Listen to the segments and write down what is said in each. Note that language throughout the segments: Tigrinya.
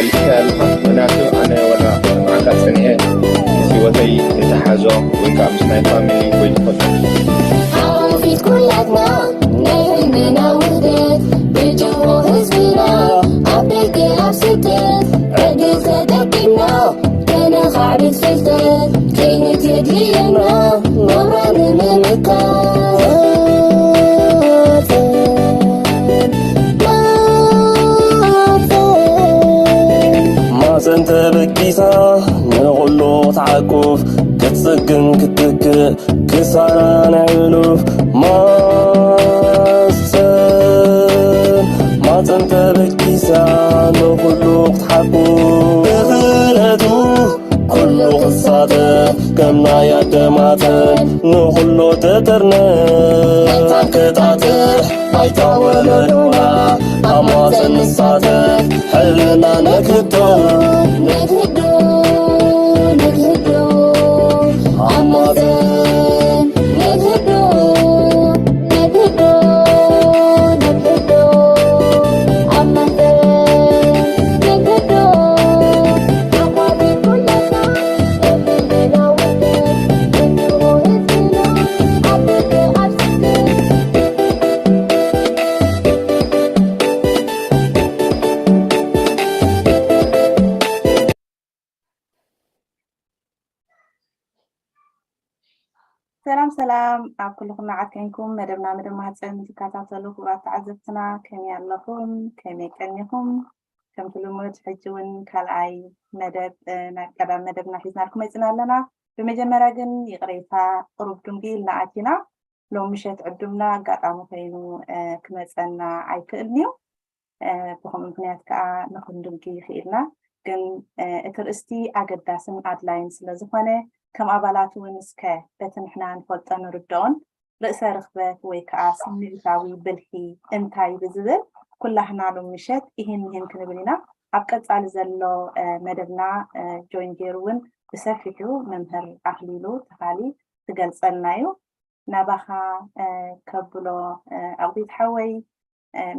ይኸ ኣለኻ ምክንያቱ ኣነ ወላ ማዕካ ጸኒሐ ህይወተይ የተሓዞ ወይ ከዓ ምስ ናይ ፋሚሊ ወይ ዝኾነ ሓወፊት ኩላትና ናይ ህዝብና ውህደት ብጅሆ ህዝብና ኣብ ደገ ኣብ ስደት ዕድል ተጠቂምና ከነኻዕብት ፍልጠት ክእለት የድልየና ናብራ ንምምካት ማፀን ተበጊሳ ንኹሉ ክትዓቁፍ ክትፅግን ክትትክእ ክሳራ ናይ ሕሉፍ ማፀን ማፀን ተበጊሳ ንኹሉ ክትሓቁፍ ብኽእለቱ ኩሉ ክሳተፍ ከም ናይ ኣደማተን ንኹሉ ትጥርነፍ ኣይታንክጣጥሕ ኣይታ ወለዶና ኣብ ማፀን ንሳተፍ ሕልና ነክህዶ ነክህዶ ነክህዶ ኣብ ማፀን ነክህዶ ነክህዶ ነክህዶ ኣብ ማፀን ነክህዶ ሰላም ሰላም ኣብ ኩልኹም መዓት ኮንኩም መደብና መደብ ማህፀን ትከታተሉ ክቡራት ተዓዘብትና ከመይ ኣለኹም? ከመይ ቀኒኹም? ከምቲ ልሙድ ሕጂ እውን ካልኣይ መደብ ናይ ቀዳም መደብና ሒዝናልኩም መፅና ኣለና። ብመጀመርያ ግን ይቕሬታ ቅሩብ ድንጉ ኢልና ኣቲና። ሎም ምሸት ዕዱምና ኣጋጣሚ ኮይኑ ክመፀና ኣይክእልን እዩ። ብኸምኡ ምኽንያት ከዓ ንክንድንጉ ይኽእልና። ግን እቲ ርእስቲ ኣገዳስን ኣድላይን ስለ ዝኾነ ከም ኣባላት እውን እስከ በቲ ንሕና ንፈልጦ ንርድኦን ርእሰ ርኽበት ወይ ከዓ ስምዒታዊ ብልሒ እንታይ ብዝብል ኩላህና ሎም ምሸት ይህን ይህን ክንብል ኢና። ኣብ ቀፃሊ ዘሎ መደብና ጆይን ገይሩ እውን ብሰፊሑ መምህር ኣኽሊሉ ተኻሊ ክገልፀልና እዩ። ናባኻ ከብሎ ኣቑቢት ሓወይ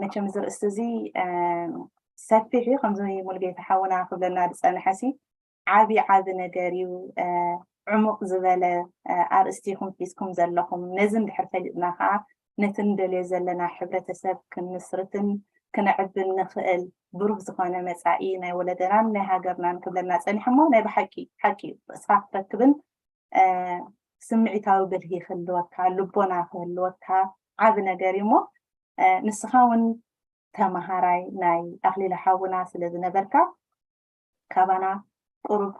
መቸም እዚ ርእስቲ እዚ ሰፊሕ እዩ። ከምዚ ሙልጌታ ሓውና ክብለና ዝፀንሐ ሲ ዓቢ ዓቢ ነገር እዩ። ዕሙቕ ዝበለ ኣርእስቲ ኢኹም ሒዝኩም ዘለኹም። ነዚ እንድሕር ፈሊጥና ከዓ ነቲ ንደልዮ ዘለና ሕብረተሰብ ክንምስርትን ክነዕብን ንኽእል ብሩህ ዝኾነ መፃኢ ናይ ወለደናን ናይ ሃገርናን ክብለና ፀኒሐ እሞ ናይ ብሓቂ ሓቂ እዩ ርእስኻ ክትረክብን ስምዒታዊ ብልሂ ክህልወካ ልቦና ክህልወካ ዓቢ ነገር እዩ እሞ ንስኻ እውን ተመሃራይ ናይ ኣኽሊሉ ሓውና ስለ ዝነበርካ ካባና ቁሩብ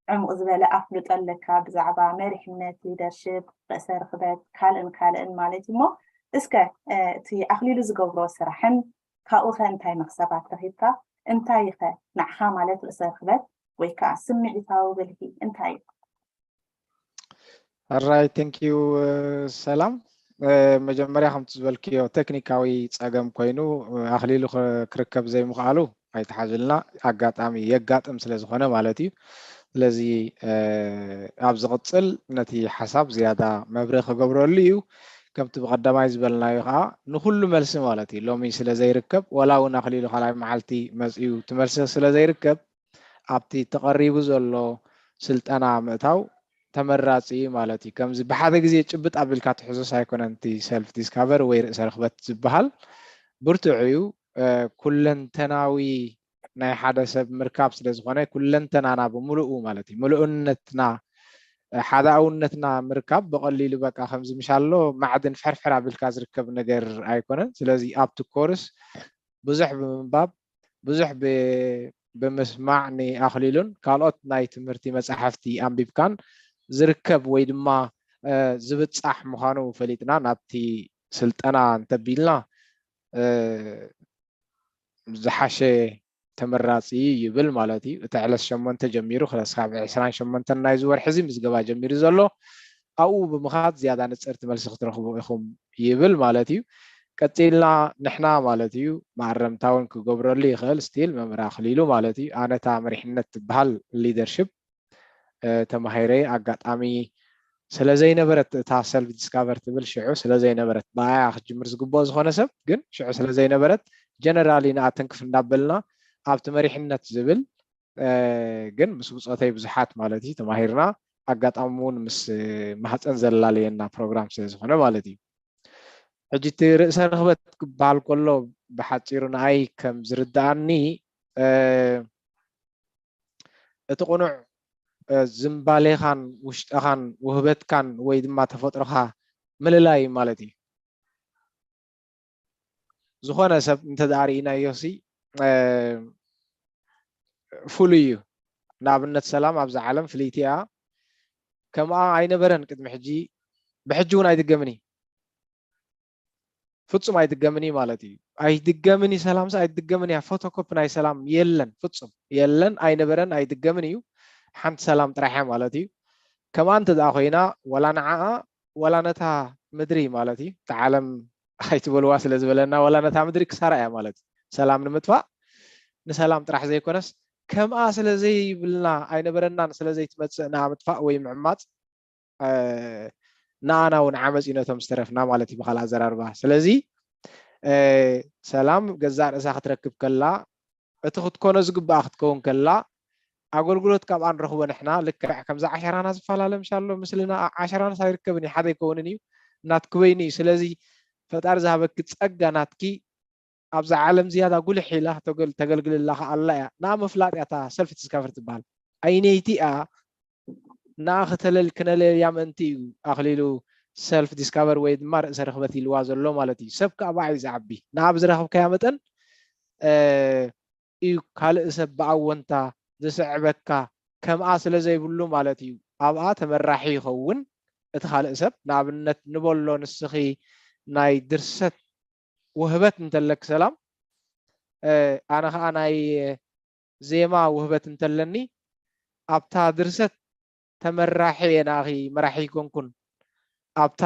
ዕሙቕ ዝበለ ኣፍልጦ ኣለካ ብዛዕባ መሪሕነት፣ ሊደርሽፕ፣ ርእሰ ርኽበት ካልእን ካልእን ማለት እዩ እሞ እስከ እቲ ኣኽሊሉ ዝገብሮ ስራሕን ካብኡ ኸ እንታይ መኽሰባት ረኺብካ? እንታይ ኸ ንዓኻ ማለት ርእሰ ርኽበት ወይ ከዓ ስምዒታዊ ብልሂ እንታይ እዩ? ሕራይ ቴንኪዩ ሰላም። መጀመርያ ከምቲ ዝበልክዮ ቴክኒካዊ ፀገም ኮይኑ ኣኽሊሉ ክርከብ ዘይምኽኣሉ ኣይትሓዙልና። ኣጋጣሚ የጋጥም ስለ ዝኾነ ማለት እዩ። ስለዚ ኣብ ዝቕፅል ነቲ ሓሳብ ዝያዳ መብርህ ክገብረሉ እዩ። ከምቲ ብቐዳማይ ዝበልናዮ ከዓ ንኩሉ መልሲ ማለት እዩ ሎሚ ስለ ዘይርከብ ዋላ እውን ኣኽሊሉ ካልኣይ መዓልቲ መፅዩ እቲ መልሲ ስለ ዘይርከብ ኣብቲ ተቐሪቡ ዘሎ ስልጠና ምእታው ተመራፂ እዩ ማለት እዩ። ከምዚ ብሓደ ግዜ ጭብጥ ኣቢልካ ትሕዞስ ኣይኮነን እቲ ሰልፍ ዲስካቨሪ ወይ ርእሰ ርኽበት ዝበሃል ብርቱዕ እዩ። ኩለንተናዊ ናይ ሓደ ሰብ ምርካብ ስለ ዝኾነ ኩለንተናና ብምሉኡ ማለት እዩ ምሉእነትና ሓዳውነትና ምርካብ ብቐሊሉ በቃ ከምዚ ምሻሎ ማዕድን ፍሕርፍሕር ኣቢልካ ዝርከብ ነገር ኣይኮነን። ስለዚ ኣብቲ ኮርስ ብዙሕ ብምንባብ ብዙሕ ብምስማዕ ንኣኽሊሉን ካልኦት ናይ ትምህርቲ መፃሕፍቲ ኣንቢብካን ዝርከብ ወይ ድማ ዝብፃሕ ምዃኑ ፈሊጥና ናብቲ ስልጠና እንተቢልና ዝሓሸ ተመራፂ ይብል ማለት እዩ። እቲ ዕለት ሸሞንተ ጀሚሩ ክሳብ ዕስራን ሸሞንተን ናይዚ ወርሒ እዚ ምዝገባ ጀሚሩ ዘሎ ኣብኡ ብምኻድ ዝያዳ ንፅርቲ መልሲ ክትረኽቡ ኢኹም ይብል ማለት እዩ። ቀፂልና ንሕና ማለት እዩ መኣረምታ እውን ክገብረሉ ይኽእል ስቲል መምህር ኣኽሊሉ ማለት እዩ። ኣነታ መሪሕነት ትበሃል ሊደርሽፕ ተማሂረ ኣጋጣሚ ስለ ዘይነበረት እታ ሰልፍ ዲስካቨር ትብል ሽዑ ስለ ዘይነበረት ብኣያ ክጅምር ዝግብኦ ዝኾነ ሰብ ግን ሽዑ ስለ ዘይነበረት ጀነራሊ ንኣተንክፍ እንዳበልና ኣብቲ መሪሕነት ዝብል ግን ምስ ብፆተይ ብዙሓት ማለት እዩ ተማሂርና። ኣጋጣሚ እውን ምስ ማህፀን ዘላለየና ፕሮግራም ስለ ዝኾነ ማለት እዩ። ሕጂ እቲ ርእሰ ርኽበት ክበሃል ከሎ ብሓፂሩ ንኣይ ከም ዝርድኣኒ እቲ ቅኑዕ ዝንባሌኻን ውሽጥኻን ውህበትካን ወይ ድማ ተፈጥሮኻ ምልላይ ማለት እዩ። ዝኾነ ሰብ እንተደኣ ርኢናዮ ሲ ፍሉይ እዩ። ንኣብነት ሰላም ኣብዛ ዓለም ፍልይቲ እያ። ከምኣ ኣይነበረን ቅድሚ ሕጂ፣ ብሕጂ እውን ኣይድገምን እዩ። ፍጹም ኣይድገምን እዩ ማለት እዩ። ኣይድገምን እዩ ሰላምስ ኣይድገምን እያ። ፎቶኮፒ ናይ ሰላም የለን፣ ፍጹም የለን፣ ኣይነበረን፣ ኣይድገምን እዩ። ሓንቲ ሰላም ጥራሕ እያ ማለት እዩ። ከምኣ እንተ ደኣ ኮይና ዋላ ንዓኣ ዋላ ነታ ምድሪ ማለት እዩ፣ እታ ዓለም ኣይትበልዋ ስለ ዝበለና ዋላ ነታ ምድሪ ክሳራ እያ ማለት እዩ። ሰላም ንምጥፋእ ንሰላም ጥራሕ ዘይኮነስ ከምኣ ስለ ዘይብልና ኣይነበረናን ስለ ዘይትመጽእ ንኣ ምጥፋእ ወይ ምዕማጽ ንኣና እውን ዓመፅ እዩ ነቶም ዝተረፍና ማለት እዩ። ብካልኣ ኣዘራርባ ስለዚ ሰላም ገዛእ ርእሳ ክትረክብ ከላ እቲ ክትኮኖ ዝግባኣ ክትከውን ከላ ኣገልግሎት ካብኣ ንረኽቦ ንሕና ልክዕ ከምዚ ዓሸራና ዝፈላለ ምሻሎ ምስልና ዓሸራናስ ኣይርከብን እዩ ሓደ ኣይከውንን እዩ ናትኪ በይኑ እዩ። ስለዚ ፈጣሪ ዝሃበኪ ፀጋ ናትኪ ኣብዛ ዓለም ዝያዳ ጉልሕ ኢላ ተገልግልላ ከኣላ እያ። ንኣ ምፍላጥ እያ እታ ሰልፍ ዲስካቨር ትበሃል። ኣይነይቲ እያ ንኣ ክተለል ክነለልያ ምእንቲ እዩ ኣኽሊሉ ሰልፍ ዲስካቨር ወይ ድማ ርእሰ ርኽበት ኢልዋ ዘሎ ማለት እዩ። ሰብ ከዓ ብኣ እዩ ዝዓቢ። ንኣ ብዝረኸብካያ መጠን እዩ ካልእ ሰብ ብኣወንታ ዝስዕበካ ከምኣ ስለ ዘይብሉ ማለት እዩ። ኣብኣ ተመራሒ ይኸውን እቲ ካልእ ሰብ። ንኣብነት ንበሎ ንስኺ ናይ ድርሰት ውህበት እንተለክ ሰላም ኣነ ከዓ ናይ ዜማ ውህበት እንተለኒ ኣብታ ድርሰት ተመራሒ እየ ንኣኺ መራሒ ይኮንኩን ኣብታ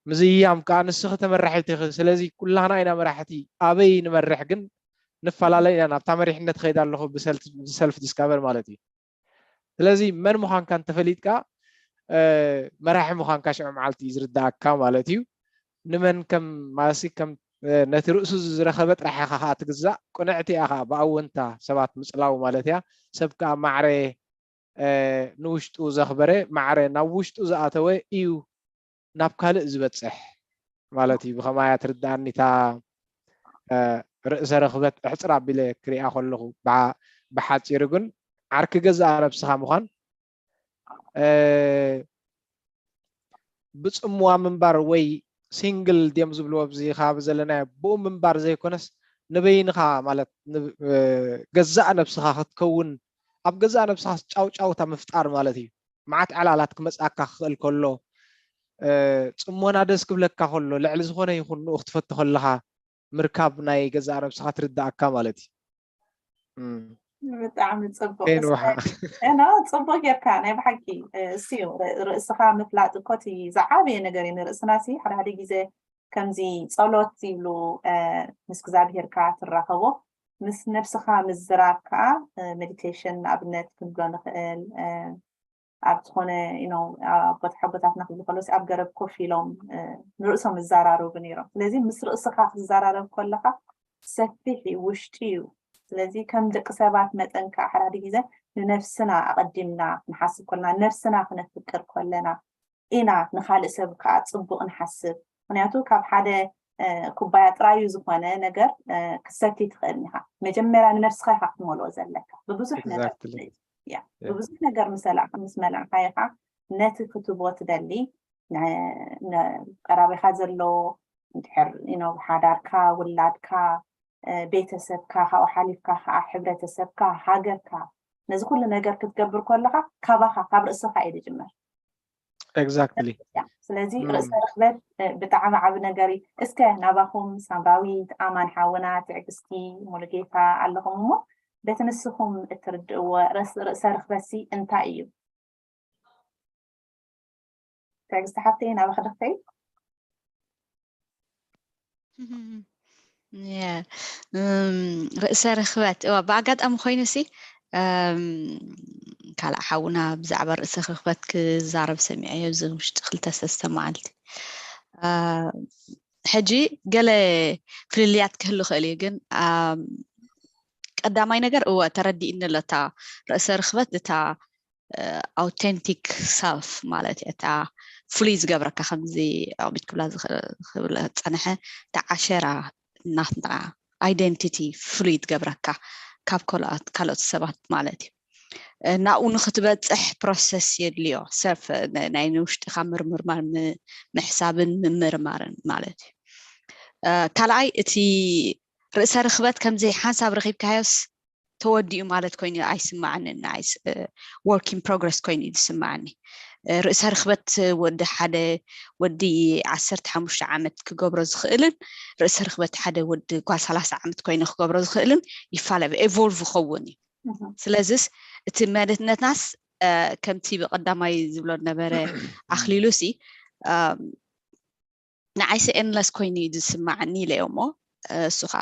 ምዝያም ከዓ ንስኺ ተመራሒት ኢኺ ስለዚ ኩላህና ኢና መራሕቲ ኣበይ ንመርሕ ግን ንፈላለ ኢና ናብታ መሪሕነት ኸይድ ኣለኹ ብሰልፍ ዲስካቨር ማለት እዩ ስለዚ መን ምዃንካ እንተፈሊጥካ መራሒ ምዃንካ ሽዑ መዓልቲ እዩ ዝርዳእካ ማለት እዩ። ንመን ከም ማሲ ከም ነቲ ርእሱ ዝረኸበ ጥራሕ ኢኻ ከዓ ትግዛእ። ቅንዕቲ እያ ከዓ ብኣወንታ ሰባት ምፅላው ማለት እያ። ሰብ ከዓ ማዕረ ንውሽጡ ዘኽበረ ማዕረ ናብ ውሽጡ ዝኣተወ እዩ ናብ ካልእ ዝበፅሕ ማለት እዩ። ብኸማያ ትርዳእኒ እታ ርእሰ ርኽበት እሕፅር ኣቢለ ክሪኣ ከለኹ ብሓፂሩ ግን ዓርኪ ገዛእ ነብስኻ ምዃን ብፅምዋ ምንባር ወይ ሲንግል ድዮም ዝብልዎ ኣብዚ ከባቢ ዘለናዮ ብኡ ምንባር ዘይኮነስ ንበይንኻ ማለት ገዛእ ነብስኻ ክትከውን ኣብ ገዛእ ነብስኻ ጫውጫውታ ምፍጣር ማለት እዩ። መዓት ዕላላት ክመፅኣካ ክኽእል ከሎ ፅሞና ደስ ክብለካ ከሎ ልዕሊ ዝኾነ ይኹን ንኡ ክትፈቱ ከለኻ ምርካብ ናይ ገዛእ ነብስኻ ትርዳእካ ማለት እዩ። ብጣዕሚ ፅቡቅ ኖ ፅቡቅ ጌርካ ናይ ብሓቂ እሱ እዩ ርእስኻ ምፍላጥ እኮ እቲ ዝዓበየ ነገር እዩ ንርእስና ሲ ሓደ ሓደ ግዜ ከምዚ ጸሎት ይብሉ ምስ እግዚኣብሄርካ ትራኸቦ ምስ ነብስኻ ምዝራብ ከዓ ሜዲቴሽን ንኣብነት ክንብሎ ንኽእል ኣብ ዝኾነ ኣቦታት ሓጎታትና ክብሉ ከለሲ ኣብ ገረብ ኮፍ ኢሎም ንርእሶም ይዘራረቡ ነይሮም ስለዚ ምስ ርእስኻ ክትዘራረብ ከለኻ ሰፊሕ እዩ ውሽጢ እዩ ስለዚ ከም ደቂ ሰባት መጠን ከዓ ሓደ ሓደ ግዜ ንነፍስና ኣቐዲምና ክንሓስብ ከለና ነብስና ክነፍቅር ከለና ኢና ንካልእ ሰብ ከዓ ፅቡቅ ንሓስብ ምክንያቱ ካብ ሓደ ኩባያ ጥራዩ ዝኾነ ነገር ክሰቲ ትኽእል ኢኻ መጀመርያ ንነብስኻ ኢኻ ክትመልኦ ዘለካ ብብዙሕ ነገር ብብዙሕ ነገር ምስ መልእኻ ኢኻ ነቲ ክትቦ ትደሊ ቀራቢኻ ዘሎ እንድሕር ሓዳርካ ውላድካ ቤተሰብካ ካብኡ ሓሊፍካ ከዓ ሕብረተሰብካ ሃገርካ ነዚ ኩሉ ነገር ክትገብር ከለካ ካባካ ካብ ርእስካ እዩ ዝጅመር exactly ስለዚ ርእሰ ርክበት ብጣዕሚ ዓብ ነገር እዩ እስከ ናባኩም ሳምራዊት ኣማን ሓውና ትዕግስቲ ሙሉጌታ ኣለኹም እሞ በቲ ንስኩም እትርድእዎ ርእሰ ርክበት ሲ እንታይ እዩ ትዕግስቲ ሓፍተይ ናባኪ ዶ ክኸይድ ርእሰ ርክበት እዋ ብኣጋጣሚ ኮይኑ ሲ ካልእ ሓውና ብዛዕባ ርእሰ ርክበት ክዛረብ ሰሚዐ ኣብዚ ውሽጢ ክልተ ሰስተ መዓልቲ ሕጂ ገለ ፍልልያት ክህሉ ክእል እዩ ግን ቀዳማይ ነገር እወ ተረዲእኒ ኣሎ። እታ ርእሰ ርኽበት እታ ኣውተንቲክ ሰልፍ ማለት እያ፣ እታ ፍሉይ ዝገብረካ ከምዚ ኣቕቢት ክብላ ዝኽብለ ዝፀንሐ እታ ዓሸራ ናትና ኣይደንቲቲ ፍሉይ ትገብረካ ካብ ካልኦት ሰባት ማለት እዩ። ናብኡ ንክትበፅሕ ፕሮሰስ የድልዮ፣ ሰልፍ ናይ ንውሽጢካ ምርምርማር ምሕሳብን ምምርማርን ማለት እዩ። ካልኣይ እቲ ርእሰ ርክበት ከምዚ ሓንሳብ ረኪብካዮስ ተወዲኡ ማለት ኮይኑ ኣይስማዓንን። ናይ work in progress ኮይኑ እዩ ዝስማዓኒ። ርእሰ ርክበት ወዲ ሓደ ወዲ ዓሰርተ ሓሙሽተ ዓመት ክገብሮ ዝኽእልን ርእሰ ርክበት ሓደ ወዲ ጓል ሰላሳ ዓመት ኮይኑ ክገብሮ ዝኽእልን ይፋለ፣ evolve ይኸውን እዩ። ስለዚስ እቲ መንነትናስ ከምቲ ብቀዳማይ ዝብሎ ነበረ ኣክሊሉ ሲ ንዓይሲ endless ኮይኑ እዩ ዝስማዓኒ ኢለ እሞ እሱ ከዓ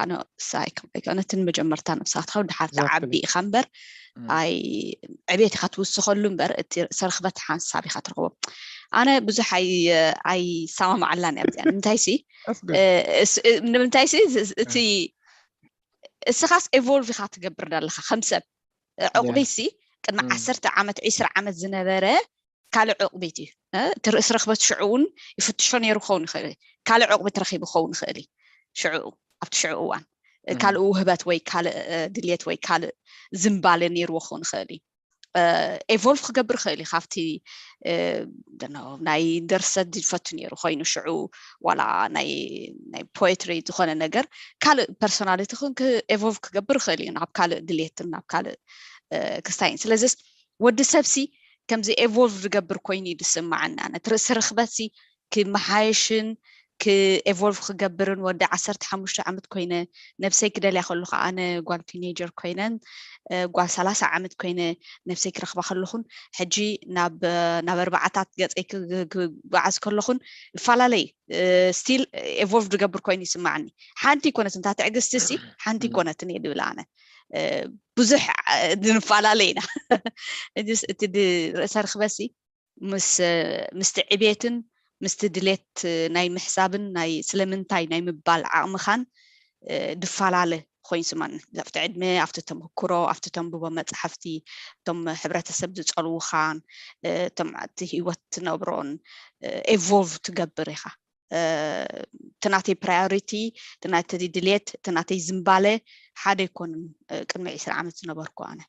ነቲ መጀመርታ ነብስኻ ትኸውን ድሓር ትዓቢ ኢኻ እምበር ኣይ ዕቤት ኢኻ ትውስኸሉ እምበር እቲ ርእሰ ርክበት ሓንሳብ ኢኻ ትረኽቦ። ኣነ ብዙሕ ኣይሰማማዓላን እያ ብዚኣ። ንምንታይሲ ንምንታይሲ እቲ እስኻስ evolve ኢኻ ትገብር ዘለኻ ከም ሰብ። ዕቑቢሲ ቅድሚ ዓሰርተ ዓመት ዒስራ ዓመት ዝነበረ ካልእ ዕቑቢት እዩ። እቲ ርእሲ ርክበት ሽዑ እውን ይፍትሾ ነይሩ ክኸውን ይኽእል እዩ። ካልእ ዕቑቢት ረኺቡ ክኸውን ይኽእል እዩ። ሽዑ ኣብቲ ሽዑ እዋን ካልእ ውህበት ወይ ካልእ ድልየት ወይ ካልእ ዝንባለ ነይርዎ ክኸውን ይኽእል እዩ። evolve ክገብር ይኽእል እዩ ካብቲ ናይ ደርሰት ዝፈቱ ነይሩ ኮይኑ ሽዑ ዋላ ናይ ናይ poetry ዝኾነ ነገር ካልእ personality ክን evolve ክገብር ይኽእል እዩ ናብ ካልእ ድልየትን ናብ ካልእ ክስታይን። ስለዚስ ወዲ ሰብሲ ከምዚ evolve ዝገብር ኮይኑ እዩ ዝስማዓኒ። ኣነ እቲ ርእሲ ርክበትሲ ክመሓየሽን ክ evolve ክገብርን ወዲ ዓሰርተ ሓሙሽተ ዓመት ኮይነ ነብሰይ ክደልያ ከለኹ ኣነ ጓል teenager ኮይነን ጓል ሰላሳ ዓመት ኮይነ ነብሰይ ክረኽባ ከለኹን ሕጂ ናብ ናብ ኣርባዓታት ገፀይ ክጓዓዝ ከለኹን እፈላለይ still evolve ዝገብር ኮይኑ ይስማዓኒ። ሓንቲ ይኮነትን እታ ትዕግስቲ ሲ ሓንቲ ይኮነትን እየ ዝብል ኣነ። ብዙሕ ንፈላለ ኢና። እቲ ርእሰ ርክበሲ ምስ ምስቲ ዕቤትን ምስቲ ድሌት ናይ ምሕሳብን ናይ ስለምንታይ ናይ ምባል ዓቕምኻን ድፈላለ ኮይኑ ስማኒ ኣብቲ ዕድመ ኣብቲ ተመክሮ ኣብቲ ተንብቦ መፅሓፍቲ እቶም ሕብረተሰብ ዝፀልውኻን እቶም እቲ ህይወት ትነብሮን evolve ትገብር ኢኻ። እቲ ናተይ priority እቲ ናተይ ድሌት እቲ ናተይ ዝንባለ ሓደ ኣይኮንን። ቅድሚ ዒስራ ዓመት ዝነበርኩ ኣነ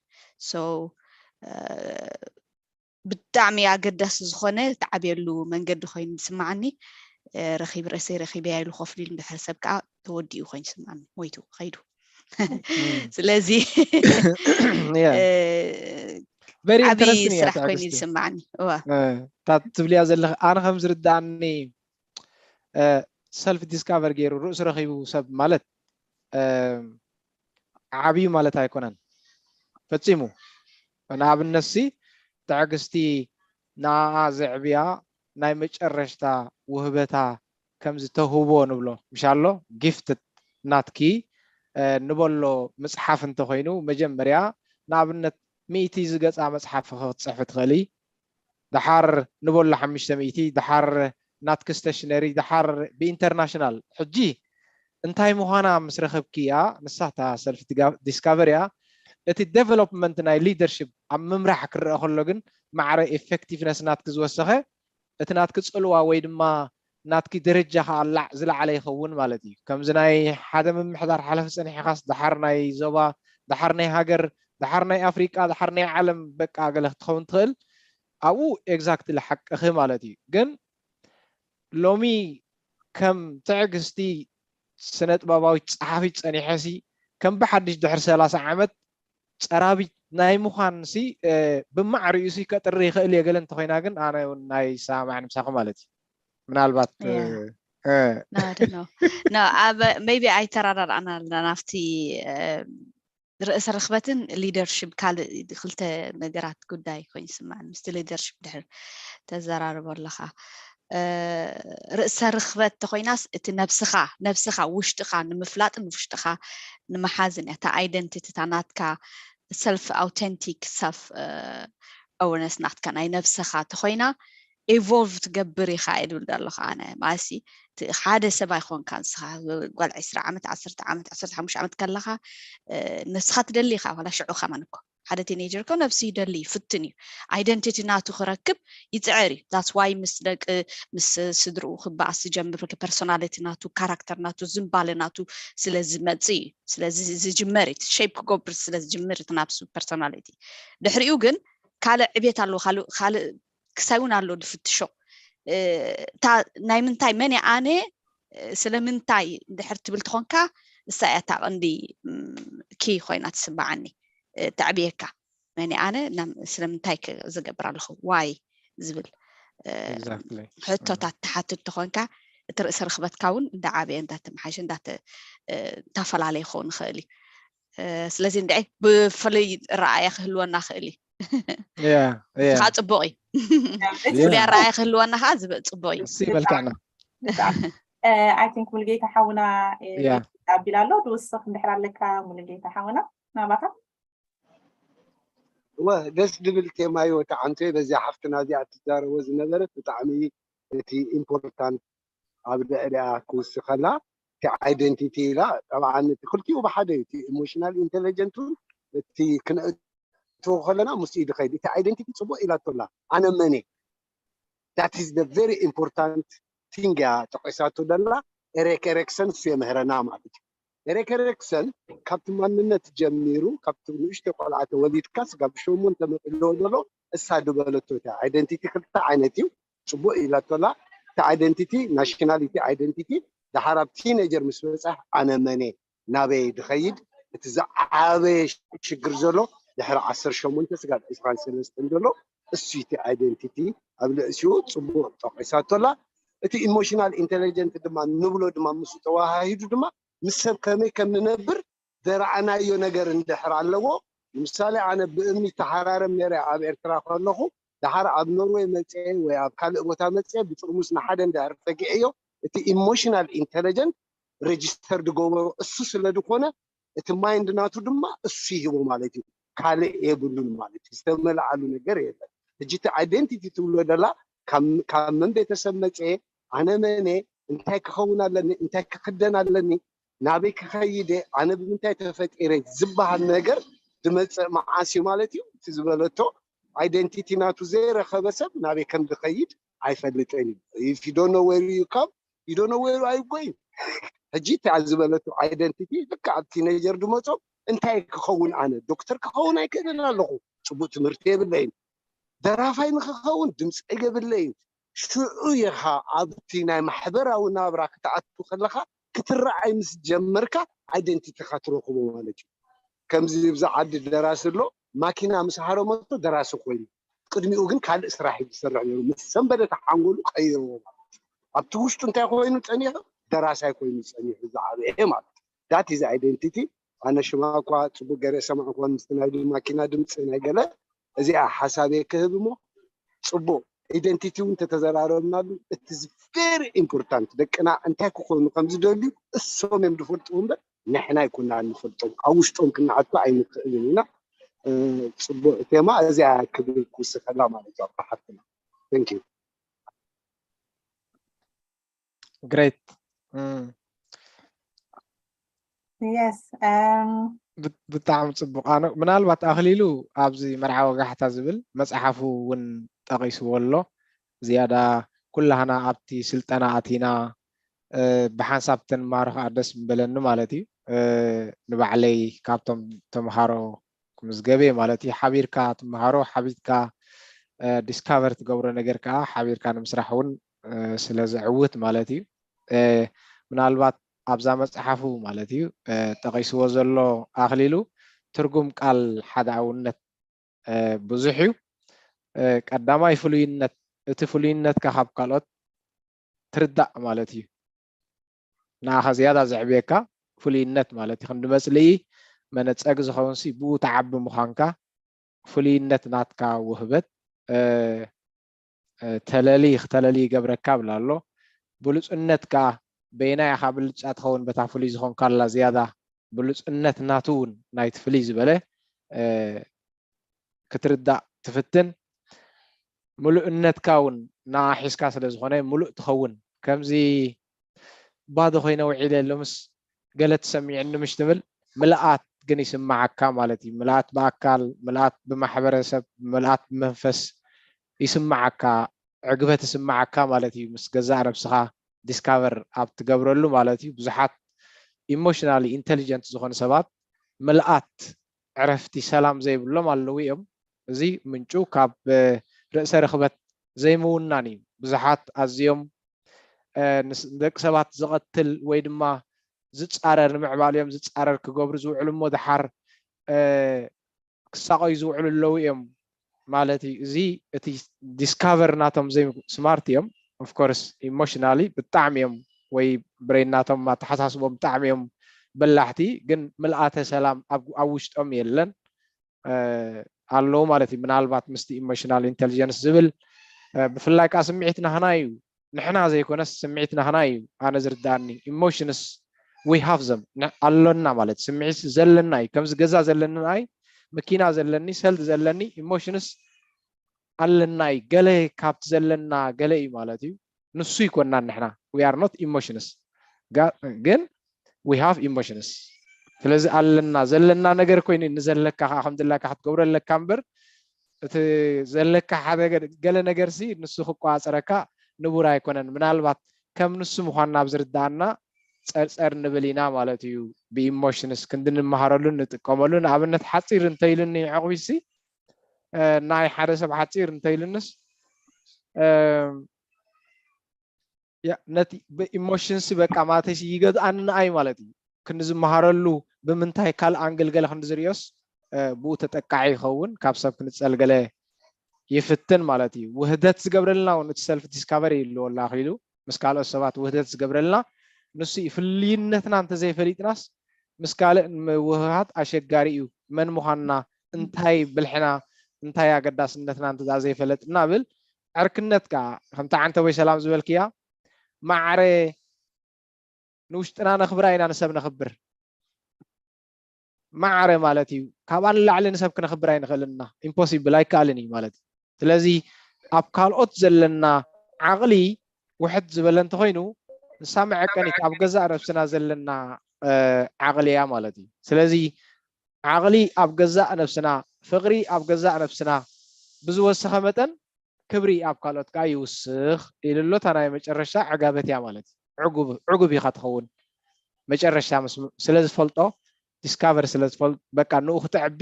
so ብጣዕሚ ኣገዳሲ ዝኾነ ትዓብየሉ መንገዲ ኮይኑ ዝስማዓኒ ረኺብ ርእሰይ ረኺበያ ኢሉ ኮፍ ኢሉ እንድሕር ሰብ ከዓ ተወዲኡ ኮይኑ ይስማዓኒ ሞይቱ ከይዱ። ስለዚ very ዓብዪ interesting እያ ስራሕ ኮይኑ ትዕግስቲ። ዝስማዓኒ። እዋ እታ ትብልያ ዘለኺ ኣነ ከም ዝርዳኣኒ self discover ገይሩ ርእሱ ረኺቡ ሰብ ማለት ዓብዩ ማለት ኣይኮነን ፈፂሙ። ንኣብነት ሲ ትዕግስቲ ንኣኣ ዘዕብያ ናይ መጨረሽታ ውህበታ ከም ዝተውህቦ ንብሎ ምሻሎ gifted ናትኪ ንበሎ ምፅሓፍ እንተኮይኑ መጀመርያ ንኣብነት ሚእቲ ዝገፃ መፅሓፍ ክትፅሕፊ ትኽእሊ። ደሓር ንበሎ ሓሙሽተ ሚእቲ ደሓር ናትኪ stationery ደሓር ብኢንተርናሽናል ሕጂ እንታይ ምዃና ምስ ረኸብክያ ንሳ እታ self discover እያ። እቲ development ናይ leadership ኣብ ምምራሕ ክረአ ከሎ ግን ማዕረ effectiveness ናትኪ ዝወሰኸ እቲ ናትኪ ፅልዋ ወይ ድማ ናትኪ ደረጃ ከዓ ላዕ ዝለዓለ ይኸውን ማለት እዩ። ከምዚ ናይ ሓደ ምምሕዳር ሓለፊ ፀኒሕኻስ ደሓር ናይ ዞባ ደሓር ናይ ሃገር ደሓር ናይ ኣፍሪቃ ደሓር ናይ ዓለም በቃ ገለ ክትኸውን ትኽእል ኣብኡ exactly ሓቅኺ ማለት እዩ። ግን ሎሚ ከም ትዕግስቲ ስነ ጥበባዊት ፀሓፊት ፀኒሐ ሲ ከም ብሓድሽ ድሕሪ ሰላሳ ዓመት ፀራቢት ናይ ምዃን ሲ ብማዕሪኡ ሲ ከጥሪ ይኽእል እየ ገለ እንተኮይና ግን ኣነ እውን ናይ ሰማማዕ ንምሳኺ ማለት እዩ ምናልባት Yeah. እ፣ No, I don't know. No, ኣብ maybe ኣይተራዳድኣና ኣለና ናብቲ ርእሰ ርክበትን leadership ካልእ ክልተ ነገራት ጉዳይ ኮይኑ ይስማዓኒ ምስቲ leadership ድሕር ተዘራርቦ ኣለኻ። ርእሰ ርክበት ተኮይናስ እቲ ነብስኻ ነብስኻ ውሽጥኻ ንምፍላጥን ውሽጥኻ ንምሓዝን እያ እታ identity እታ ናትካ self authentic self awareness ናትካ ናይ ነብስኻ ተኮይና evolve ትገብር ኢኻ እየ ዝብል ዘለኹ ኣነ። ማለትሲ ሓደ ሰብ ኣይኮንካ ንስኻ፣ ጓል ዕስራ ዓመት፣ ዓሰርተ ዓመት፣ ዓሰርተ ሓሙሽተ ዓመት ከለኻ ንስኻ ትደሊ ኢኻ፣ ዋላ ሽዑ ከማን እኮ ሓደ ቲኔጀር እኮ ነብሱ ይደሊ ይፍትን እዩ። Identity ናቱ ክረክብ ይፅዕር እዩ። That's why ምስ ደቂ ምስ ስድርኡ ክበኣስ ዝጀምር፣ personality ናቱ፣ ካራክተር ናቱ፣ ዝንባለ ናቱ ስለ ዝመፅእ እዩ። ስለዚ ዝጅመር እዩ፣ ሸይፕ ክገብር ስለ ዝጅምር እቲ ናብሱ personality። ድሕሪኡ ግን ካልእ ዕቤት ኣለዎ፣ ካልእ ክሳይ እውን ኣሎ ድፍትሾ። እታ ናይ ምንታይ መን ኣነ ስለምንታይ እንድሕር ትብል ትኾንካ፣ እሳ እያ እታ ቀንዲ ኪ ኮይና ትስምዓኒ። ተዕብየካ፣ መን ኣነ፣ ስለምንታይ ዝገብር ኣለኹ፣ ዋይ ዝብል ሕቶታት ትሓትት ትኾንካ፣ እቲ ርእሰ ርክበትካ እውን እንዳዓበየ እንዳተመሓየሸ እንዳተፈላለየ ክኸውን ይኽእል እዩ። ስለዚ እንድዒ ብፍሉይ ረኣያ ክህልወና ክእል እዩ። እዚ ከዓ ፅቡቅ እዩ። ፍሉይ ኣረኣያ ክህልወና ከዓ ፅቡቅ እዩ። ይበልካና። I think ሙሉጌታ ሓውና ኣቢላ ኣሎ። ድውስኽ እንድሕር ኣለካ ሙሉጌታ ሓውና ናባኻ። ወ ደስ ድብል ቴማ እዩ። ወተዓንተ በዚያ ሓፍትና እዚኣ ትዛረቦ ዝነበረት ብጣዕሚ እቲ ኢምፖርታንት ኣብ ልዕሊኣ ክውስኸላ እቲ ኣይደንቲቲ ኢላ ጠብዓን እቲ ክልቲኡ ብሓደ እዩ። እቲ ኢሞሽናል ኢንቴሊጀንት እውን እቲ ክነእትዎ ከለና ምስኡ እዩ ዝኸይድ። እቲ ኣይደንቲቲ ፅቡቅ ኢላቶላ ኣነ መን እየ that is the very important thing እያ ጠቂሳቶ ደላ ኤሪክ ኤሪክሰን እሱ የምህረና ማለት እዩ። ኤሪክ ኤሪክሰን ካብቲ ማንነት ጀሚሩ ካብቲ ንእሽቶ ቆልዓ ተወሊድካ ስጋብ ሸሞንተ መፅእ ዘሎ እሳ ዝበለቶ እቲ ኣይደንቲቲ ክልተ ዓይነት እዩ። ፅቡቅ ኢላቶላ እቲ ኣይደንቲቲ ናሽናሊቲ ኣይደንቲቲ ደሓር ኣብ ቲኔጀር ምስ በፃሕ ኣነ መን እየ ናበይ ድኸይድ እቲ ዝዓበየ ሽግር ዘሎ ድሕሪ ዓሰርተ ሸሞንተ ስጋብ ዕስራን ሰለስተን ዘሎ እሱ እቲ ኣይደንቲቲ ኣብ ልእሲኡ ፅቡቅ ጠቂሳቶላ። እቲ ኢሞሽናል ኢንቴሊጀንት ድማ ንብሎ ድማ ምስ ተወሃሂዱ ድማ ምስ ሰብ ከመይ ከም ንነብር ዘረኣናዮ ነገር እንድሕር ኣለዎ። ንምሳሌ ኣነ ብእምኒ ተሓራረም ነረ ኣብ ኤርትራ ከለኹ ደሓር ኣብ ኖርወይ መፅአ ወይ ኣብ ካልእ ቦታ መፅአ ብጥርሙስ ንሓደ እንድሕር ተጊዐዮ እቲ ኢሞሽናል ኢንቴሊጀንት ሬጅስተር ድገበሮ እሱ ስለ ዝኾነ እቲ ማይንድ ናቱ ድማ እሱ ይህቦ ማለት እዩ። ካልእ የብሉን ማለት እዩ። ዝተመልኣሉ ነገር የለን። ሕጂ እቲ ኣይደንቲቲ ትብሎ ደላ ካብ መን ቤተሰብ መፅአ፣ ኣነ መነ፣ እንታይ ክኸውን ኣለኒ፣ እንታይ ክክደን ኣለኒ፣ ናበይ ክኸይደ፣ ኣነ ብምንታይ ተፈጢረ ዝበሃል ነገር ዝመፅእ መዓስ እዩ ማለት እዩ። እቲ ዝበለቶ ኣይደንቲቲ ናቱ ዘይረኸበ ሰብ ናበይ ከም ዝኸይድ ኣይፈልጥን እዩ። If you don't know where you come, you don't know where you are going። ሕጂ እታ ዝበለቶ ኣይደንቲቲ ልክዕ ኣብ ቲኔጀር ዝመፆ እንታይ ክኸውን፣ ኣነ ዶክተር ክኸውን ኣይክእልን ኣለኹ፣ ፅቡቅ ትምህርቲ የብለይን። ደራፋይ ንክኸውን ድምፂ የብለይን። ሽዑ ኢኻ ኣብቲ ናይ ማሕበራዊ ናብራ ክትኣቱ ከለካ ክትረኣይ ምስ ጀመርካ ኣይደንቲቲካ ትረክቦ ማለት እዩ። ከምዚ ብዛ ዓዲ ደራሲ ኣሎ፣ ማኪና ምስ ሃረመቶ ደራሲ ኮይኑ ቅድሚኡ ግን ካልእ ስራሕ እዩ ዝሰርሕ ነይሩ። ምስ ሰንበደ ተሓንጎሉ ቀይርዎ ማለት እዩ። ኣብቲ ውሽጡ እንታይ ኮይኑ ፀኒሑ? ደራሳይ ኮይኑ ፀኒሑ ዝዓበየ ማለት እዩ። That is identity። ኣነ ሽማ እኳ ፅቡቅ ገይረ ሰማዕኳን ምስቲ ናይ ማኪና ድምፂ ናይ ገለ እዚኣ ሓሳበይ ክህብ እሞ ፅቡቅ ኢደንቲቲ እውን ተተዘራረብናሉ እቲ very important ደቅና እንታይ ክኾኑ ከም ዝደልዩ እሶም እዮም ዝፈልጡ እምበር ንሕና ኣይኮና ንፈልጦም ኣብ ውሽጦም ክንዓቱ ኣይንክእልን ኢና። ፅቡቅ ቴማ እዚኣ ክብል ክውስኸላ ማለት እዩ። ኣባ ሓፍትና thank you። Great። Yes። ብጣዕሚ ፅቡቅ። ኣነ ምናልባት ኣኽሊሉ ኣብዚ መርዓ ወጋሕታ ዝብል መፅሓፉ እውን ጠቂስዎ ኣሎ። ዝያዳ ኩላህና ኣብቲ ስልጠና ኣቲና ብሓንሳብ ተንማሃሮ ከዓ ደስ ምበለኒ ማለት እዩ። ንባዕለይ ካብቶም ተምሃሮ ክምዝገብ እየ ማለት እዩ። ሓቢርካ ትምሃሮ፣ ሓቢርካ ዲስካቨር ትገብሮ ነገር ከዓ ሓቢርካ ንምስራሕ እውን ስለ ዘዕውት ማለት እዩ። ምናልባት ኣብዛ መፅሓፉ ማለት እዩ ጠቂስዎ ዘሎ ኣኽሊሉ ትርጉም ቃል ሓድኣውነት ብዙሕ እዩ። ቀዳማይ ፍሉይነት፣ እቲ ፍሉይነትካ ካብ ካልኦት ትርዳእ ማለት እዩ። ንኣኻ ዝያዳ ዘዕብየካ ፍሉይነት ማለት እዩ። ክንዲ መፅልኢ መነፀጊ ዝኸውን ሲ ብኡ ተዓቢ ምዃንካ ፍሉይነት ናትካ ውህበት ተለሊ ክተለሊ ይገብረካ ብላ ኣሎ። ብሉፅነት ከዓ በይናይ ኢኻ ብልጫ ትኸውን በታ ፍሉይ ዝኾንካላ ዝያዳ ብሉፅነት ናቱ እውን ናይቲ ፍልይ ዝበለ ክትርዳእ ትፍትን። ምሉእነትካ እውን ንኣ ሒዝካ ስለ ዝኾነ ምሉእ ትኸውን። ከምዚ ባዶ ኮይነ ውዒለ ሎምስ ገለ ትሰሚዕኒ ምሽ ትብል፣ ምልኣት ግን ይስምዓካ ማለት እዩ። ምልኣት ብኣካል፣ ምልኣት ብማሕበረሰብ፣ ምልኣት ብመንፈስ ይስምዓካ፣ ዕግበት ይስምዓካ ማለት እዩ። ምስ ገዛእ ነብስኻ ዲስካቨር ኣብ ትገብረሉ ማለት እዩ። ብዙሓት ኢሞሽናሊ ኢንተሊጀንት ዝኾኑ ሰባት ምልኣት፣ ዕረፍቲ፣ ሰላም ዘይብሎም ኣለዉ እዮም። እዚ ምንጩ ካብ ርእሰ ርኽበት ዘይምውናን እዩ። ብዙሓት ኣዝዮም ንደቂ ሰባት ዝቐትል ወይ ድማ ዝፃረር፣ ንምዕባልዮም ዝፃረር ክገብሩ ዝውዕሉ እሞ ድሓር ክሳቐዩ ዝውዕሉ ኣለዉ እዮም ማለት እዩ። እዚ እቲ ዲስካቨር ናቶም ዘይ ስማርት እዮም። ኦፍኮርስ ኢሞሽናሊ ብጣዕሚ እዮም፣ ወይ ብሬን ናቶም ኣተሓሳስቦም ብጣዕሚ እዮም በላሕቲ፣ ግን ምልኣተ ሰላም ኣብ ውሽጦም የለን ኣለዉ ማለት እዩ። ምናልባት ምስቲ ኢሞሽናል ኢንቴሊጀንስ ዝብል ብፍላይ ከዓ ስምዒት ናህና እዩ፣ ንሕና ዘይኮነስ ስምዒት ናህና እዩ። ኣነ ዝርዳኣኒ ኢሞሽንስ ዊ ሃቭ ዘም ኣሎና ማለት ስምዒት ዘለና እዩ። ከምዚ ገዛ ዘለና ኣይ፣ መኪና ዘለኒ፣ ሰልዲ ዘለኒ፣ ኢሞሽንስ ኣለና እዩ። ገለ ካብቲ ዘለና ገለ እዩ ማለት እዩ። ንሱ ይኮናን ንሕና፣ we are not emotions፣ ግን we have emotions። ስለዚ ኣለና ዘለና ነገር ኮይኑ ንዘለካ ከዓ ከም ዘለካ ክትገብሮ ኣለካ እምበር እቲ ዘለካ ሓደ ገለ ነገር ሲ ንሱ ክቋፀረካ ንቡር ኣይኮነን። ምናልባት ከም ንሱ ምኳንና ኣብ ዝርዳኣና ፀርፀር ንብል ኢና ማለት እዩ። ብኢሞሽንስ ክንዲ ንመሃረሉ ንጥቀመሉ። ንኣብነት ሓፂር እንተኢሉኒ ዕቑቢሲ ናይ ሓደ ሰብ ሓፂር እንተኢሉንስ ነቲ ብኢሞሽንስ በቃ ማለተይ ይገዝኣኒ ንኣይ ማለት እዩ። ክንዝመሃረሉ ብምንታይ ካልእ ኣንግል ገለ ክንዝርእዮስ ብኡ ተጠቃዒ ይኸውን፣ ካብ ሰብ ክንፀል ገለ ይፍትን ማለት እዩ። ውህደት ዝገብረልና እውን እቲ ሰልፍ ዲስካቨሪ ይልዎ ኣላ ኢሉ ምስ ካልኦት ሰባት ውህደት ዝገብረልና ንሱ እዩ። ፍልይነትና እንተዘይፈሊጥናስ ምስ ካልእ ንምውህሃድ ኣሸጋሪ እዩ። መን ምዃንና፣ እንታይ ብልሕና፣ እንታይ ኣገዳስነትና እንተዘይፈለጥና ብል ዕርክነት ከዓ ከምቲ ዓንተ ወይ ሰላም ዝበልክያ ማዕረ ንውሽጥና ነኽብራ ኢና ንሰብ ነኽብር። ማዕረ ማለት እዩ። ካብኣ ንላዕሊ ንሰብ ክነኽብር ኣይንኽእልን ኢና። ኢምፖሲብል፣ ኣይከኣልን እዩ ማለት እዩ። ስለዚ ኣብ ካልኦት ዘለና ዓቕሊ ውሕድ ዝበለ እንተኾይኑ ንሳ መዐቀኒት ኣብ ገዛእ ነብስና ዘለና ዓቕሊ እያ ማለት እዩ። ስለዚ ዓቕሊ ኣብ ገዛእ ነብስና፣ ፍቕሪ ኣብ ገዛእ ነብስና ብዝወሰኸ መጠን ክብሪ ኣብ ካልኦት ከዓ ይውስኽ ኢሉ ኣሎ። እታ ናይ መጨረሻ ዕጋበት እያ ማለት እዩ። ዕጉብ ኢኻ ትኸውን መጨረሻ ስለ ዝፈልጦ፣ ዲስካቨር ስለ ዝፈልጦ በቃ ንኡ ክተዕቢ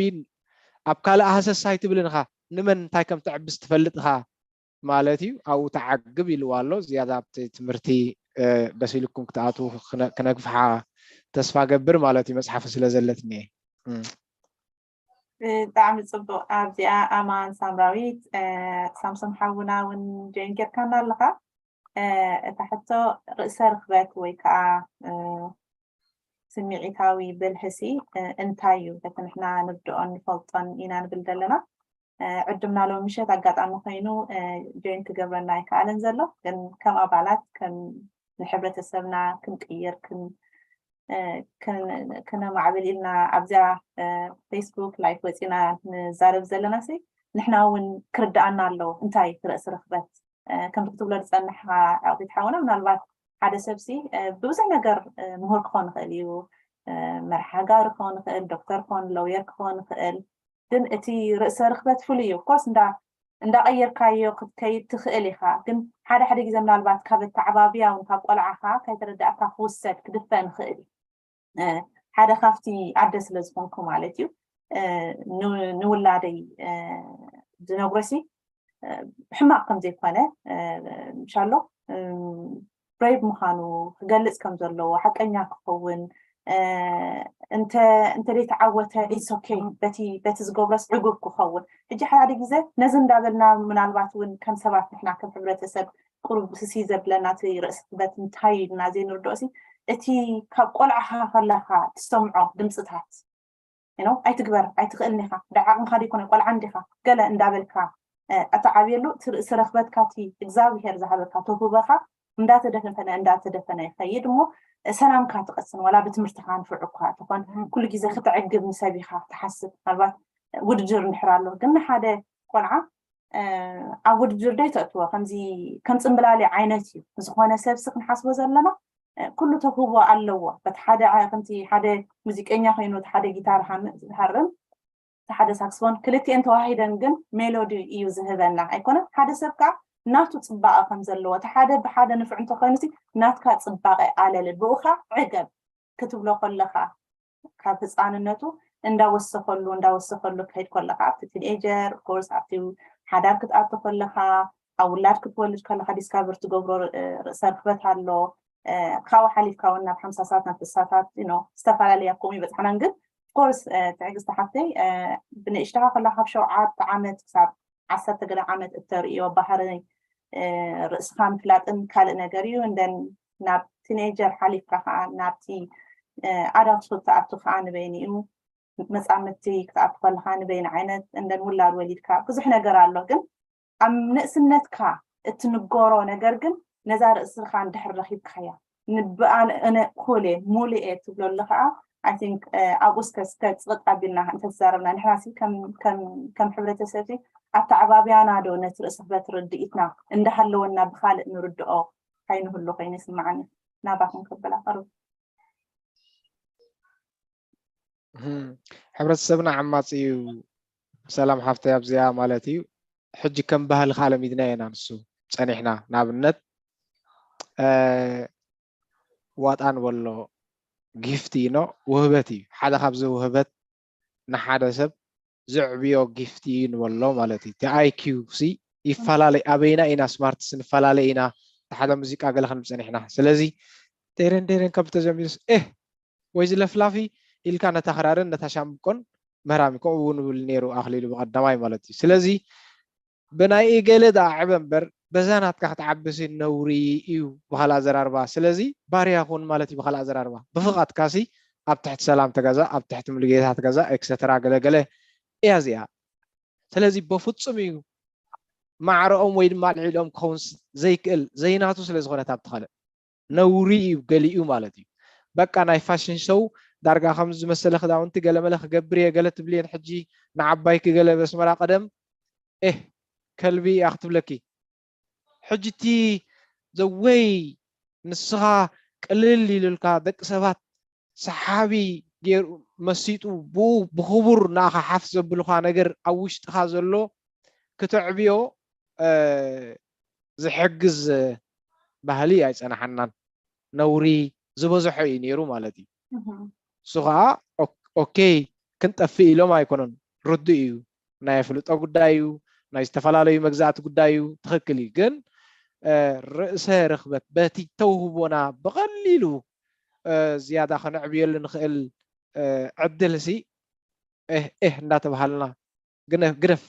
ኣብ ካልእ ሃሰስ ኣይትብልን ኢኻ። ንመን እንታይ ከም ተዕብስ ትፈልጥ ኢኻ ማለት እዩ። ኣብኡ ተዓግብ ኢልዋ ኣሎ። ዝያዳ ኣብቲ ትምህርቲ ደስ ኢልኩም ክትኣትዉ ክነግፍሓ ተስፋ ገብር ማለት እዩ። መፅሓፍ ስለ ዘለትኒ እየ። ብጣዕሚ ፅቡቕ። ኣብዚኣ ኣማን ሳምራዊት ሳምሶም ሓውና እውን ጆይን ጌርካና ኣለኻ። እታ ሕቶ ርእሰ ርኽበት ወይ ከዓ ስምዒታዊ ብልሕሲ እንታይ እዩ? በቲ ንሕና ንርድኦን ንፈልጦን ኢና ንብል ዘለና። ዕድምና ሎም ምሸት ኣጋጣሚ ኮይኑ ጆይን ክገብረና ኣይከኣለን ዘሎ፣ ግን ከም ኣባላት ከም ንሕብረተሰብና ክንቅይር ክነማዕብል ኢልና ኣብዚኣ ፌስቡክ ላይፍ ወፂና ንዛረብ ዘለና ሲ ንሕና እውን ክርድኣና ኣለዎ እንታይ ርእሲ ርኽበት ከምቲ ክትብሎ ዝፀናሕካ ዕቕቢት ሓውና ምናልባት ሓደ ሰብ ሲ ብብዙሕ ነገር ምሁር ክኸውን ይኽእል እዩ፣ መርሓጋሪ ክኸውን ይኽእል፣ ዶክተር ክኸውን፣ ሎየር ክኸውን ይኽእል። ግን እቲ ርእሰ ርኽበት ፍሉይ እዩ። ኮርስ እንዳ እንዳቐየርካዮ ክትከይድ ትኽእል ኢኻ። ግን ሓደ ሓደ ግዜ ምናልባት ካብ ኣተዓባብያ እውን ካብ ቆልዓኻ ከይተረዳእካ ክውሰድ ክድፈን ይኽእል እዩ። ሓደ ካብቲ ኣደ ስለ ዝኾንኩ ማለት እዩ ንውላደይ ዝነግሮ ሲ ሕማቕ ከም ዘይኮነ ምሻሎ ብሬቭ ምዃኑ ክገልፅ ከም ዘለዎ ሓቀኛ ክኸውን እንተ እንተ ዘይተዓወተ it's okay በቲ በቲ ዝገብሮስ ዕጉብ ክኸውን ሕጂ ሓደ ግዜ ነዚ እንዳበልና ምናልባት እውን ከም ሰባት ንሕና ከም ሕብረተሰብ ቁሩብ ስሲ ዘብለና እቲ ርእሲ ክበት እንታይ ኢልና ዘይንርድኦ ሲ እቲ ካብ ቆልዓኻ ከለኻ ትሰምዖ ድምፅታት you know ኣይትግበር ኣይትኽእልን ኢኻ ደዓቕምኻ ደይኮነ ቆልዓ እንዲኻ ገለ እንዳበልካ ኣተዓብየሉ እቲ ርእሲ ረኽበትካ እቲ እግዚኣብሄር ዝሃበካ ተውህበኻ እንዳተደፈነ እንዳተደፈነ ይኸይድ እሞ ሰላምካ ትቐስን ዋላ ብትምህርትኻ ንፍዑ እኳ ትኾን ኩሉ ግዜ ክትዕግብ ንሰብ ኢኻ ትሓስብ ምናልባት ውድድር እንድሕር ኣሎ ግን ንሓደ ቆልዓ ኣብ ውድድር ዶ ይተእትዎ? ከምዚ ከም ፅምብላሊ ዓይነት እዩ። ዝኾነ ሰብሲ ክንሓስቦ ዘለና ኩሉ ተውህቦ ኣለዎ። በቲ ሓደ ከምቲ ሓደ ሙዚቀኛ ኮይኑ እቲ ሓደ ጊታር ዝሃርም እቲ ሓደ ሳክስፎን ክልቲኤን ተዋሂደን ግን ሜሎዲ እዩ ዝህበና ኣይኮነን። ሓደ ሰብ ከዓ ናቱ ፅባቐ ከም ዘለዎ እቲ ሓደ ብሓደ ንፍዕ እንተኮይኑ ናትካ ፅባቐ ኣለልል ብኡካ ዕገብ ክትብሎ ከለካ ካብ ህፃንነቱ እንዳወሰኸሉ እንዳወሰኸሉ ክኸይድ ከለካ ኣብቲ ቲንኤጀር ኮርስ ኣብቲ ሓዳር ክትኣቱ ከለካ ኣብ ውላድ ክትወልድ ከለካ ዲስካቨር ትገብሮ ርእሰ ርክበት ኣሎ። ካብኡ ሓሊፍካ እውን ናብ ሓምሳሳት ናብ ስሳታት ዝተፈላለዩ ኣብ ከምኡ ይበፅሓናን ግን ኮርስ ትዕግስቲ ሓፍተይ ብንእሽተኻ ከላ ካብ ሸውዓተ ዓመት ክሳብ ዓሰርተ ገለ ዓመት እተርእዮ ባህሪ ርእስኻ ምፍላጥን ካልእ ነገር እዩ እንደን ናብ ቲኔጀር ሓሊፍካ ከዓ ናብቲ ኣዳልትሁድ ትኣቱ ከዓ ንበይኑ እዩ መፃምድቲ ክትኣቱ ከለካ ንበይኑ ዓይነት እንደን ውላድ ወሊድካ ብዙሕ ነገር ኣሎ ግን ኣብ ንእስነትካ እትንገሮ ነገር ግን ነዛ ርእስኻ እንድሕር ረኺብካያ ንብኣን እነ ኩል እየ ሙሉ እየ ትብለሉ ከዓ I think ኣብኡስ ከስከ ፅቕጥ ኣቢልና እንተተዛረብና ንሕና ሲ ከም ሕብረተሰብ ኣተዓባብያና ዶ ነቲ ርእሲ ክበት ርድኢትና እንዳሃለወና ብካልእ ንርድኦ ካይንህሉ ኮይኑ ይስምዓኒ ናባኹም ከብል ኣቐርብ ሕብረተሰብና ዓማፂ እዩ ሰላም ሓፍተይ ኣብዚኣ ማለት እዩ ሕጂ ከም ባህሊ ካለሚድና ኢና ንሱ ፀኒሕና ንኣብነት ዋጣ ንበሎ ጊፍት ኢኖ ውህበት እዩ ሓደ ካብዚ ውህበት ንሓደ ሰብ ዘዕብዮ ጊፍት እዩ ንበሎ ማለት እዩ እቲ IQ ሲ ይፈላለይ ኣበይና ኢና ስማርትስ ንፈላለይ ኢና ሓደ ሙዚቃ ገለ ክንብል ፀኒሕና ስለዚ ዴረን ዴረን ካብ ተጀሚሩስ ኤህ ወይ ዝለፍላፊ ኢልካ ነታ ክራርን ነታ ሻምብቆን ምህራም ከምኡ እውን ብል ነይሩ ኣኽሊሉ ብቐዳማይ ማለት እዩ ስለዚ ብናይ ገለ ደኣ ዕበ እምበር በዛ ናትካ ክትዓብሲ ነውሪ እዩ ብኻልእ ኣዘራርባ ስለዚ ባርያ ኩን ማለት እዩ ብኻልእ ኣዘራርባ ብፍቓድካ ሲ ኣብ ትሕቲ ሰላም ተገዛእ ኣብ ትሕቲ ሙሉጌታ ተገዛእ ኤክሰተራ ገለገለ እያ እዚኣ ስለዚ በፍጹም እዩ ማዕረኦም ወይ ድማ ልዕሊኦም ክኸውን ዘይክእል ዘይናቱ ስለ ዝኾነት ኣብቲ ካልእ ነውሪ እዩ ገሊኡ ማለት እዩ በቃ ናይ ፋሽን ሾው ዳርጋ ከም ዝመሰለ ክዳውንቲ ገለመለ ክገብር እየ ገለ ትብልየን ሕጂ ንዓባይኪ ገለ በስመራ ቀደም ኤህ ከልቢ እያ ክትብለኪ ሕጂ እቲ ዘወይ ንስኻ ቅልል ኢሉልካ ደቂ ሰባት ሰሓቢ ገይሩ መሲጡ ብኡ ብኽቡር ንኣኻ ሓፍ ዘብሉኻ ነገር ኣብ ውሽጥኻ ዘሎ ክተዕብዮ ዝሕግዝ ባህሊ ኣይፀናሓናን ነውሪ ዝበዝሖ እዩ ነይሩ ማለት እዩ እሱ ከዓ ኦኬ ክንጠፍእ ኢሎም ኣይኮነን ርዱእ እዩ ናይ ኣፍልጦ ጉዳይ እዩ ናይ ዝተፈላለዩ መግዛእቲ ጉዳይ እዩ ትኽክል እዩ ግን ርእሰ ርኽበት በቲ ተውህቦና ብቐሊሉ ዝያዳ ከነዕብየሉ ንኽእል ዕድል ሲ ኤህ እንዳተባሃልና ግደፍ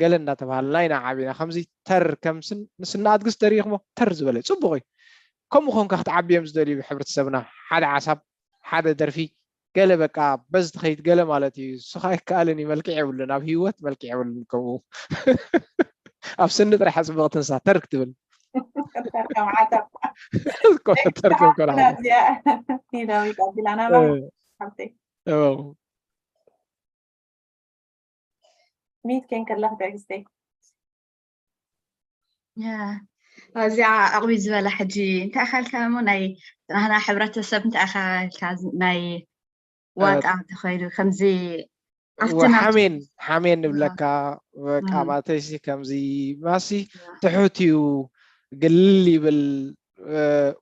ገለ እንዳተባሃልና ኢና ዓቢና ከምዚ ተር ከም ንስና ኣድግስ ተሪኢኽሞ ተር ዝበለ ፅቡቅ እዩ ከምኡ ኮንካ ክትዓብዮም ዝደልዩ ሕብረተሰብና ሓደ ዓሳብ ሓደ ደርፊ ገለ በቃ በዚ ትኸይድ ገለ ማለት እዩ እሱ ከዓ ይከኣልን እዩ መልክዕ የብሉን ኣብ ህይወት መልክዕ የብሉን ከምኡ ኣብ ስኒ ጥራሕ ፅብቕቲ ንሳ ተር ክትብል ሚት ኬን ከለክ ትዕግስተይ እዚኣ ዕቕቢ ዝበላ ሕጂ እንታይ ካልካ እሞ ናይ ናህና ሕብረተሰብ እንታይ ኢኻ ኢልካ ናይ ዋጣ እንተኮይኑ ከምዚ ሓሜን ሓሜን ንብለካ በቃ ማለተይሲ ከምዚ ማሲ ትሑት እዩ ግልል ይብል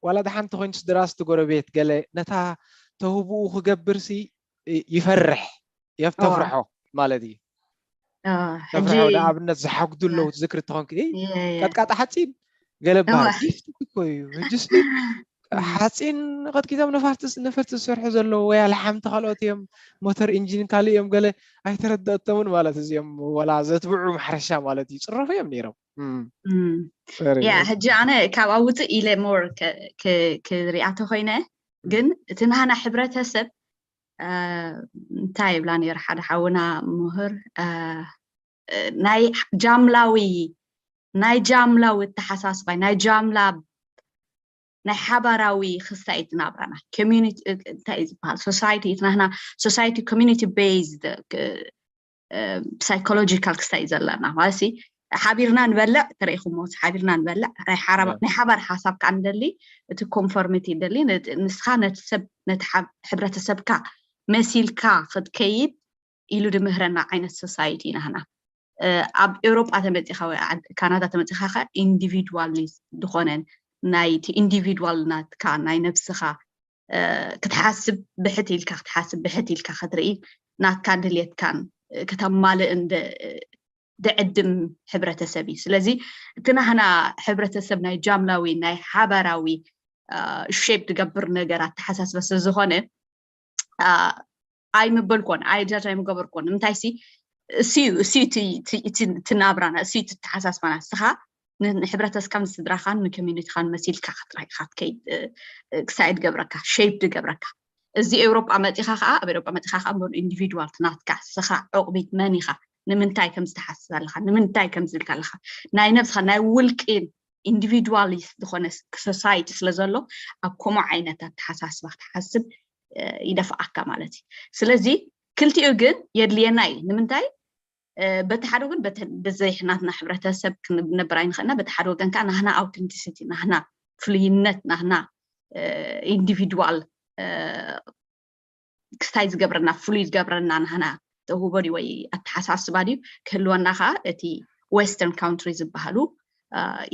ዋላ ደሓንቲ ኮይኑ ስድራስ እቲ ጎረቤት ገለ ነታ ተህብኡ ክገብርሲ ይፈርሕ የፍተፍርሖ ማለት እዩ ተፍርሖ ንኣብነት ዝሓጉዱ ኣለዉ ትዝክሪ ትኾንኪ ቀጥቃጣ ሓፂን ገለ በሃል ጊፍት እኮ እዩ ሕጅስ ሓፂን ቀጥቂጦም ነፋርቲ ነፈርቲ ዝሰርሑ ዘለዉ ወይ ኣልሓምቲ ካልኦት እዮም ሞተር ኢንጂን ካልእ እዮም ገለ ኣይተረደእቶምን ማለት እዚኦም ወላ ዘትብዑ ማሕረሻ ማለት እዩ ፅረፉ እዮም ነይሮም ያ ሕጂ ኣነ ካብ ኣውፅእ ኢለ ሞር ክሪኣ ተኮይነ ግን እቲ ናህና ሕብረተሰብ እንታይ ይብላ ነይሩ ሓደ ሓውና ምሁር ናይ ጃምላዊ ናይ ጃምላዊ ኣተሓሳስባይ ናይ ጃምላ ናይ ሓባራዊ ክስታይ እቲ ናብራና ኮሚኒቲ እንታይ እዩ ዝበሃል ሶሳይቲ እቲ ናህና ሶሳይቲ ኮሚኒቲ ቤዝድ ሳይኮሎጂካል ክስታይ እዩ ዘለና ማለት ሓቢርና ንበልዕ፣ ተረኢኹሞ፣ ሓቢርና ንበልዕ። ናይ ሓባር ሓሳብ ከዓ ንደሊ፣ እቲ ኮንፎርሚቲ ይደሊ። ንስኻ ነቲ ሰብ፣ ነቲ ሕብረተሰብካ መሲልካ ክትከይድ ኢሉ ድምህረና ዓይነት ሶሳይቲ ኢና። ኣብ ኤውሮጳ ተመፂኻ ወይ ካናዳ ተመፂኻ ከ ኢንዲቪድዋል ዝኾነን ናይቲ ኢንዲቪድዋል ናትካ ናይ ነብስኻ ክትሓስብ ብሕት ኢልካ ክትሓስብ ብሕት ኢልካ ክትርኢ ናትካን ድልየትካን ከተማልእን ድዕድም ሕብረተሰብ እዩ። ስለዚ እቲ ናህና ሕብረተሰብ ናይ ጃምላዊ ናይ ሓባራዊ ሼፕ ድገብር ነገር ኣተሓሳስበ ስለዝኾነ ኣይምበልኮን ኣይጃጅ ኣይምገበርኮን ንምንታይ ሲ እሱ እቲ ናብራና እሱ እቲ ተሓሳስባና እስኻ ንሕብረተስካን ስድራኻን ንኮሚኒቲኻን መሲልካ ክትራይካ ክትከይድ ክሳይድ ገብረካ ሼፕ ድገብረካ እዚ ኤውሮጳ መፂኻ ከዓ ኣብ ኤውሮጳ መፂኻ ከዓ እምበሩ ኢንዲቪድዋል ትናትካ ስኻ ዕቑቢት መን ኢኻ ንምንታይ ከም ዝተሓስብ ኣለኻ ንምንታይ ከም ዝብልካ ኣለኻ ናይ ነብስኻ ናይ ውልቂ ኢንዲቪድዋሊስት ዝኾነ ሶሳይቲ ስለ ዘሎ ኣብ ከምኡ ዓይነት ኣተሓሳስባ ክትሓስብ ይደፍኣካ ማለት እዩ። ስለዚ ክልቲኡ ግን የድልየና እዩ። ንምንታይ በቲ ሓደ ወገን ብዘይ ናትና ሕብረተሰብ ክንነብር ኣይንኽእልና፣ በቲ ሓደ ወገን ከዓ ናህና ኣውተንቲሲቲ ናህና ፍሉይነት ናህና ኢንዲቪድዋል ክስታይ ዝገብረና ፍሉይ ዝገብረና ናህና ተውህቦ ድዩ ወይ ኣተሓሳስባ ድዩ ክህልወና ከዓ እቲ ዌስተርን ካውንትሪ ዝበሃሉ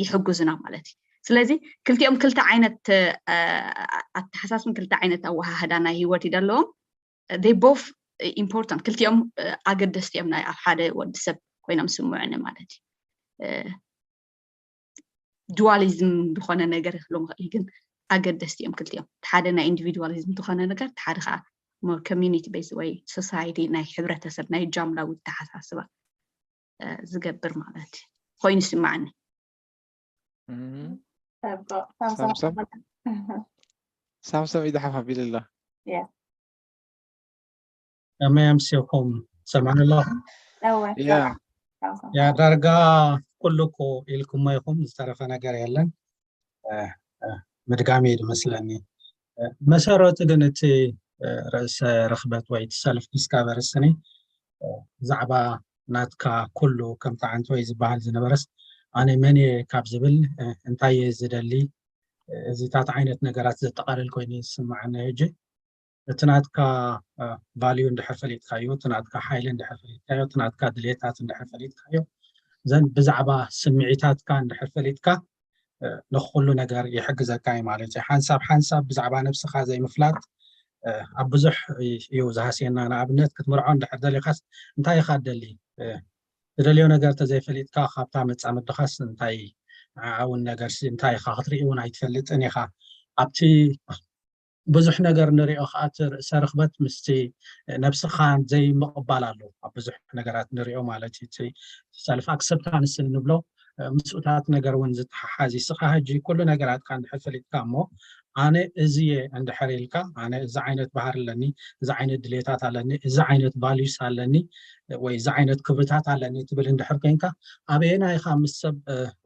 ይሕግዙና ማለት እዩ። ስለዚ ክልቲኦም ክልተ ዓይነት ኣተሓሳስብን ክልተ ዓይነት ኣወሃህዳ ናይ ህይወት እዩ ዘለዎም። ቦፍ ኢምፖርታንት ክልቲኦም ኣገደስቲ እዮም ናይ ኣብ ሓደ ወዲ ሰብ ኮይኖም ስምዑኒ ማለት እዩ። ዱዋሊዝም ዝኾነ ነገር ይክሎ ምክእል ግን ኣገደስቲ እዮም ክልቲኦም ሓደ ናይ ኢንዲቪድዋሊዝም ዝኾነ ነገር ሓደ ከዓ ሞር ኮሚኒቲ ቤዝ ወይ ሶሳይቲ ናይ ሕብረተሰብ ናይ ጃምላዊ ተሓሳስባ ዝገብር ማለት ኮይኑ ይስማዓኒ። ሳምሶም ኢድሓፍ ኣቢሉ ኣሎ። ከመይ ኣምሲኹም? ሰማዕኒ ኣለኹም? ያ ዳርጋ ኩሉ እኮ ኢልኩሞ ኢኹም፣ ዝተረፈ ነገር የለን። ምድጋም እዩ ዝመስለኒ። መሰረቱ ግን እቲ ርእሰ ርኽበት ወይ ሰልፍ ዲስካቨሪ ስኒ ብዛዕባ ናትካ ኩሉ ከምቲ ዓንተወይ ዝበሃል ዝነበረስ ኣነ መን እየ ካብ ዝብል እንታይ እየ ዝደሊ እዚታት ዓይነት ነገራት ዘጠቓልል ኮይኑ ዝስማዓኒ። ሕጂ እቲ ናትካ ቫልዩ እንድሕር ፈሊጥካዮ፣ እቲ ናትካ ሓይሊ እንድሕር ፈሊጥካዮ፣ እቲ ናትካ ድሌታት እንድሕር ፈሊጥካዮ፣ ዘን ብዛዕባ ስምዒታትካ እንድሕር ፈሊጥካ ንኩሉ ነገር ይሕግዘካ እዩ ማለት እዩ። ሓንሳብ ሓንሳብ ብዛዕባ ነብስኻ ዘይምፍላጥ ኣብ ብዙሕ እዩ ዝሃስየና። ንኣብነት ክትምርዖ እንድሕር ደሊኻስ እንታይ ኢኻ ትደሊ? ትደልዮ ነገር ተዘይፈሊጥካ ካብታ መጻምድኻስ እንታይ ንዓኣ እውን ነገርሲ እንታይ ኢኻ ክትርኢ እውን ኣይትፈልጥን ኢኻ። ኣብቲ ብዙሕ ነገር ንሪኦ ከዓ እቲ ርእሰ ርኽበት ምስቲ ነብስኻ ዘይምቕባል ኣሎ ኣብ ብዙሕ ነገራት ንሪኦ ማለት እዩ። እቲ ሰልፍ ኣክሰፕታንስ እንብሎ ምስኡታት ነገር እውን ዝተሓሓዝ እዩ። ስኻ ሕጂ ኩሉ ነገራትካ እንድሕር ፈሊጥካ እሞ ኣነ እዚ እየ እንድሕር ኢልካ ኣነ እዚ ዓይነት ባህሪ ኣለኒ፣ እዚ ዓይነት ድሌታት ኣለኒ፣ እዚ ዓይነት ቫልዩስ ኣለኒ ወይ እዚ ዓይነት ክብርታት ኣለኒ ትብል እንድሕር ኮይንካ ኣበየና ኢኻ ምስ ሰብ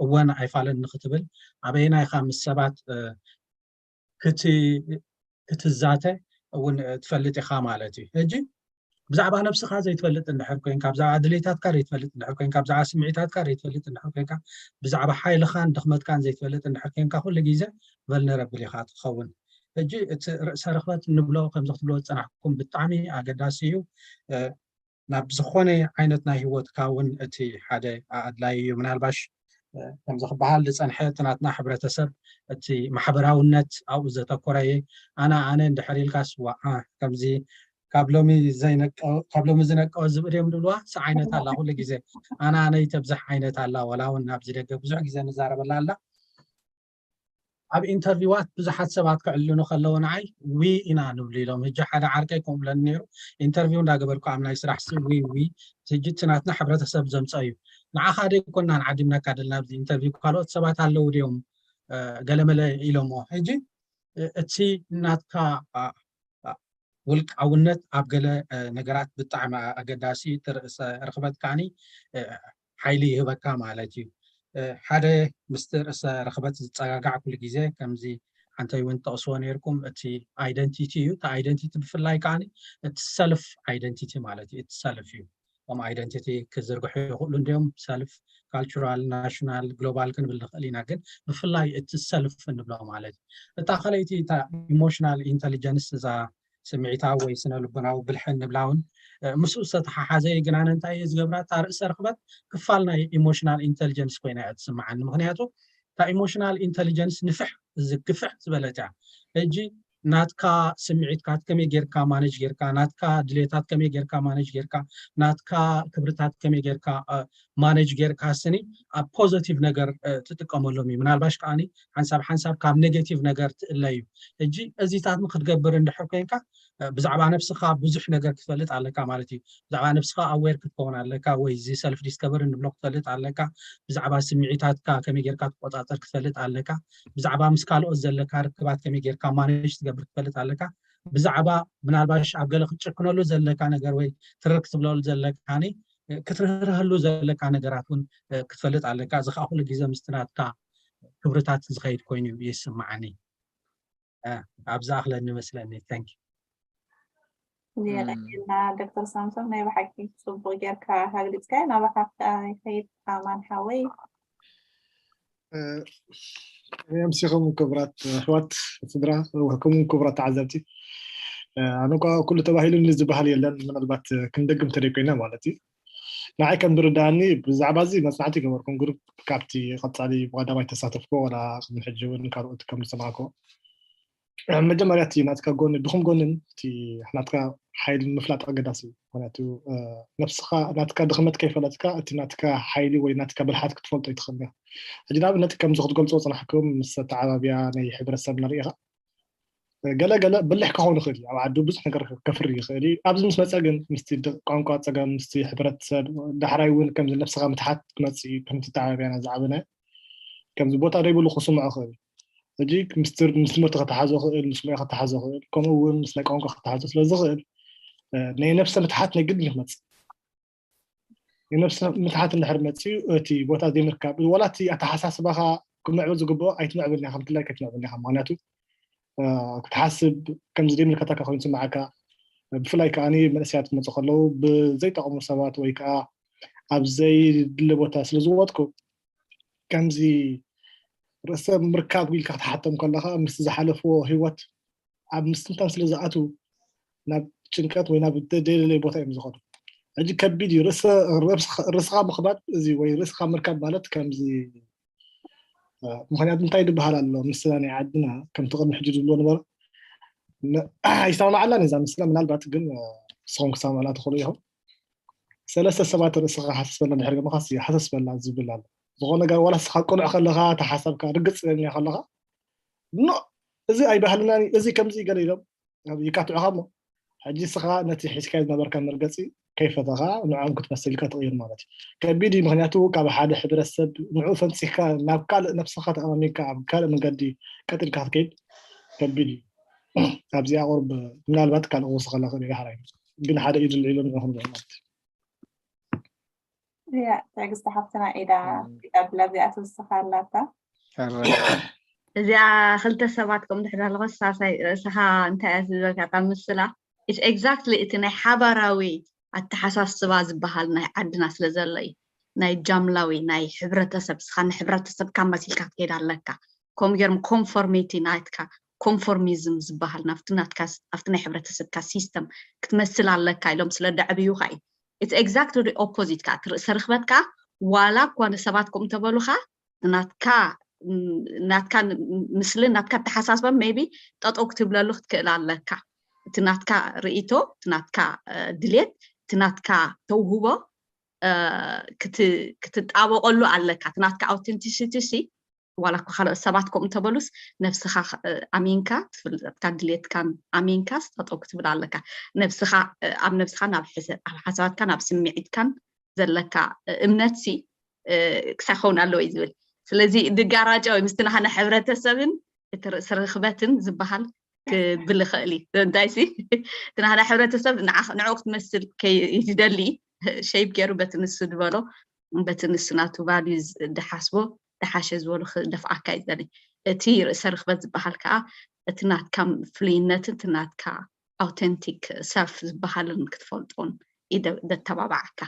እወን ኣይፋለኒ ክትብል ኣበየና ኢኻ ምስ ሰባት ክትዛተ እውን ትፈልጥ ኢኻ ማለት እዩ። ሕጂ ብዛዕባ ነብስኻ ዘይትፈልጥ እንድሕር ኮይንካ፣ ብዛዕባ ድሌታትካ ዘይትፈልጥ እንድሕር ኮይንካ፣ ብዛዕባ ስምዒታትካ ዘይትፈልጥ እንድሕር ኮይንካ፣ ብዛዕባ ሓይልኻን ድኽመትካን ዘይትፈልጥ እንድሕር ኮይንካ ኩሉ ግዜ ቨልነረብል ኢኻ ትኸውን። ሕጂ እቲ ርእሰ ርኽበት እንብሎ ከምዚ ክትብሎ ዝጸናሕኩም ብጣዕሚ ኣገዳሲ እዩ። ናብ ዝኾነ ዓይነት ናይ ህይወትካ እውን እቲ ሓደ ኣድላይ እዩ። ምናልባሽ ከምዚ ክበሃል ዝፀንሐ እቲ ናትና ሕብረተሰብ እቲ ማሕበራውነት ኣብኡ ዘተኮረ እየ። ኣነ ኣነ እንድሕር ኢልካስ ዋዓ ከምዚ ካብ ሎሚ ካብ ሎሚ ዝነቀወ ዝብኢ ድዮም ዝብልዋ ስ ዓይነት ኣላ ኩሉ ግዜ ኣነ ኣነ ይተብዝሕ ዓይነት ኣላ ወላ እውን ኣብዚ ደገ ብዙሕ ግዜ ንዛረበላ ኣላ። ኣብ ኢንተርቪዋት ብዙሓት ሰባት ክዕልሉ ከለዉ ንዓይ ዊ ኢና ንብሉ ኢሎም። ሕጂ ሓደ ዓርከይ ከምኡ ብለኒ ነይሩ። ኢንተርቪው እንዳገበርኩ ኣብ ናይ ስራሕ ሲ ዊ ዊ ሕጂ እቲ ናትና ሕብረተሰብ ዘምፀ እዩ። ንዓኻ ደይኮናን ዓዲምናካ ዘለና ኣብዚ ኢንተርቪው ካልኦት ሰባት ኣለዉ ድዮም ገለመለ ኢሎሞ። ሕጂ እቲ ናትካ ውልቃውነት ኣብ ገለ ነገራት ብጣዕሚ ኣገዳሲ እዩ። እቲ ርእሰ ርኽበት ከዓኒ ሓይሊ ይህበካ ማለት እዩ። ሓደ ምስቲ ርእሰ ርኽበት ዝፀጋጋዕ ኩሉ ግዜ ከምዚ ሓንተይ እውን ጠቕስዎ ነይርኩም እቲ ኣይደንቲቲ እዩ። እቲ ኣይደንቲቲ ብፍላይ ከዓኒ እቲ ሰልፍ ኣይደንቲቲ ማለት እዩ። እቲ ሰልፍ እዩ። ከም identity ክዝርግሑ ይኽእሉ እንዲዮም። ሰልፍ፣ ካልቸራል፣ ናሽናል፣ ግሎባል ክንብል ንኽእል ኢና። ግን ብፍላይ እቲ ሰልፍ እንብሎ ማለት እዩ። እታ ካልኣይቲ እታ ኢሞሽናል ኢንተሊጀንስ፣ እዛ ስምዒታዊ ወይ ስነ ልቦናዊ ብልሒ እንብላ እውን ምስኡ ዝተተሓሓዘ እዩ። ግን ኣነ እንታይ እየ ዝገብራ? እታ ርእሰ ርኽበት ክፋል ናይ ኢሞሽናል ኢንተሊጀንስ ኮይና እያ ትስምዓኒ። ምክንያቱ እታ ኢሞሽናል ኢንተሊጀንስ ንፍሕ፣ ግፍሕ ዝበለት እያ። ሕጂ ናትካ ስምዒትካ ከመይ ጌርካ ማነጅ ጌርካ፣ ናትካ ድሌታት ከመይ ጌርካ ማነጅ ጌርካ፣ ናትካ ክብርታት ከመይ ጌርካ ማነጅ ጌርካ ስኒ ኣብ ፖዘቲቭ ነገር ትጥቀመሎም እዩ። ምናልባሽ ከዓኒ ሓንሳብ ሓንሳብ ካብ ኔጌቲቭ ነገር ትእለ እዩ። ሕጂ እዚታት ንክትገብር እንድሕር ኮይንካ ብዛዕባ ነብስኻ ብዙሕ ነገር ክትፈልጥ ኣለካ ማለት እዩ። ብዛዕባ ነብስኻ ኣዌር ክትከውን ኣለካ፣ ወይ እዚ ሰልፍ ዲስከቨሪ ንብሎ ክትፈልጥ ኣለካ። ብዛዕባ ስምዒታትካ ከመይ ጌርካ ትቆጻጸር ክትፈልጥ ኣለካ። ብዛዕባ ምስ ካልኦት ዘለካ ርክባት ከመይ ጌርካ ማኔጅ ትገብር ክትፈልጥ ኣለካ። ብዛዕባ ምናልባሽ ኣብ ገለ ክትጭክነሉ ዘለካ ነገር ወይ ትርር ክትብለሉ ዘለካ ክትርህርህሉ ዘለካ ነገራት እውን ክትፈልጥ ኣለካ። እዚ ከዓ ኩሉ ግዜ ምስቲ ናትካ ክብርታት ዝኸይድ ኮይኑ ይስምዓኒ። ኣብዚ ኣኽለኒ መስለኒ። Thank you። የቀኒልና ዶክተር ሳምሶም፣ ናይ ብሓቂ ጽቡቕ ጌርካ ኣግሊጽካዮ። ናባኻ ከዓ ይኸይድ ኣማን ሓወይ። ኣምሲኹም ክቡራት ኣሕዋት ስድራ፣ ከምኡ ክቡራት ተዓዘብቲ። ኣነ እኳ ኩሉ ተባሂሉኒ ዝበሃል የለን፣ ምናልባት ክንደግም ተደይኮይና ማለት እዩ። ንዓይ ከም ዝርዳእኒ ብዛዕባ እዚ መፅናዕቲ ገበርኩም ግሩፕ ካብቲ ቀፃሊ ብቀዳማይ ተሳተፍኮ ዋላ ቅድሚ ሕጂ እውን ካልኦት ከም ዝሰማዕኮ መጀመርያ እቲ ናትካ ጎኒ ድኹም ጎንን እቲ ናትካ ሓይልን ምፍላጥ ኣገዳሲ እዩ። ምክንያቱ ነብስኻ ናትካ ድኽመት ከይፈለጥካ እቲ ናትካ ሓይሊ ወይ ናትካ ብልሓት ክትፈልጦ ይትኽእል። ሕጂ ንኣብነት ከምዚ ክትገልፅዎ ፅናሕኩም ምስ ኣተዓባብያ ናይ ሕብረተሰብ ንርኢ ኢኻ። ገለ ገለ ብልሕ ክኸውን ይኽእል እዩ። ኣብ ዓዱ ብዙሕ ነገር ከፍሪ ይኽእል እዩ። ኣብዚ ምስ መፀ ግን ምስቲ ቋንቋ ፀገም፣ ምስቲ ሕብረተሰብ፣ ዳሕራይ እውን ከምዚ ነብስኻ ምትሓት ክመፅእ እዩ። ከምቲ ኣተዓባብያና ዝዓበና ከምዚ ቦታ ደይብሉ ክስምዖ ይኽእል እዩ። ሕጂ ምስ ትምህርቲ ከተሓዞ ክእል፣ ምስ ሞያ ከተሓዞ ክእል፣ ከምኡ እውን ምስ ናይ ቋንቋ ከተሓዞ ስለ ዝኽእል ናይ ነብሰ ምትሓት ናይ ግድን ክመፅእ። ናይ ነብሰ ምትሓት እንድሕር መፅኡ እቲ ቦታ ዘይምርካብ ዋላ እቲ ኣተሓሳስባኻ ክምዕብል ዝግብኦ ኣይትምዕብልን ኢኻ፣ ከምትላይ ከይትምዕብል ኢኻ። ምክንያቱ ክትሓስብ ከምዚ ዘይምልከተካ ኮይኑ ስምዓካ። ብፍላይ ከዓ መንእሰያት ክመፁ ከለዉ ብዘይጠቕሙ ሰባት ወይ ከዓ ኣብ ዘይድለ ቦታ ስለ ዝወጥኩ ከምዚ ርእሰ ምርካብ ኢልካ ክትሓቶም ከለካ ምስ ዝሓለፍዎ ህይወት ኣብ ምስትንታን ስለ ዝኣትዉ ናብ ጭንቀት ወይ ናብ ደለለይ ቦታ እዮም ዝኸዱ። ሕጂ ከቢድ እዩ። ርእስኻ ምኽባድ እዚ ወይ ርእስኻ ምርካብ ማለት ከምዚ ምክንያቱ እንታይ ዝበሃል ኣሎ ምስላ ናይ ዓድና ከምቲ ቅድሚ ሕጂ ዝብሎ ነበረ ኣይሰማማዓላን እዛ ምስላ ምናልባት ግን ንስኹም ክሰማማዓላ ትኽእሉ ኢኹም። ሰለስተ ሰባት ርእስኻ ሓሰስ በላ ድሕሪ ገምኻስ ሓሰስ በላ ዝብል ኣሎ። ዝኾነ ነገር ዋላ ስኻ ቅኑዕ ከለኻ ተሓሳብካ ርግፅ ኢለኛ ከለኻ ኖ እዚ ኣይባህልናን እዚ ከምዚ ገለ ኢሎም ይካትዑኻ እሞ ሕጂ ስኻ ነቲ ሒዝካዮ ዝነበርካ መርገፂ ከይፈተኻ ንዕኦም ክትመስል ኢልካ ትቕይር ማለት እዩ። ከቢድ እዩ። ምክንያቱ ካብ ሓደ ሕብረተሰብ ንዕኡ ፈንፂካ ናብ ካልእ ነብስኻ ተኣማሚንካ ኣብ ካልእ መንገዲ ቀጢልካ ክትከይድ ከቢድ እዩ። ኣብዚኣ ቁርብ ምናልባት ካልእ ክወስኸላ ክእል ዳሕራይ ግን ሓደ ኢዱ ልዒሉ ንዕኹም ማለት እዩ። እያ ትዕግስቲ ሓፍትና ኢዳ ኢዳ ብላ እዚኣ ትውስኻ ኣላታ። እዚኣ ክልተ ሰባት ከም ድሕር ኣለኹ ሳሳይ ርእስኻ እንታይ እያ ዝበልካ እታ ምስላ it's exactly እቲ ናይ ሓባራዊ ኣተሓሳስባ ዝበሃል ናይ ዓድና ስለ ዘሎ እዩ። ናይ ጃምላዊ ናይ ሕብረተሰብ ስኻ ንሕብረተሰብካ መሲልካ ትከይድ ኣለካ። ከምኡ ገይሮም ኮንፎርሚቲ ናትካ ኮንፎርሚዝም ዝበሃል ናብቲ ናትካ ኣብቲ ናይ ሕብረተሰብካ ሲስተም ክትመስል ኣለካ ኢሎም ስለ ደዕብዩካ እዩ። It's exactly the opposite ከዓ እቲ ርእሰ ርኽበት ከዓ ዋላ እኳ ንሰባት ከምኡ እንተበሉካ ናትካ ናትካ ምስልን ናትካ ኣተሓሳስባን maybe ጠጠው ክትብለሉ ክትክእል ኣለካ። እቲ ናትካ ርእይቶ፣ እቲ ናትካ ድሌት፣ እቲ ናትካ ተውህቦ ክትጣበቀሉ ኣለካ። እቲ ናትካ ኣውተንቲሲቲ ዋላ እኳ ካልኦት ሰባት ከምኡ እንተበሉስ ነብስኻ ኣሚንካ ትፍልጠትካ ድሌትካን ኣሚንካስ ጠጠው ክትብል ኣለካ። ነብስኻ ኣብ ነብስኻ ናብ ኣብ ሓሳባትካን ኣብ ስምዒትካን ዘለካ እምነትሲ ክሳይ ክኸውን ኣለዎ እዩ ዝብል። ስለዚ ድጋራጫ ወይ ምስቲ ናህና ሕብረተሰብን እቲ ርእሲ ርኽበትን ዝበሃል ክብል ይኽእል እዩ። እንታይ ሲ እቲ ናህና ሕብረተሰብ ንዕኡ ክትመስል ይደሊ ሸይፕ ገይሩ በቲ ንሱ ዝበሎ በቲ ንሱ ናቱ ቫልዩዝ ድሓስቦ ድሓሸ ዝበሉ ክደፍኣካ እዩ ዘለ። እቲ ርእሰ ርኽበት ዝበሃል ከዓ እቲ ናትካ ፍሉይነትን እቲ ናትካ ኣውተንቲክ ሰልፍ ዝበሃልን ክትፈልጦን እዩ ደ- ደተባብዓካ።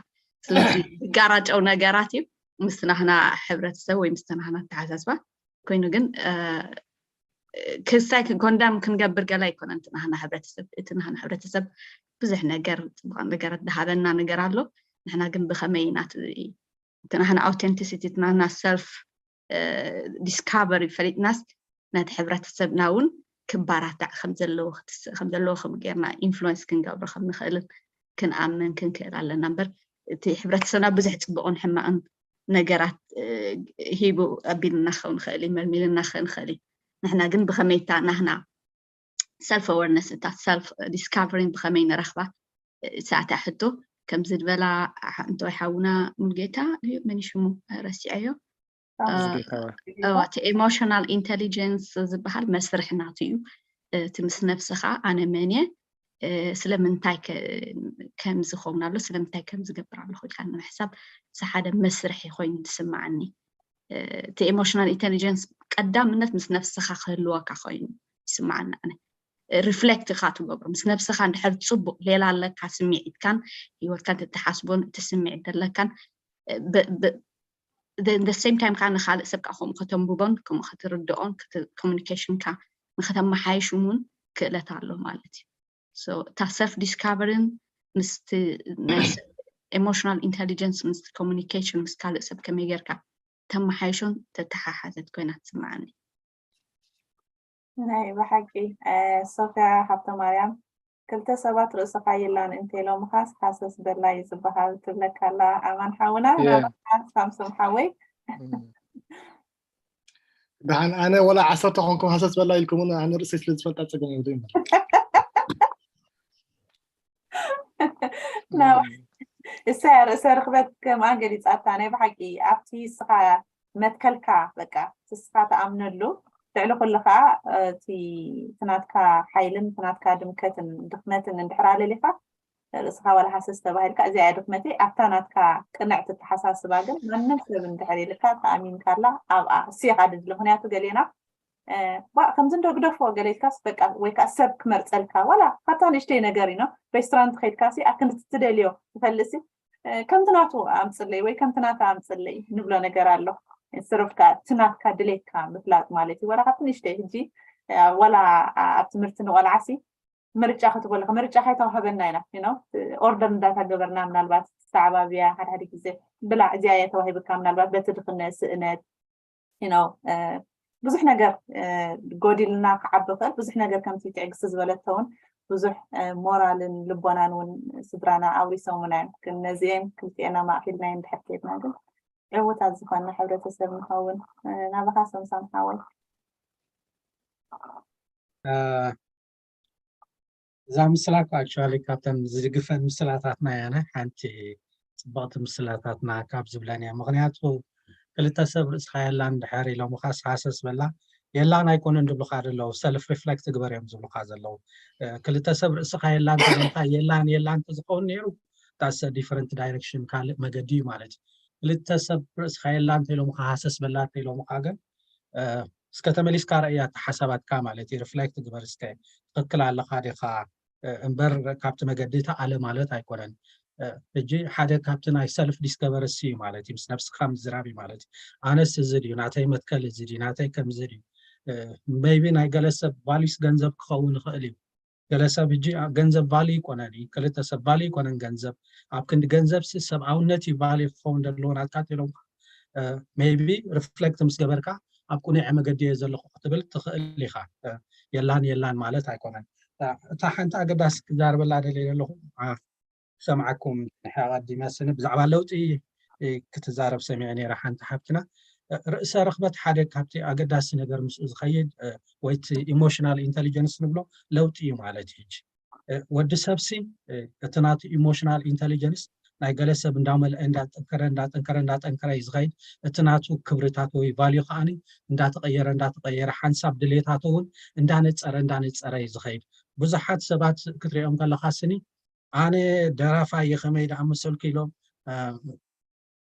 ስለዚ ዝጋራጨው ነገራት እዩ ምስቲ ናህና ሕብረተሰብ ወይ ምስቲ ናህና ኣተሓሳስባ ኮይኑ ግን ክስታይ ኮንዳም ክንገብር ገላ ኣይኮነን። እቲ ናህና ሕብረተሰብ እቲ ናህና ሕብረተሰብ ብዙሕ ነገር ፅቡቅ ነገር ዝሃበና ነገር ኣሎ። ንሕና ግን ብከመይ ኢና እቲ ናህና ኣውተንቲሲቲ እቲ ናህና ሰልፍ ዲስካቨሪ ፈሊጥናስ ነቲ ሕብረተሰብና እውን ክባራታዕ ከም ዘለዎ ከም ጌርና ኢንፍሉወንስ ክንገብሮ ከም ንኽእልን ክንኣምን ክንክእል ኣለና እምበር እቲ ሕብረተሰብና ብዙሕ ፅቡቕን ሕማቕን ነገራት ሂቡ ኣቢልና ክኸውን ይኽእል እዩ፣ መልሚልና ክኸውን ይኽእል እዩ። ንሕና ግን ብኸመይታ ናህና ሰልፍ ኣወርነስ እታ ሰልፍ ዲስካቨሪን ብኸመይ ንረኽባ ሰዓታ ሕቶ ከምዚ ዝበላ እንተወይ ሓውና ሙልጌታ መን ሽሙ ረሲዐዮ እቲ ኤሞሽናል ኢንቴሊጀንስ ዝበሃል መስርሕ ናቱ እዩ። እቲ ምስ ነብስኻ ኣነ መን እየ ስለምንታይ ከምዚ ኸውን ኣሎ ስለምንታይ ከምዚ ገብር ኣለኹ ኢልካ ንምሕሳብ ሓደ መስርሕ ኮይኑ ዝስማዓኒ። እቲ ኤሞሽናል ኢንቴሊጀንስ ቀዳምነት ምስ ነብስኻ ክህልወካ ኮይኑ ይስማዓኒ። ኣነ ሪፍሌክት ኢኻ ትገብሮ ምስ ነብስኻ እንድሕር ፅቡቅ ሌላ ኣለካ ስሚዒትካን ሂወትካን ትተሓስቦን እቲ ስሚዒት ዘለካን the same time ከዓ ንካልእ ሰብ ከዓ ከምኡ ከተንብቦን ከምኡ ክትርድኦን ኮሚኒኬሽንካ ንክተመሓይሽ እውን ክእለት ኣሎ ማለት እዩ። እታ ሰልፍ ዲስካቨሪን ምስቲ ኤሞሽናል ኢንቴሊጀንስ ምስቲ ኮሚኒኬሽን ምስ ካልእ ሰብ ከመይ ጌርካ ተመሓይሾን ተተሓሓዘት ኮይና ትስምዓኒ። ናይ ብሓቂ ሶፍያ ሃብተማርያም ክልተ ሰባት ርእስኻ የላን እንተኢሎምኻስ ሃሰስ በላ እዩ ዝበሃል ትብለካ ኣላ ኣማን ሓውና። ናባኻ ሳምሶም ሓወይ ደሓን ኣነ ወላ ዓሰርተ ኮንኩም ሃሰስ በላ ኢልኩም ኣነ ርእሰይ ስለ ዝፈልጣ ፀገም የብለይ። እሳ ርእሰ ርክበት ከምኣ ገሊፃታ ናይ ብሓቂ ኣብቲ ስኻ መትከልካ በቃ ስኻ ተኣምነሉ ልዕሊ ኩሉ ከዓ እቲ ናትካ ሓይልን ናትካ ድምከትን ድክመትን እንድሕር ኣለሊካ ርእስኻ ዋላ ሃሰስ ተባሂልካ እዚኣ ድክመተይ ኣብታ ናትካ ቅንዕቲ ተሓሳስባ ግን ማንም ሰብ እንድሕር ኢልካ ተኣሚንካላ ኣብኣ እሱ ኢኻ ድድሊ ምክንያቱ ገሌና ባ ከምዚ እንዶ ግደፎ ገለ ኢልካስ በቃ ወይ ከዓ ሰብ ክመርፀልካ ዋላ ካብታ ንእሽተይ ነገር ኢኖ ሬስቶራንት ከይድካ ሲ ኣክንዲ ትደልዮ ትፈልሲ ከምቲ ናቱ ኣምፅለይ ወይ ከምቲ ናታ ኣምፅለይ ንብሎ ነገር ኣሎ ስርፍካ እቲ ናትካ ድሌትካ ምፍላጥ ማለት እዩ ዋላ ካብቲ ንእሽተይ ሕጂ ዋላ ኣብ ትምህርቲ ንቆልዓ ሲ ምርጫ ክትበልካ ምርጫ ካይተዋህበና ኢና ኦርደር እንዳተገበርና ምናልባት ተዓባብያ ሓደ ሓደ ግዜ ብላዕ እዚኣ እያ ተዋሂብካ ምናልባት በቲ ድክነት ስእነት you know ብዙሕ ነገር ጎዲልና ክዓቢ ክእል ብዙሕ ነገር ከምቲ ትዕግስቲ ዝበለቶ እውን ብዙሕ ሞራልን ልቦናን እውን ስድራና ኣውሪሶምና እዮም ግን ነዚአን ክልቲኤን ኣማእኪልና እንድሕር ከይድና ግን ዕውታት ዝኮና ሕብረተሰብ ንኸውን ናባካ ሰምሳም ሓወይ እዛ ምስላ እኮ actually ካብተን ዝድግፈን ምስላታትና እያ ሓንቲ ፅብቕቲ ምስላታትና ካብ ዝብለን እያ ምክንያቱ ክልተ ሰብ ርእስኻ የላን ድሕር ኢሎምኻስ ሃሰስ በላ የላን ኣይኮነን ዝብሉካ ዘለዉ self reflect ግበር እዮም ዝብሉካ ዘለዉ ክልተ ሰብ ርእስኻ የላን ተዘንካ የላን የላን ተዝኸውን ነይሩ that's different direction ካልእ መገዲ እዩ ማለት እዩ ክልተ ሰብ ርእስኻ የላን ተኢሎምካ ሃሰስ በላ ተኢሎምካ ግን እስከ ተመሊስካ ረእያ እቲ ሓሳባትካ ማለት እዩ reflect ግበር እስከ ትኽክል ኣለኻ ዲኻ እምበር ካብቲ መገዲ ተኣለ ማለት ኣይኮነን ሕጂ ሓደ ካብቲ ናይ ሰልፍ ዲስከቨረሲ እዩ ማለት እዩ ምስ ነብስካ ምዝራብ እዩ ማለት እዩ ኣነስ እዚ ድዩ ናተይ መትከል እዚ ድዩ ናተይ ከምዚ ድዩ maybe ናይ ገለ ሰብ ቫሉስ ገንዘብ ክኸውን ይኽእል እዩ ገለ ሰብ ሕጂ ገንዘብ ቫሉ ይኮነን እዩ ክልተ ሰብ ቫሉ ይኮነን ገንዘብ ኣብ ክንዲ ገንዘብ ሲ ሰብኣውነት እዩ ቫሉ ክኸውን ዘለዎ ናትካ ኢሎም maybe reflect ምስ ገበርካ ኣብ ቁኑዐ መገዲ እየ ዘለኹ ክትብል ትኽእል ኢኻ የላን የላን ማለት ኣይኮነን እታ ሓንቲ ኣገዳሲ ክዛረበላ ደልየ ዘለኹ ክሰምዓኩም ኣቐዲመ ስኒ ብዛዕባ ለውጢ ክትዛረብ ሰሚዐ ነይረ ሓንቲ ሓብትና ርእሰ ርክበት ሓደ ካብቲ ኣገዳሲ ነገር ምስኡ ዝኸይድ ወይ emotional intelligence ንብሎ ለውጢ እዩ ማለት እዩ ወዲ ሰብሲ እቲ ናቱ emotional intelligence ናይ ገለ ሰብ እንዳመልአ እንዳጠንከረ እንዳጠንከረ እንዳጠንከረ እዩ ዝኸይድ እቲ ናቱ ክብርታት ወይ value ከዓኒ እንዳተቀየረ እንዳተቀየረ ሓንሳብ ድሌታቱ እውን እንዳነፀረ እንዳነፀረ እዩ ዝኸይድ ብዙሓት ሰባት ክትሪኦም ከለካ ስኒ ኣነ ደራፋ እየ ከመይ ደኣ መሰልኩ ኢሎም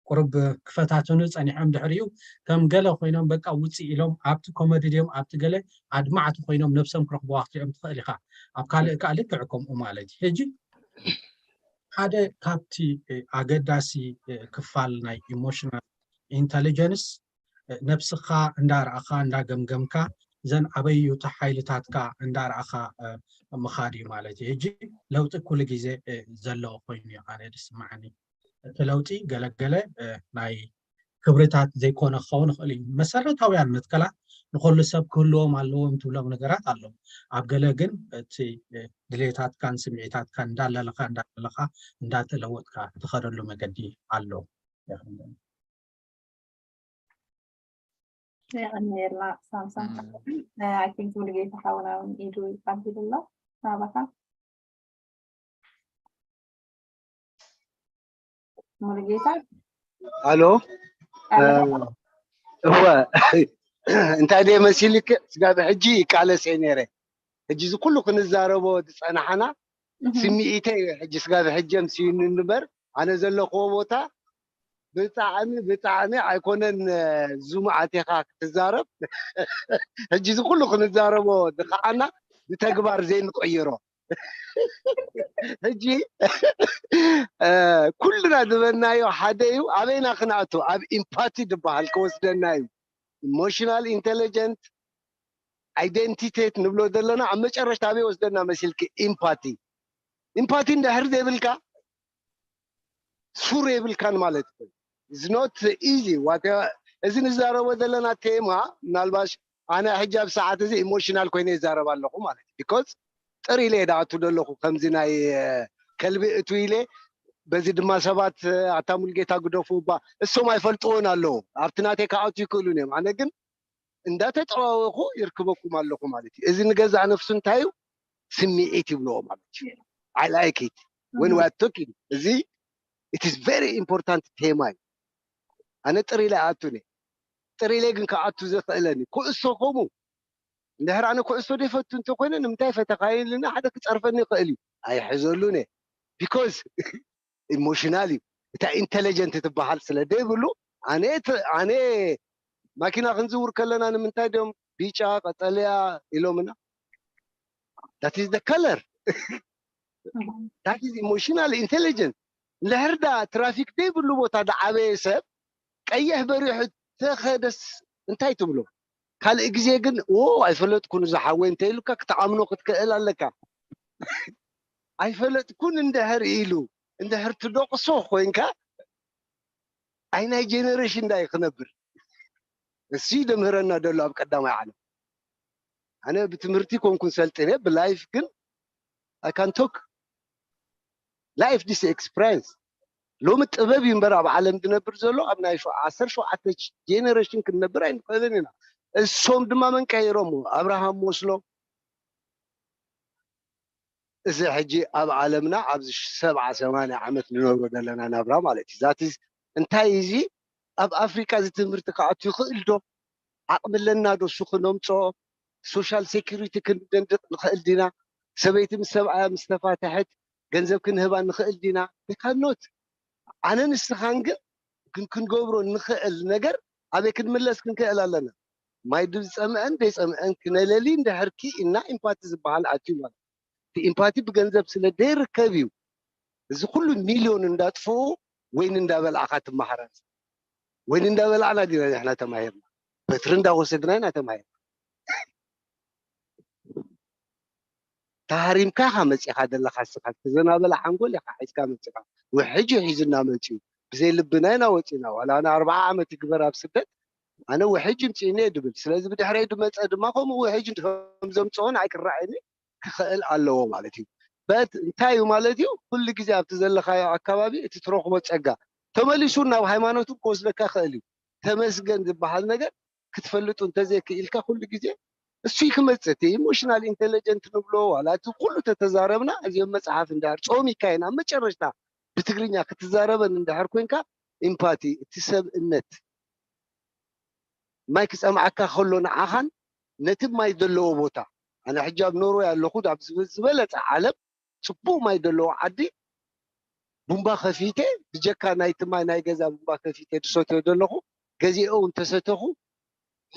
ቁሩብ ክፈታተኑ ፀኒሖም ድሕሪኡ ከም ገለ ኮይኖም በቃ ውፅእ ኢሎም ኣብቲ ኮመዲ ድዮም ኣብቲ ገለ ኣድማዕቲ ኮይኖም ነብሶም ክረክብዋ ክትሪኦም ትኽእል ኢኻ ኣብ ካልእ ከዓ ልክዕ ከምኡ ማለት እዩ ሕጂ ሓደ ካብቲ ኣገዳሲ ክፋል ናይ ኢሞሽናል ኢንተሊጀንስ፣ ነብስኻ እንዳረኣኻ እንዳገምገምካ፣ ዘን ኣበዩ እቲ ሓይልታትካ እንዳረኣኻ ምኻድ እዩ ማለት እዩ። ሕጂ ለውጢ ኩሉ ግዜ ዘለዎ ኮይኑ እዩ ኣነ ዝስማዓኒ። እቲ ለውጢ ገለገለ ናይ ክብርታት ዘይኮነ ክኸውን ይኽእል እዩ። መሰረታውያን መትከላት ንኹሉ ሰብ ክህልዎም ኣለዎም ትብሎም ነገራት ኣለዉ። ኣብ ገለ ግን እቲ ድሌታትካን ስምዒታትካን እንዳለለኻ እንዳለለኻ እንዳተለወጥካ ትኸደሉ መገዲ ኣሎ። የቐንየልና ሳምሶን። I think ሙሉጌታ ሓውና እውን ኢዱ ኣቢሉ ኣሎ ናባኻ። ሙሉጌታ ኣሎ። እወ፣ እንታይ ደይ መሲልክ? ስጋብ ሕጂ ይቃለስ እየ ነይረ። ሕጂ እዚ ኩሉ ክንዛረቦ ዝጸናሕና ስምዒተይ እዩ። ሕጂ ስጋብ ሕጂ ኣምስዩኒ እምበር፣ ኣነ ዘለኽዎ ቦታ ብጣዕሚ ብጣዕሚ ኣይኮነን። ዙም ኣቲኻ ክትዛረብ፣ ሕጂ እዚ ኩሉ ክንዛረቦ ዝኸኣና ብተግባር ዘይንቕይሮ። ሕጂ ኩልና ዝበናዮ ሓደ እዩ። ኣበይና ክንኣቱ? ኣብ ኢምፓቲ ዝበሃል ክወስደና እዩ። ኢሞሽናል ኢንቴሊጀንት፣ ኣይደንቲቴት ንብሎ ዘለና ኣብ መጨረሽታ ኣበይ ወስደና መሲልኪ? ኢምፓቲ። ኢምፓቲ እንድሕር ዘይብልካ ሱር የብልካን ማለት እዩ። It's not easy። እዚ ንዛረቦ ዘለና ቴማ ምናልባሽ ኣነ ሕጂ ኣብ ሰዓት እዚ ኢሞሽናል ኮይነ ይዛረብ ኣለኹ ማለት እዩ። ቢኮዝ ጥር ኢለ እየ ዝኣቱ ዘለኹ ከምዚ ናይ ከልቢ እቱ ኢለ። በዚ ድማ ሰባት ኣታ ሙሉጌታ ግደፉ እባ እሶም ኣይፈልጥዎን ኣለዉ። ኣብቲ ናተይ ክኣቱ ይክእሉን እዮም። ኣነ ግን እንዳተጠዋወኹ ይርክበኩም ኣለኹ ማለት እዩ። እዚ ንገዛእ ነፍሱ እንታይ እዩ? ስምዒት ይብልዎ ማለት እዩ። I like it when we are talking። እዚ it is very important ቴማ እዩ። ኣነ ጥር ኢለ ኣይኣቱን እየ። ጥር ኢለ ግን ክኣቱ ዘኽእለኒ ኩዕሶ ከምኡ እንድሕር ኣነ ኩዕሶ ደይፈቱ እንተኮይነ ንምንታይ ፈተኻዮ ኢልና ሓደ ክፀርፈኒ ይኽእል እዩ። ኣይሕዘሉን እየ። ቢኮዝ ኢሞሽናል እዩ። እታ ኢንቴሊጀንት ትበሃል ስለ ደይብሉ ኣነ ኣነ ማኪና ክንዝውር ከለና ንምንታይ ድዮም ቢጫ ቀጠልያ ኢሎምና? That is the color። That is emotional intelligence። እንድሕር ዳ ትራፊክ ደይብሉ ቦታ ዝዓበየ ሰብ ቀይሕ በሪሑ ተኸደስ እንታይ ትብሎ? ካልእ ግዜ ግን ዎ ኣይፈለጥኩን እዚ ሓወይ እንተ ኢሉካ ክትኣምኖ ክትክእል ኣለካ። ኣይፈለጥኩን እንድሕር ኢሉ እንድሕር ትደቕሶ ኮይንካ ኣይ ናይ ጀነሬሽን ዳይ ክነብር እሱ ደምህረና ደሎ ኣብ ቀዳማይ ዓለም። ኣነ ብትምህርቲ ኮንኩን ሰልጥነ ብላይፍ ግን I can talk life this experience። ሎሚ ጥበብ እዩ እምበር ኣብ ዓለም ዝነብር ዘሎ ኣብ ናይ ዓሰርተ ሸውዓተ ጀነሬሽን ክንነብር ኣይንኽእልን ኢና። እሶም ድማ መን ቀይሮሞ? ኣብርሃም ሞስሎ እዚ ሕጂ ኣብ ዓለምና ኣብዚ ሰብዓ ሰማንያ ዓመት ንነብሮ ዘለና ናብራ ማለት እዩ። ዛት እንታይ እዚ ኣብ ኣፍሪካ እዚ ትምህርቲ ክኣቱ ይኽእል ዶ? ዓቕሚ ኣለና ዶ እሱ ክነምፅኦ? ሶሻል ሴኩሪቲ ክንደንድቕ ንኽእል ዲና? ሰበይቲ ምስ ሰብኣያ ምስ ተፋተሐት ገንዘብ ክንህባ ንኽእል ዲና? ካኖት ኣነ ንስኻን ግን ግን ክንገብሮ ንኽእል ነገር ኣበይ ክንምለስ ክንክእል ኣለና። ማይ ዝፀምአን ዘይፀምአን ክነለሊ እንድሕር ክኢልና ኢምፓቲ ዝበሃል ኣትዩ ማለት እዩ። ኢምፓቲ ብገንዘብ ስለ ዘይርከብ እዩ እዚ ኩሉ ሚልዮን እንዳጥፍኡ ወይኒ እንዳበላዕካ ትመሃረር። ወይኒ እንዳበላዕና ዲና ንሕና ተማሂርና? በትሪ እንዳወሰድና ኢና ተማሂርና። ተሃሪምካ ኢኻ መፂኻ ዘለኻ እስኻ ዝተዘናበለ ሓንጎል ኢኻ ሒዝካ መፂኻ። ውሕጅ እዩ ሒዝና መፂኡ። ብዘይ ልብና ኢና ወፂና። ዋላ ኣነ ኣርብዓ ዓመት ይግበር ኣብ ስደት ኣነ ውሕጅ ይምፅእኒ እየ ድብል። ስለዚ ብድሕረይ ድመፀ ድማ ከምኡ ውሕጅ ከምዘምፅኦን ኣይክረኣየኒ ክኽእል ኣለዎ ማለት እዩ። በት እንታይ እዩ ማለት እዩ? ኩሉ ግዜ ኣብቲ ዘለኻዮ ኣካባቢ እቲ ትረኽቦ ፀጋ ተመሊሱ ናብ ሃይማኖት እውን ክወስደካ ይኽእል እዩ። ተመስገን ዝበሃል ነገር ክትፈልጡ እንተዘይክኢልካ ኩሉ ግዜ እሱ ክመፅእ እቲ ኢሞሽናል ኢንቴሊጀንት ንብሎ ዋላ እቲ ኩሉ ተተዛረብና እዚኦም መፅሓፍ እንዳር ፆም ይካየን ኣብ መጨረሽታ ብትግርኛ ክትዛረበን እንድሕር ኮንካ ኢምፓቲ እቲ ሰብእነት ማይ ክፀምዓካ ከሎ ንዓኻን ነቲ ማይ ዘለዎ ቦታ ኣነ ሕጂ ኣብ ኖርወይ ኣለኹ ኣብ ዝበለፀ ዓለም ፅቡቅ ማይ ዘለዎ ዓዲ ቡምባ ከፊተ ብጀካ ናይቲ ማይ ናይ ገዛ ቡምባ ከፊተ ዝሰትዮ ዘለኹ ገዚኦ እንተሰተኹ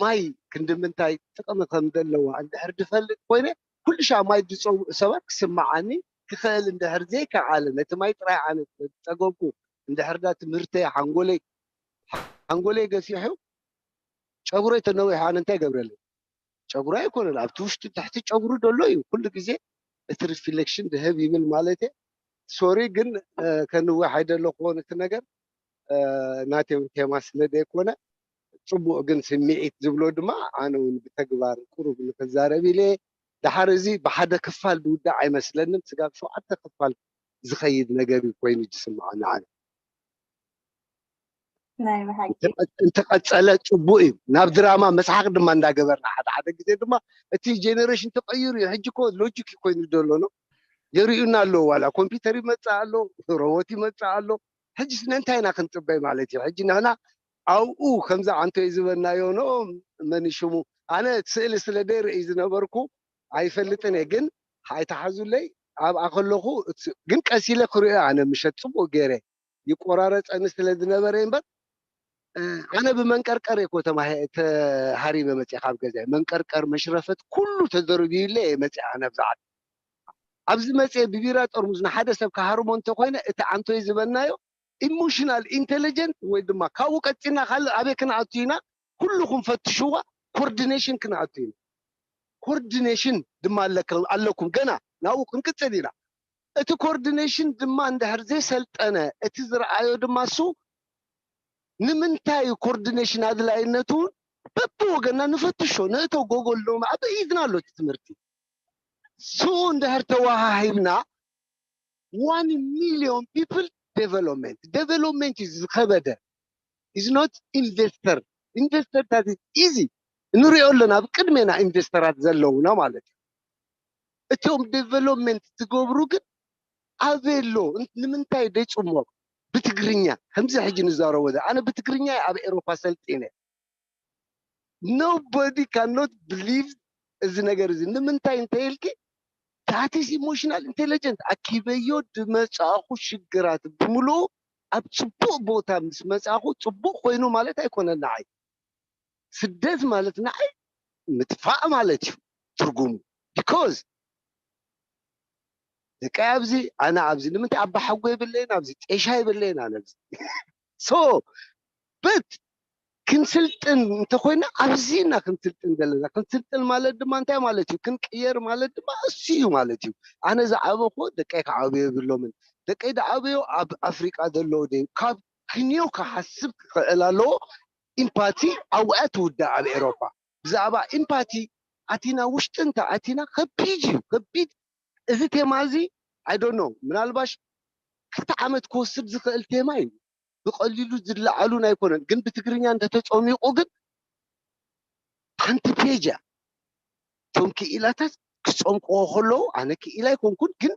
ማይ ክንዲ ምንታይ ጥቕሚ ከም ዘለዋ እንድሕር ዝፈልጥ ኮይነ ኩሉ ሻዕ ማይ ዝፀውዑ ሰባት ክስምዓኒ ክኽእል እንድሕር ዘይከዓለ፣ ነቲ ማይ ጥራይ ኣነ ዝጸገምኩ እንድሕር ዳ ትምህርተይ ሓንጎለይ ሓንጎለይ ገፊሑ ጨጉረይ ተነዊሑ ኣነ እንታይ ገብረለይ? ጨጉሪ ኣይኮነን ኣብቲ ውሽጢ ትሕቲ ጨጉሪ ደሎ እዩ ኩሉ ግዜ እቲ ሪፍሌክሽን ድህብ ይብል ማለት እየ። ሶሪ ግን ከንውሕ ኣይደለኹዎን እቲ ነገር ናተይ እውን ቴማ ስለ ዘይኮነ ጽቡቕ ግን ስምዒት ዝብሎ ድማ ኣነ እውን ብተግባር ቁሩብ ንክዛረብ ኢለ። ደሓር እዚ ብሓደ ክፋል ዝውዳእ ኣይመስለንን። ስጋብ ሸውዓተ ክፋል ዝኸይድ ነገር እዩ ኮይኑ ዝስምዖ ንዓነ። ናይ ብሓቂ እንተቐጸለ ጽቡቕ እዩ። ናብ ድራማ መስሓቅ ድማ እንዳገበርና ሓደ ሓደ ግዜ ድማ እቲ ጀነሬሽን ተቐይሩ እዩ። ሕጂ እኮ ሎጂክ እዩ ኮይኑ ዘሎ ነው የርእዩና ኣለዉ። ዋላ ኮምፒውተር ይመጽእ ኣሎ፣ ሮቦት ይመጽእ ኣሎ። ሕጂስ ነንታይ ኢና ክንጽበይ ማለት እዩ? ሕጂ ንሕና ኣብኡ ከምዚ ኣንቶይ ዝበናዮ ኖ መን ሽሙ ኣነ ስእሊ ስለ ደርኢ ዝነበርኩ ኣይፈልጥን እየ ግን ኣይተሓዙለይ ኣብኣ ከለኹ ግን ቀሲለ ክሪኦ ኣነ ምሸት ጽቡቅ ገይረ ይቆራረፀኒ ስለ ዝነበረ እምበር ኣነ ብመንቀርቀር እኮ ተሃሪበ መፅእ ካብ ገዛ መንቀርቀር መሽረፈት ኩሉ ተደርብዩለ እየ መፅእ ኣነ ኣብዛ ዓዲ ኣብዚ መፅእ ብቢራ ጠርሙዝ ንሓደ ሰብ ክሃርሞ እንተኮይነ እቲ ኣንቶይ ዝበናዮ ኢሞሽናል ኢንቴሊጀንት ወይ ድማ ካብኡ ቀፂልና ካልእ ኣበይ ክንኣቱ ኢና ኩልኹም ፈትሽዋ ኮርዲኔሽን ክንኣቱ ኢና ኮርዲኔሽን ድማ ኣለኩም ገና ናብኡ ክንቅፅል ኢና እቲ ኮርዲኔሽን ድማ እንድሕር ዘይሰልጠነ እቲ ዝረኣዮ ድማ እሱ ንምንታይ እዩ ኮርዲኔሽን ኣድላይነቱ እውን በብወገና ንፈትሾ ንእቶ ጎጎል ሎም ኣብ ኢድና ኣሎ እቲ ትምህርቲ ስኡ እንድሕር ተወሃሂብና one million people development development እዩ ዝኸበደ is not investor investor that is easy ንሪኦ ኣለና ኣብ ቅድሜና ኢንቨስተራት ዘለውና ማለት እዩ እቶም ዴቨሎፕመንት ዝገብሩ ግን ኣበይ ኣሎ ንምንታይ ደይፅሞቕ ብትግርኛ ከምዚ ሕጂ ንዛረቦ ኣነ ብትግርኛ ኣብ ኤሮፓ ሰልጢነ nobody cannot believe እዚ ነገር እዚ ንምንታይ እንተይልኪ that is emotional intelligent ኣኪበዮ ድመፃኹ ሽግራት ብምልኡ ኣብ ፅቡቅ ቦታ ምስ መፃኹ ፅቡቅ ኮይኑ ማለት ኣይኮነን ንዓይ ስደት ማለት ንዓይ ምጥፋእ ማለት እዩ ትርጉሙ because ደቀይ ኣብዚ ኣነ ኣብዚ ንምንታይ ኣባሓጎ የብለይን ኣብዚ ጤሻ የብለይን ኣነ ኣብዚ so but ክንስልጥን እንተኮይና ኣብዚ ኢና ክንስልጥን ዘለና ክንስልጥን ማለት ድማ እንታይ ማለት እዩ ክንቅየር ማለት ድማ እሱ እዩ ማለት እዩ ኣነ ዝዓበኮ ደቀይ ክዓብዮ የብሎምን ደቀይ ዝዓበዮ ኣብ ኣፍሪቃ ዘለዎ ደ ካብ ክንዮ ክሓስብ ክኽእል ኣለዎ ኢምፓቲ ኣብኣ ትውዳእ ኣብ ኤሮፓ ብዛዕባ ኢምፓቲ ኣቲና ውሽጢ እንተ ኣቲና ከቢድ እዩ ከቢድ እዚ ቴማ እዚ I don't know ምናልባሽ ክልተ ዓመት ክወስድ ዝኽእል ቴማ እዩ ብቐሊሉ ዝለዓሉን ኣይኮነን ግን ብትግርኛ እንተተፀሚቑ ግን ሓንቲ ፔጅ እያ እቶም ክኢላታት ክፀምቅዎ ከለዉ ኣነ ክኢላ ኣይኮንኩን ግን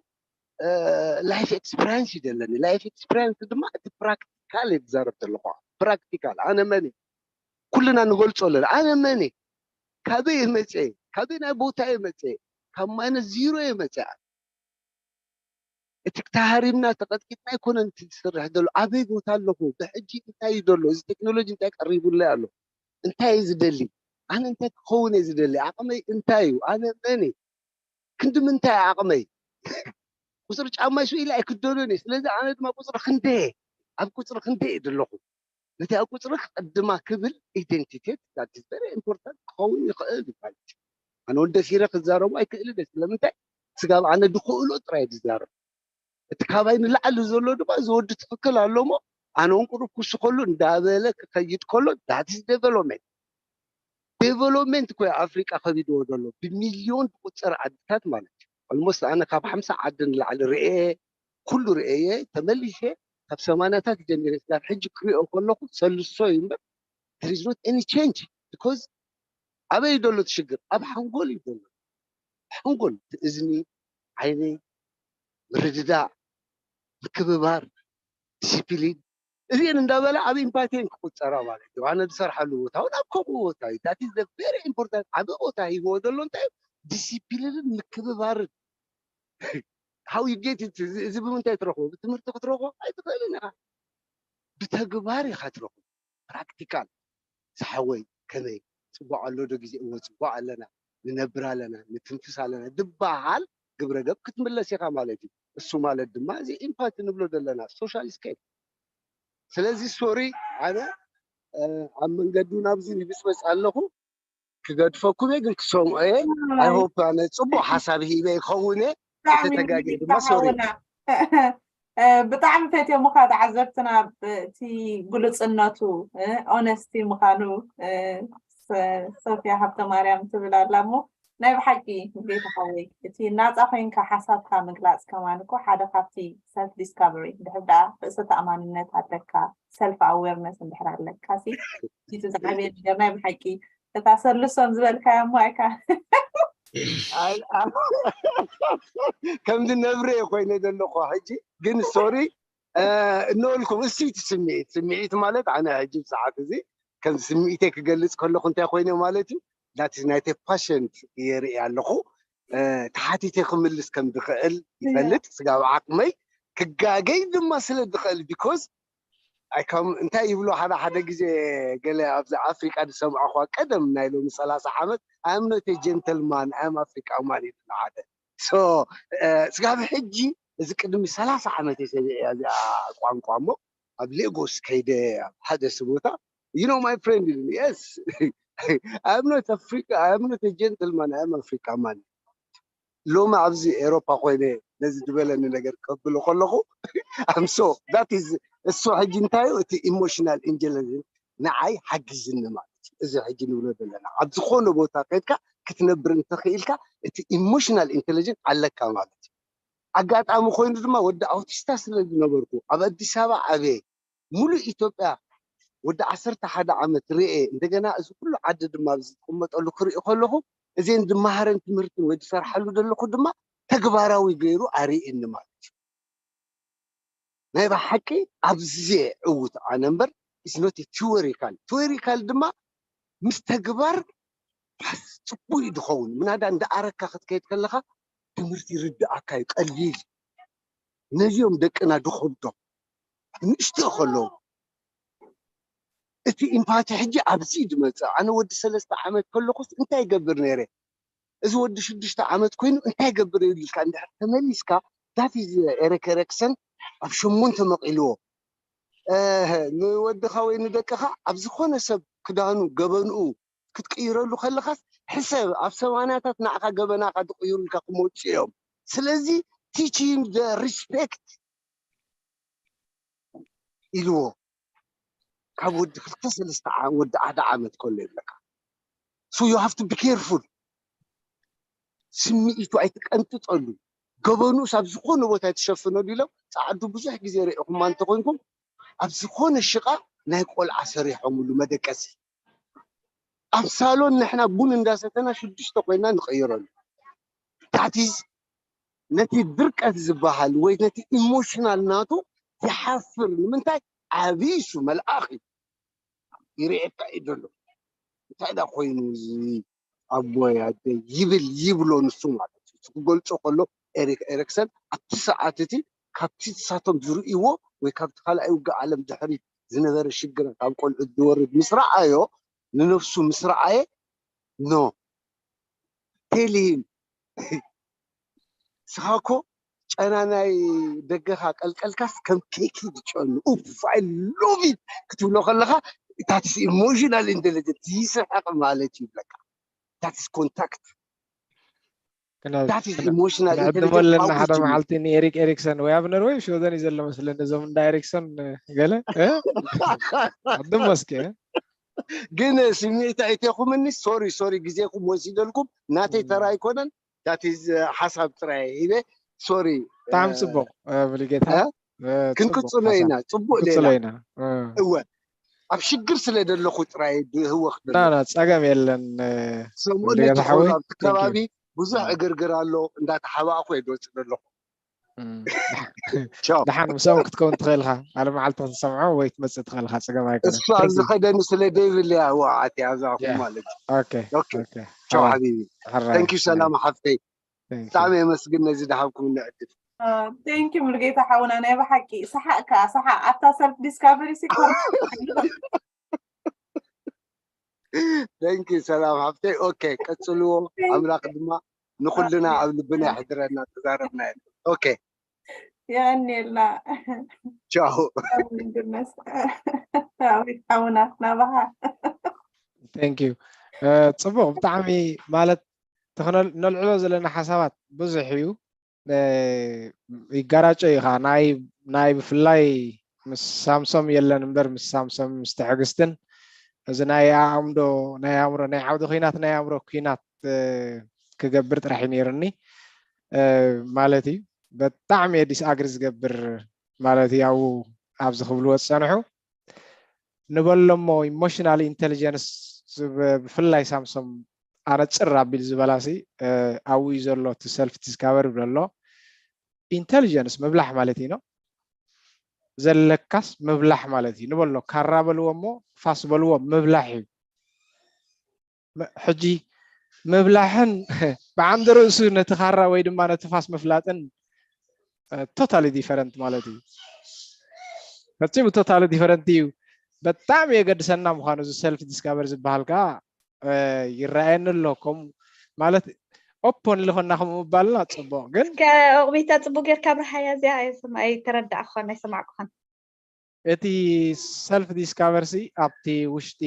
life experience እዩ ዘለኒ life experience ድማ እቲ practical እየ ዝዛረብ ዘለኹ practical ኣነ መን ኩልና ንገልፆ ኣለና ኣነ መን ካበይ የመፀ ካበይ ናይ ቦታ የመፀ ካብ minus zero የመፀ እቲ ተሃሪምና ተቐጥቂጥና ኣይኮነን እቲ ዝስርሕ ዘሎ ኣበይ ቦታ ኣለኹ ብሕጂ እንታይ እዩ ዘሎ እዚ ቴክኖሎጂ እንታይ ቀሪቡለይ ኣሎ እንታይ እዩ ዝደሊ ኣነ እንታይ ክኸውን እየ ዝደሊ ዓቕመይ እንታይ እዩ ኣነ መን ክንዲ ምንታይ ዓቕመይ ቁፅሪ ጫማይ ስኢለ ኣይክደኖን እየ ስለዚ ኣነ ድማ ቁፅሪ ክንደየ ኣብ ቁፅሪ ክንደየ ዘለኹ ነቲ ኣብ ቁፅሪ ክቐድማ ክብል identity that is very important ክኸውን ይኽእል ማለት እዩ ኣነ እውን ደፊረ ክዛረቡ ኣይክእልን እየ ስለምንታይ ስጋብ ኣነ ዝኽእሎ ጥራይ ዝዛረብ እቲ ካባይ ንላዕሊ ዘሎ ድማ እዚ ወዲ ትኽክል ኣሎ እሞ ኣነ እውን ቁሩብ ክውስኸሉ እንዳበለ ክኸይድ ከሎ that is development development እኮ ኣፍሪቃ ከቢድዎ ዘሎ ብሚልዮን ዝቁፀር ዓድታት ማለት እዩ almost ኣነ ካብ ሓምሳ ዓዲ ንላዕሊ ርእየ ኩሉ ርእየ ተመሊሸ ካብ ሰማንያታት ጀሚረ ስጋብ ሕጂ ክሪኦ ከለኹ ሰልሶ እዩ እምበር there is not any change because ኣበይ እዩ ዘሎ እቲ ሽግር ኣብ ሓንጎል እዩ ዘሎ ሓንጎል እቲ እዝኒ ዓይኒ ምርድዳእ ምክብባር ዲሲፕሊን እዚአን እንዳበላ ኣብ ኢምፓቲ እየን ክቁፀራ ማለት እዩ ኣነ ዝሰርሓሉ ቦታ እውን ኣብ ከምኡ ቦታ እዩ that is very important ዓብ ቦታ ሂብዎ ዘሎ እንታይ እዩ ዲሲፕሊንን ምክብባርን how you get it እዚ ብምንታይ ትረኽቦ ብትምህርቲ ክትረኽቦ ኣይትኽእልን ኢኻ ብተግባር ኢኻ ትረኽቦ practical ዝሓወይ ከመይ ፅቡቅ ኣሎ ዶ ግዜ እወ ፅቡቅ ኣለና ንነብር ኣለና ንትንፍስ ኣለና ዝበሃል ግብረ ገብ ክትምለስ ኢኻ ማለት እዩ። እሱ ማለት ድማ እዚ ኢምፓቲ ንብሎ ዘለና social escape። ስለዚ ሶሪ ኣነ ኣብ መንገዱ ናብዚ ይብፅበፅ ኣለኹ። ክገድፈኩም እየ ግን ክሰምዖ እየ። I hope ኣነ ፅቡቅ ሓሳብ ሂበ ይኸውን እየ። ተተጋግየ ድማ ሶሪ። ብጣዕሚ ፈትየሙካ ተዓዘብትና፣ እቲ ግሉፅነቱ፣ ኦነስቲ ምዃኑ። ሶፊያ ሃብተ ማርያም ትብል ኣላ እሞ ናይ ብሓቂ ጌታ ሓወይ እቲ ናፃ ኮይንካ ሓሳብካ ምግላፅ ከማን እኮ ሓደ ካብቲ ሰልፍ ዲስካቨሪ ድሕር ደኣ ርእሰ ተኣማንነት ኣለካ፣ ሰልፍ ኣዌርነስ እንድሕር ኣለካ ሲ እቲ ዝዓበየ ነገር ናይ ብሓቂ እታ ሰልሶም ዝበልካዮ እሞ ኣይካ ከምዚ ነብረ ኮይነ ዘለኹ ሕጂ ግን ሶሪ እነልኩም እስቲ እቲ ስምዒት ስምዒት ማለት ኣነ ሕጂ ሰዓት እዚ ከም ስምዒተይ ክገልፅ ከለኩ እንታይ ኮይነ ማለት እዩ ዳት ናይተ ፓሽንት የርኢ ኣለኹ ተሓቲተ ክምልስ ከም ዝኽእል ይፈልጥ ስጋብ ዓቅመይ ክጋገይ ድማ ስለ ዝኽእል because እንታይ ይብሎ ሓደ ሓደ ግዜ ገለ ኣብዚ ኣፍሪቃ ዝሰምዕኳ ቀደም ናይ ሎሚ ሰላሳ ዓመት ኣምኖተ ጀንተልማን ኣም ኣፍሪቃ ማን ይብሎ ሓደ so ስጋብ ሕጂ እዚ ቅድሚ ሰላሳ ዓመት እየ ሰሚዐያ እዚኣ ቋንቋ እሞ ኣብ ሌጎስ ከይደ ኣብ ሓደ ስቦታ you know my friend ይብሉኒ yes I'm not Africa I'm not a gentleman I'm Africa man ሎሚ ኣብዚ ኤሮፓ ኮይነ ነዚ ዝበለኒ ነገር ከብሎ ከለኹ ኣምሶ that is እሱ ሕጂ እንታዩ እቲ ኢሞሽናል ኢንጀለንስ ንዓይ ሓጊዝኒ ማለት እዩ እዚ ሕጂ ንብሎ ዘለና ኣብ ዝኾነ ቦታ ከድካ ክትነብር እንተኽኢልካ እቲ ኢሞሽናል ኢንቴሊጀንስ ኣለካ ማለት እዩ ኣጋጣሚ ኮይኑ ድማ ወዲ ኣውቲስታ ስለ ዝነበርኩ ኣብ ኣዲስ ኣበባ ዓበየ ሙሉእ ኢትዮጵያ ወዲ ዓሰርተ ሓደ ዓመት ርኤ እንደገና እዚ ኩሉ ዓዲ ድማ ዝቅመጠሉ ክርኢ ከለኹ እዘን ዝመሃረን ትምህርትን ወይ ዝሰርሓሉ ዘለኹ ድማ ተግባራዊ ገይሩ ኣርእየኒ ማለት እዩ ናይ ብሓቂ ኣብዚ ዕውት ኣነ እምበር is not theoretical theoretical ድማ ምስ ተግባር ራስ ፅቡቅ እዩ ዝኸውን ምናዳ እንዳኣረካ ክትከይድ ከለካ ትምህርቲ ይርድኣካ እዩ ቀሊል ነዚኦም ደቅና ድኸብዶም ንእሽቶ ከለዉ እቲ ኢምፓቲ ሕጂ ኣብዚ ድመፅእ ኣነ ወዲ ሰለስተ ዓመት ከለኩስ እንታይ ይገብር ነይረ እዚ ወዲ ሽዱሽተ ዓመት ኮይኑ እንታይ ይገብር ኢልካ እንድሕር ተመሊስካ that is ኤሪክ ኤሪክሰን ኣብ ሸሞንተ መቂልዎ ንወድኻ ወይ ንደቅኻ ኣብ ዝኾነ ሰብ ክዳኑ ገበንኡ ክትቅይረሉ ከለኻስ ሕሰብ ኣብ ሰማንያታት ንዓኻ ገበናኻ ዝቅይሩልካ ክመፁ እዮም ስለዚ teach him the respect ኢልዎ ካብ ወዲ ክልተ ሰለስተ ወዲ ሓደ ዓመት ከሎ ይብለካ so you have to be careful ስምዒቱ ኣይትቀንጥጠሉ ገበኑስ ኣብ ዝኾነ ቦታ ኣይትሸፍነሉ ኢሎም ፃዓዱ ብዙሕ ግዜ ርኢኹማ እንተኮይንኩም ኣብ ዝኾነ ሽቃ ናይ ቆልዓ ሰሪሖምሉ መደቀሲ ኣብ ሳሎን ንሕና ቡን እንዳሰተና ሽዱሽተ ኮይና ንቀይረሉ that is ነቲ ድርቀት ዝበሃል ወይ ነቲ ኢሞሽናል ናቱ ይሓፍር ንምንታይ ዓብይ እሱ መልኣኽ እዩ ይርእየካ እዩ ዘሎ እንታይ ዳ ኮይኑ እዚ ኣቦይ ኣደይ ይብል ይብሎ ንሱ ማለት እዩ ክገልፆ ከሎ ኤሪክ ኤሪክሰን ኣብቲ ሰዓት እቲ ካብቲ ንሳቶም ዝርእይዎ ወይ ካብቲ ካልኣይ ውግእ ዓለም ድሕሪት ዝነበረ ሽግራት ኣብ ቆልዑት ዝወርድ ምስ ረኣዮ ንነብሱ ምስ ረኣየ no tell him ንስኻ እኮ ጨና ናይ ደገኻ ቀልቀልካስ ከም ኬክ እዩ ዝጨኑ ኡፍ I love it ክትብሎ ከለኻ that is emotional intelligence ይስሕቕ ማለት እዩ ይብለካ that is contact that is emotional ንዕድሞ ኣለና ሓደ መዓልቲ ንኤሪክ ኤሪክሰን ወይ ኣብ ነርወይ ሸወደን እዩ ዘሎ መስለኒ እዞም እንዳ ኤሪክሰን ገለ ዕድሞ እስኪ ግን ስምዒት ኣይቴኹምኒ sorry sorry ግዜኹም ወሲደልኩም ናተይ ተራ ኣይኮነን that is ሓሳብ ጥራይ ሂበ sorry ብጣዕሚ ፅቡቅ ሙሉጌታ ክንቅፅሎ ኢና ፅቡቅ ክንቅፅሎ ሌላ ኢና እወ ኣብ ሽግር ስለ ዘለኹ ጥራይ ህወኽ ናና ፀገም የለን ሰምኦን ሙሉጌታ ሓወይ ኣብቲ ከባቢ ብዙሕ ዕግርግር ኣሎ እንዳተሓባእኹ እየ ዝወፅእ ዘለኹ ቻው ደሓን ምሳኦም ክትከውን ትኽእል ኢኻ ሓደ መዓልቲ ክትሰምዖ ወይ ትመፅእ ትኽእል ኢኻ ፀገም ኣይኮነን እሱ ኣብ ዝኸደኒ ስለ ዘይብለያ ወዓት ኣብዛኹ ማለት እዩ ኦኬ ኦኬ ኦኬ ቻው ሓቢቢ ሕራይ thank you ሰላም ሓፍተይ ብጣዕሚ የመስግን ነዚ ድሃብኩም ንዕድል thank you ሙሉጌታ ሓውና ናይ ብሓቂ ሰሓቅ ከኣ ሰሓቅ ኣብታ ሰልፍ ዲስካቨሪ ሲ thank you ሰላም ሓፍተይ ኦኬ ቀፅልዎ ኣምላኽ ድማ ንኹልና ኣብ ልብና ይሕድረና። ተዛረብና። ኦኬ። የቐንየልና። ቻው። እንድነስ ዳዊት ሓውና ናባኻ። Thank you። ጽቡቕ፣ ብጣዕሚ ማለት ነልዕሎ ዘለና ሓሳባት ብዙሕ እዩ። ይጋራጮ እዩ ኸዓ። ናይ ብፍላይ ምስ ሳምሶም የለን እምበር፣ ምስ ሳምሶም፣ ምስ ትዕግስትን፣ እዚ ናይ ኣእምዶ ናይ ኣእምሮ ናይ ዓውዲ ኲናት ናይ ኣእምሮ ኲናት ክገብር ጥራሕ እዩ ነይሩኒ ማለት እዩ። በጣዕሚ እየ ዲስኣግሪ ዝገብር ማለት እዩ። ኣብኡ ኣብዚ ክብልዎ ዝፀንሑ ንበሎ እሞ ኢሞሽናል ኢንቴሊጀንስ ብፍላይ ሳምሶም ኣነፅር ኣቢል ዝበላሲ ኣብኡ እዩ ዘሎ እቲ ሰልፍ ዲስካቨር ይብሎ ኣሎ። ኢንቴሊጀንስ ምብላሕ ማለት እዩ። ዘለካስ ምብላሕ ማለት እዩ። ንበሎ ካራ በልዎ እሞ ፋስ በልዎ ምብላሕ እዩ። ሕጂ ምብላሕን ብዓንዲ ርእሱ ነቲ ካራ ወይ ድማ ነቲ ፋስ ምፍላጥን ቶታሊ ዲፈረንት ማለት እዩ። ፈፂሙ ቶታሊ ዲፈረንት እዩ። በጣዕሚ የገድሰና ምዃኑ እዚ ሰልፍ ዲስካቨር ዝበሃል ከዓ ይረኣየኒ ኣሎ። ከምኡ ማለት ኦፖን ልኾና ከምኡ ምባልና ፅቡቕ ግን ከእቕቢታ ፅቡቅ ጌርካ ብርሃያ እዚኣ ኣይተረዳእኳን ኣይሰማዕኩኻን። እቲ ሰልፍ ዲስካቨርሲ ኣብቲ ውሽጢ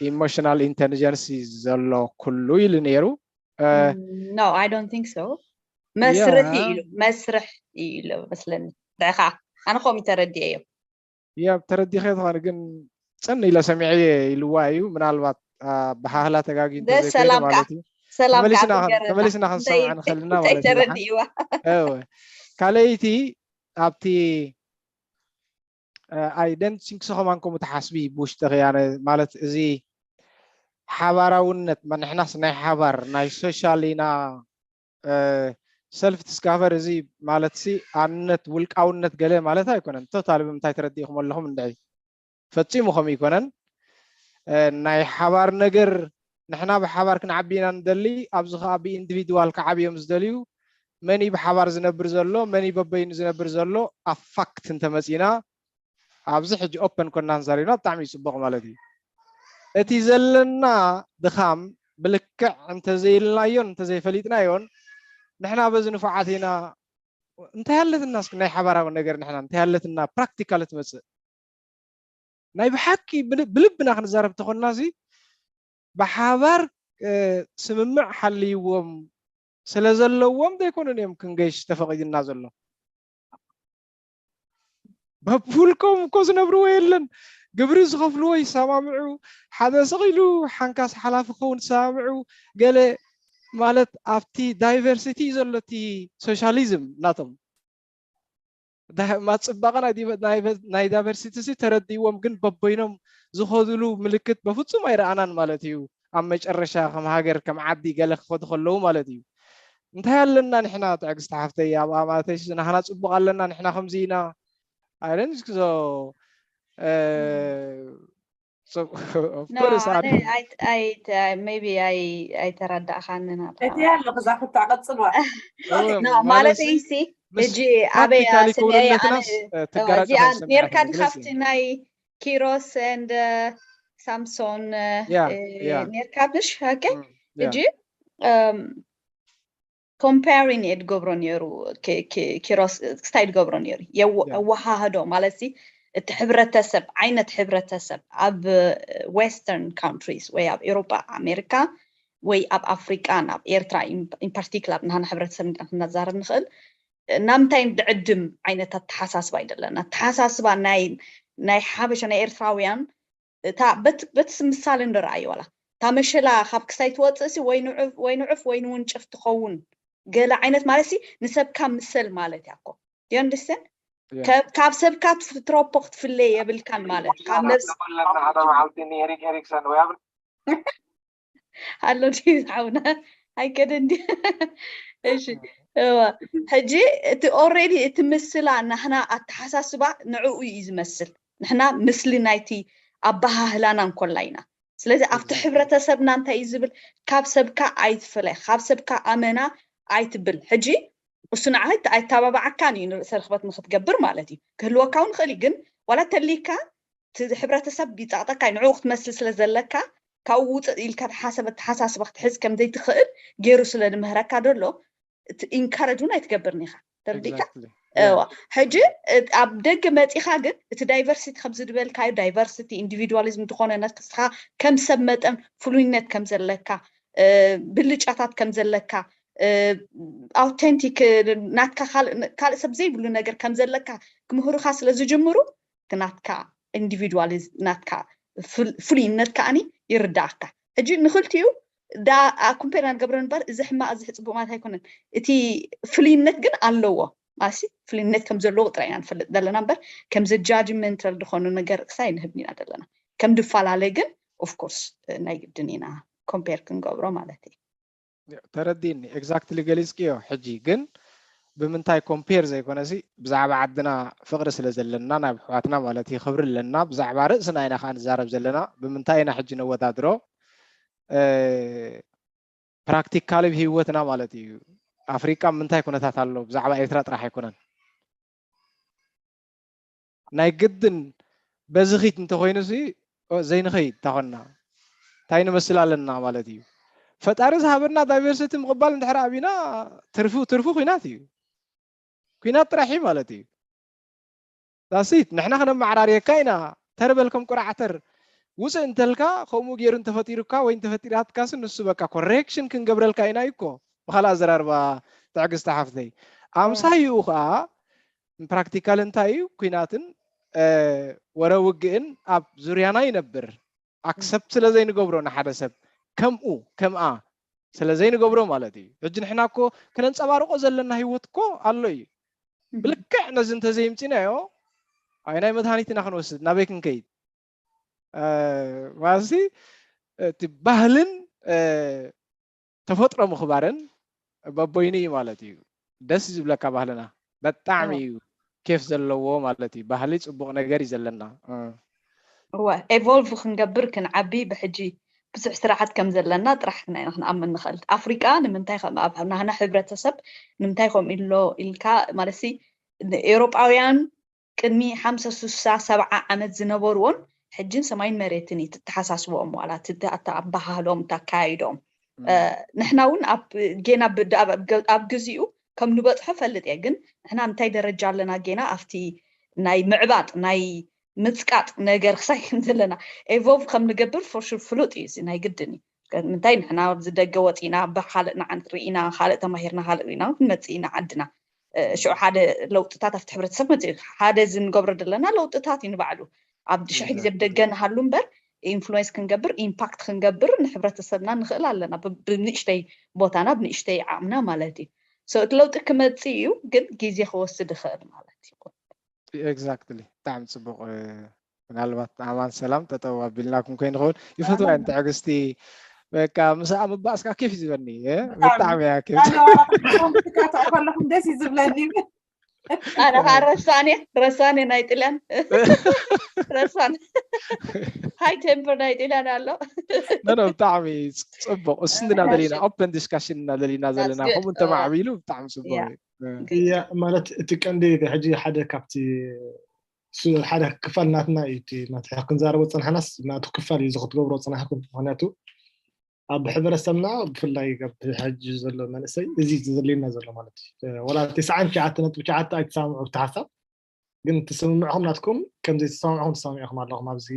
ኢሞሽናል ኢንቴሊጀንሲ ዘሎ ኩሉ ኢሉ ነይሩ። No, I don't think so. መስርሕ እዩ ኢሉ መስርሕ እዩ ኢሉ መስለኒ። ንዕኻ ኣነ ከምኡ ተረዲኤዮ። ያ ተረዲኸ ዝኾነ ግን ፅን ኢለ ሰሚዐ ኢልዋ እዩ። ምናልባት ኣበሃህላ ተጋጊ እንተዘይኮይኑ ሰላም ማለት እዩ። ሰላም ተመሊስና ክንሰምዕ ንኽእል ኢና ማለት እዩ። ተረዲእዋ። ካልኣይቲ ኣብቲ ኣይደንት ቲንክ ሶ ከማን ከምኡ ትሓስቢ ብውሽጥኺ ኣነ ማለት እዚ ሓባራውነት ንሕናስ ናይ ሓባር ናይ ሶሻል ኢና ሰልፍ ዲስካቨር እዚ ማለት ሲ ኣንነት ውልቃውነት ገለ ማለት ኣይኮነን። ቶታሊ ብምንታይ ተረዲእኹም ኣለኹም እንድዒ ፈፂሙ ከምኡ ኣይኮነን። ናይ ሓባር ነገር ንሕና ብሓባር ክንዓቢ ኢና ንደሊ። ኣብዚ ከዓ ብኢንዲቪድዋል ክዓብዮም ዝደልዩ መን እዩ ብሓባር ዝነብር ዘሎ መን እዩ በበይኑ ዝነብር ዘሎ ኣብ ፋክት እንተመፂና ኣብዚ ሕጂ ኦፐን ኮና ንዛሪብና ብጣዕሚ እዩ ፅቡቕ ማለት እዩ። እቲ ዘለና ድኻም ብልክዕ እንተዘይልናዮን እንተዘይፈሊጥናዮን ንሕና በዚ ንፉዓት ኢና እንታይ ኣለትና እስኪ ናይ ሓባራዊ ነገር ንሕና እንታይ ኣለትና ፕራክቲካል ትመፅእ ናይ ብሓቂ ብልብና ክንዛረብ ተኾንና እዚ ብሓባር ስምምዕ ሓልይዎም ስለ ዘለዎም ዘይኮኑን እዮም ክንገይሽ ተፈቒድና ዘሎ። በብውልቆም እኮ ዝነብርዎ የለን። ግብሪ ዝኸፍልዎ ይሰማምዑ፣ ሓደ ስቕ ኢሉ ሓንካስ ሓላፊ ክኸውን ዝሰማምዑ ገለ ማለት ኣብቲ ዳይቨርሲቲ እዩ ዘሎ እቲ ሶሻሊዝም ናቶም። ዳ- ማ ፅባቐ ናይ ዲቨ- ናይ በ- ናይ ዳይቨርሲቲ ሲ ተረዲእዎም ግን በበይኖም ዝኸዱሉ ምልክት በፍፁም ኣይረኣናን ማለት እዩ። ኣብ መጨረሻ ከም ሃገር ከም ዓዲ ገለ ክኸዱ ከለዉ ማለት እዩ። እንታይ ኣለና ንሕና ትዕግስቲ ሓፍተይ ኣብ ኣማተሽ ናህና ፅቡቕ ኣለና ንሕና ከምዚ ኢና ኣይደን so of course ቢ ኣይተረዳእኻንና እቲ ኣለኹ እዛ ክታ ቀፅልዋ ማለት ሲ ሕጂ ኣበይ ስሚዐ ኣነ እዚኣ ኔርካ ድካ ኣብቲ ናይ ኪሮስ and ሳምሶን ኔርካ ብሽ ኦኬ ሕጂ comparing እየ ድገብሮ ነይሩ። ኪሮስ ክስታይ ድገብሮ ነይሩ የወሃህዶ ማለት ሲ እቲ ሕብረተሰብ ዓይነት ሕብረተሰብ ኣብ western countries ወይ ኣብ ኤሮጳ ኣሜሪካ ወይ ኣብ ኣፍሪቃን ኣብ ኤርትራ in particular ናህና ሕብረተሰብ ንዛረብ ንኽእል ናምንታይ ድዕድም ዓይነት ኣተሓሳስባ እዩ ዘለና ኣተሓሳስባ ናይ ናይ ሓበሻ ናይ ኤርትራውያን እታ በቲ ምሳሌ ንረኣዮ ዋላ እታ መሸላ ካብ ክሳይ ትወፅእ ሲ ወይ ንዑፍ ወይ ንውንጭፍ ትኸውን ገለ ዓይነት ማለት ሲ ንሰብካ ምሰል ማለት እያ እኮ you understand ካብ ሰብካ ትሮፖ ክትፍለይ የብልካን ማለት ካብ ነብስ ሓደ መዓልቲ ንኤሪክ ኤሪክሰን ወይ ኣብ ኣሎ ድዩ ዝሓውና ኣይከደን ድዩ እሺ እዋ ሕጂ እቲ already እቲ ምስላ ናህና ኣተሓሳስባ ንዕኡ እዩ ዝመስል ንሕና ምስሊ ናይቲ ኣበሃህላና እንኮላ ኢና ስለዚ ኣብቲ ሕብረተሰብና እንታይ እዩ ዝብል ካብ ሰብካ ኣይትፈለ ካብ ሰብካ ኣመና ኣይትብል ሕጂ እሱ ንዓይ ኣይተባባዓካን እዩ ንርእሰ ርክበት ንክትገብር ማለት እዩ ክህልወካ እውን ይኽእል እዩ ግን ዋላ ተሊካ እቲ ሕብረተሰብ ይፀቕጠካ እዩ ንዕኡ ክትመስል ስለ ዘለካ ካብኡ ውፅእ ኢልካ ተሓሰብ ኣተሓሳስባ ክትሕዝ ከም ዘይትኽእል ገይሩ ስለ ዝምህረካ ዘሎ ኢንካረጅ እውን ኣይትገብርን ኢኻ። ተረዲእካ? ሕጂ ኣብ ደገ መፂኻ ግን እቲ ዳይቨርሲቲ ከምዚ ዝበልካዮ ዳይቨርሲቲ ኢንዲቪድዋሊዝም ዝኾነ ነስኻ ከም ሰብ መጠን ፍሉይነት ከም ዘለካ፣ ብልጫታት ከም ዘለካ፣ ኣውተንቲክ ናትካ ካልእ ሰብ ዘይብሉ ነገር ከም ዘለካ ክምህሩኻ ስለ ዝጅምሩ ናትካ ኢንዲቪድዋል ናትካ ፍሉይነት ከዓኒ ይርዳእካ። ሕጂ ንክልቲኡ ዳ ኮምፔር ንገብሮ እምበር እዚ ሕማቕ እዚ ሕፅቡቅ ማለት ኣይኮነን። እቲ ፍሉይነት ግን ኣለዎ ማለት ፍሉይነት ከም ዘለዎ ጥራይ ኢና ንፈልጥ ዘለና እምበር ከምዚ ጃጅመንታል ዝኾኑ ነገር ክሳይ ንህብ ኢና ዘለና። ከም ድፈላለ ግን ኦፍኮርስ ናይ ግድን ኢና ኮምፔር ክንገብሮ ማለት እዩ። ተረዲኒ ኤግዛክትሊ ገሊፅክዮ። ሕጂ ግን ብምንታይ ኮምፔር ዘይኮነሲ ብዛዕባ ዓድና ፍቅሪ ስለ ዘለና ናብ ኣሕዋትና ማለት እዩ ክብሪ ኣለና። ብዛዕባ ርእስና ኢና ከዓ ንዛረብ ዘለና። ብምንታይ ኢና ሕጂ ነወዳድሮ? ፕራክቲካሊ ብሂወትና ማለት እዩ። ኣፍሪቃ ምንታይ ኩነታት ኣሎ? ብዛዕባ ኤርትራ ጥራሕ ኣይኮነን። ናይ ግድን በዚ ኺድ እንተኮይኑ ሲ ዘይንኸይድ እንተኮንና እንታይ ንመስል ኣለና ማለት እዩ። ፈጣሪ ዝሃበና ዳይቨርሲቲ ምቕባል እንድሕር ኣቢና ትርፉ ትርፉ ኩናት እዩ። ኩናት ጥራሕ እዩ ማለት እዩ። ዳሲት ንሕና ክነመዓራርየካ ኢና። ተርበል ከም ቁራዕተር ውፅእ እንተልካ ከምኡ ገይሩ እንተፈጢሩካ ወይ እንተፈጢራትካሲ ንሱ በቃ ኮሬክሽን ክንገብረልካ ኢና እዩ እኮ። ብካልእ ኣዘራርባ ትዕግስቲ ሓፍተይ ኣምሳይኡ ከዓ ፕራክቲካል እንታይ እዩ ኩናትን ወረ ውግእን ኣብ ዙርያና ይነብር። ኣክሰፕት ስለ ዘይንገብሮ ንሓደ ሰብ ከምኡ ከምኣ ስለ ዘይንገብሮ ማለት እዩ። ሕጂ ንሕና እኮ ክነንፀባርቆ ዘለና ህይወት እኮ ኣሎ እዩ። ብልክዕ ነዚ እንተዘይምፂናዮ ኣይ ናይ መድሃኒትና ክንወስድ ናበይ ክንከይድ? ማለትሲ እቲ ባህልን ተፈጥሮ ምኽባርን በቦይኑ እዩ ማለት እዩ። ደስ ዝብለካ ባህልና በጣዕሚ እዩ ኬፍ ዘለዎ ማለት እዩ። ባህሊ ፅቡቕ ነገር እዩ ዘለና። እወ ኤቮልቭ ክንገብር ክንዓቢ ብሕጂ ብዙሕ ስራሓት ከም ዘለና ጥራሕ ኢና ክንኣምን ንኽእል። ኣፍሪቃ ንምንታይ ከም ኣብ ናህና ሕብረተሰብ ንምንታይ ከምኡ ኢሎ ኢልካ ማለትሲ ኤውሮጳውያን ቅድሚ ሓምሳ ሱሳ ሰብዓ ዓመት ዝነበርዎን ሕጅን ሰማይን መሬትን እዩ ትተሓሳስቦኦም ዋላ ኣባሃህሎም ታካያይዶም ንሕና እውን ጌና ኣብ ግዚኡ ከም ንበፅሖ ፈልጥ እየ ግን ንሕና እንታይ ደረጃ ኣለና ጌና ኣብቲ ናይ ምዕባጥ ናይ ምፅቃጥ ነገር ክሳይ ከም ዘለና ኤቮቭ ከም ንገብር ፎርሹር ፍሉጥ እዩ ናይ ግድን እዩ ምንታይ ንሕና ኣብዚ ደገ ወፂና ብካልእ ንዓን ርኢና ካልእ ተማሂርና ካልእ ርኢና ክንመፅእ ኢና ዓድና ሽዑ ሓደ ለውጥታት ኣብቲ ሕብረተሰብ መፅእ ሓደ እዚ ንገብሮ ዘለና ለውጥታት እዩ ንባዕሉ ኣብ ሽሕ ግዜ ብደገ ንሃሉ እምበር ኢንፍሉዌንስ ክንገብር ኢምፓክት ክንገብር ንሕብረተሰብና ንኽእል ኣለና ብንእሽተይ ቦታና ብንእሽተይ ዓቕምና ማለት እዩ እቲ ለውጢ ክመፅእ እዩ ግን ግዜ ክወስድ ይኽእል ማለት እዩ exactly ብጣዕሚ ፅቡቅ ምናልባት ኣማን ሰላም ጠጠው ኣቢልናኩም ከይንኸውን ይፈትዋ እየን ትዕግስቲ በቃ ምስኣ ምባእስካ ኬፍ ዝበኒ ብጣዕሚ እያ ኬፍ ከለኹም ደስ እዩ ዝብለኒ ኣነ ከዓ ረሳኔ ረሳኔ ናይ ጥልያን ረሳኔ ሃይ ቴምፐር ናይ ጥልያን ኣሎ ኖ ብጣዕሚ ፅቡቅ እሱ እንድና ደሊና ኦፕን ዲስካሽን እና ደሊና ዘለና ከምኡ እንተማዕቢሉ ብጣዕሚ ፅቡቅ እዩ እያ ማለት እቲ ቀንዲ ሕጂ ሓደ ካብቲ ሓደ ክፋል ናትና እዩ እቲ ክንዛረቦ ዝፀናሕናስ ናቱ ክፋል እዩ ክትገብሮ ዝፀናሕኩም ምክንያቱ ኣብ ሕብረተሰብና ብፍላይ ኣብ ሕጂ ዘሎ መንእሰይ እዚ ዘድልየና ዘሎ ማለት እዩ ወላ ተስዓን ትሽዓተ ነጥቢ ትሽዓተ ኣይተሰማምዑ ብቲ ሓሳብ ግን ትስምምዕኹም ናትኩም ከም ዘይተሰማምዕኹም ተሰማሚዕኹም ኣለኹም ኣብዚ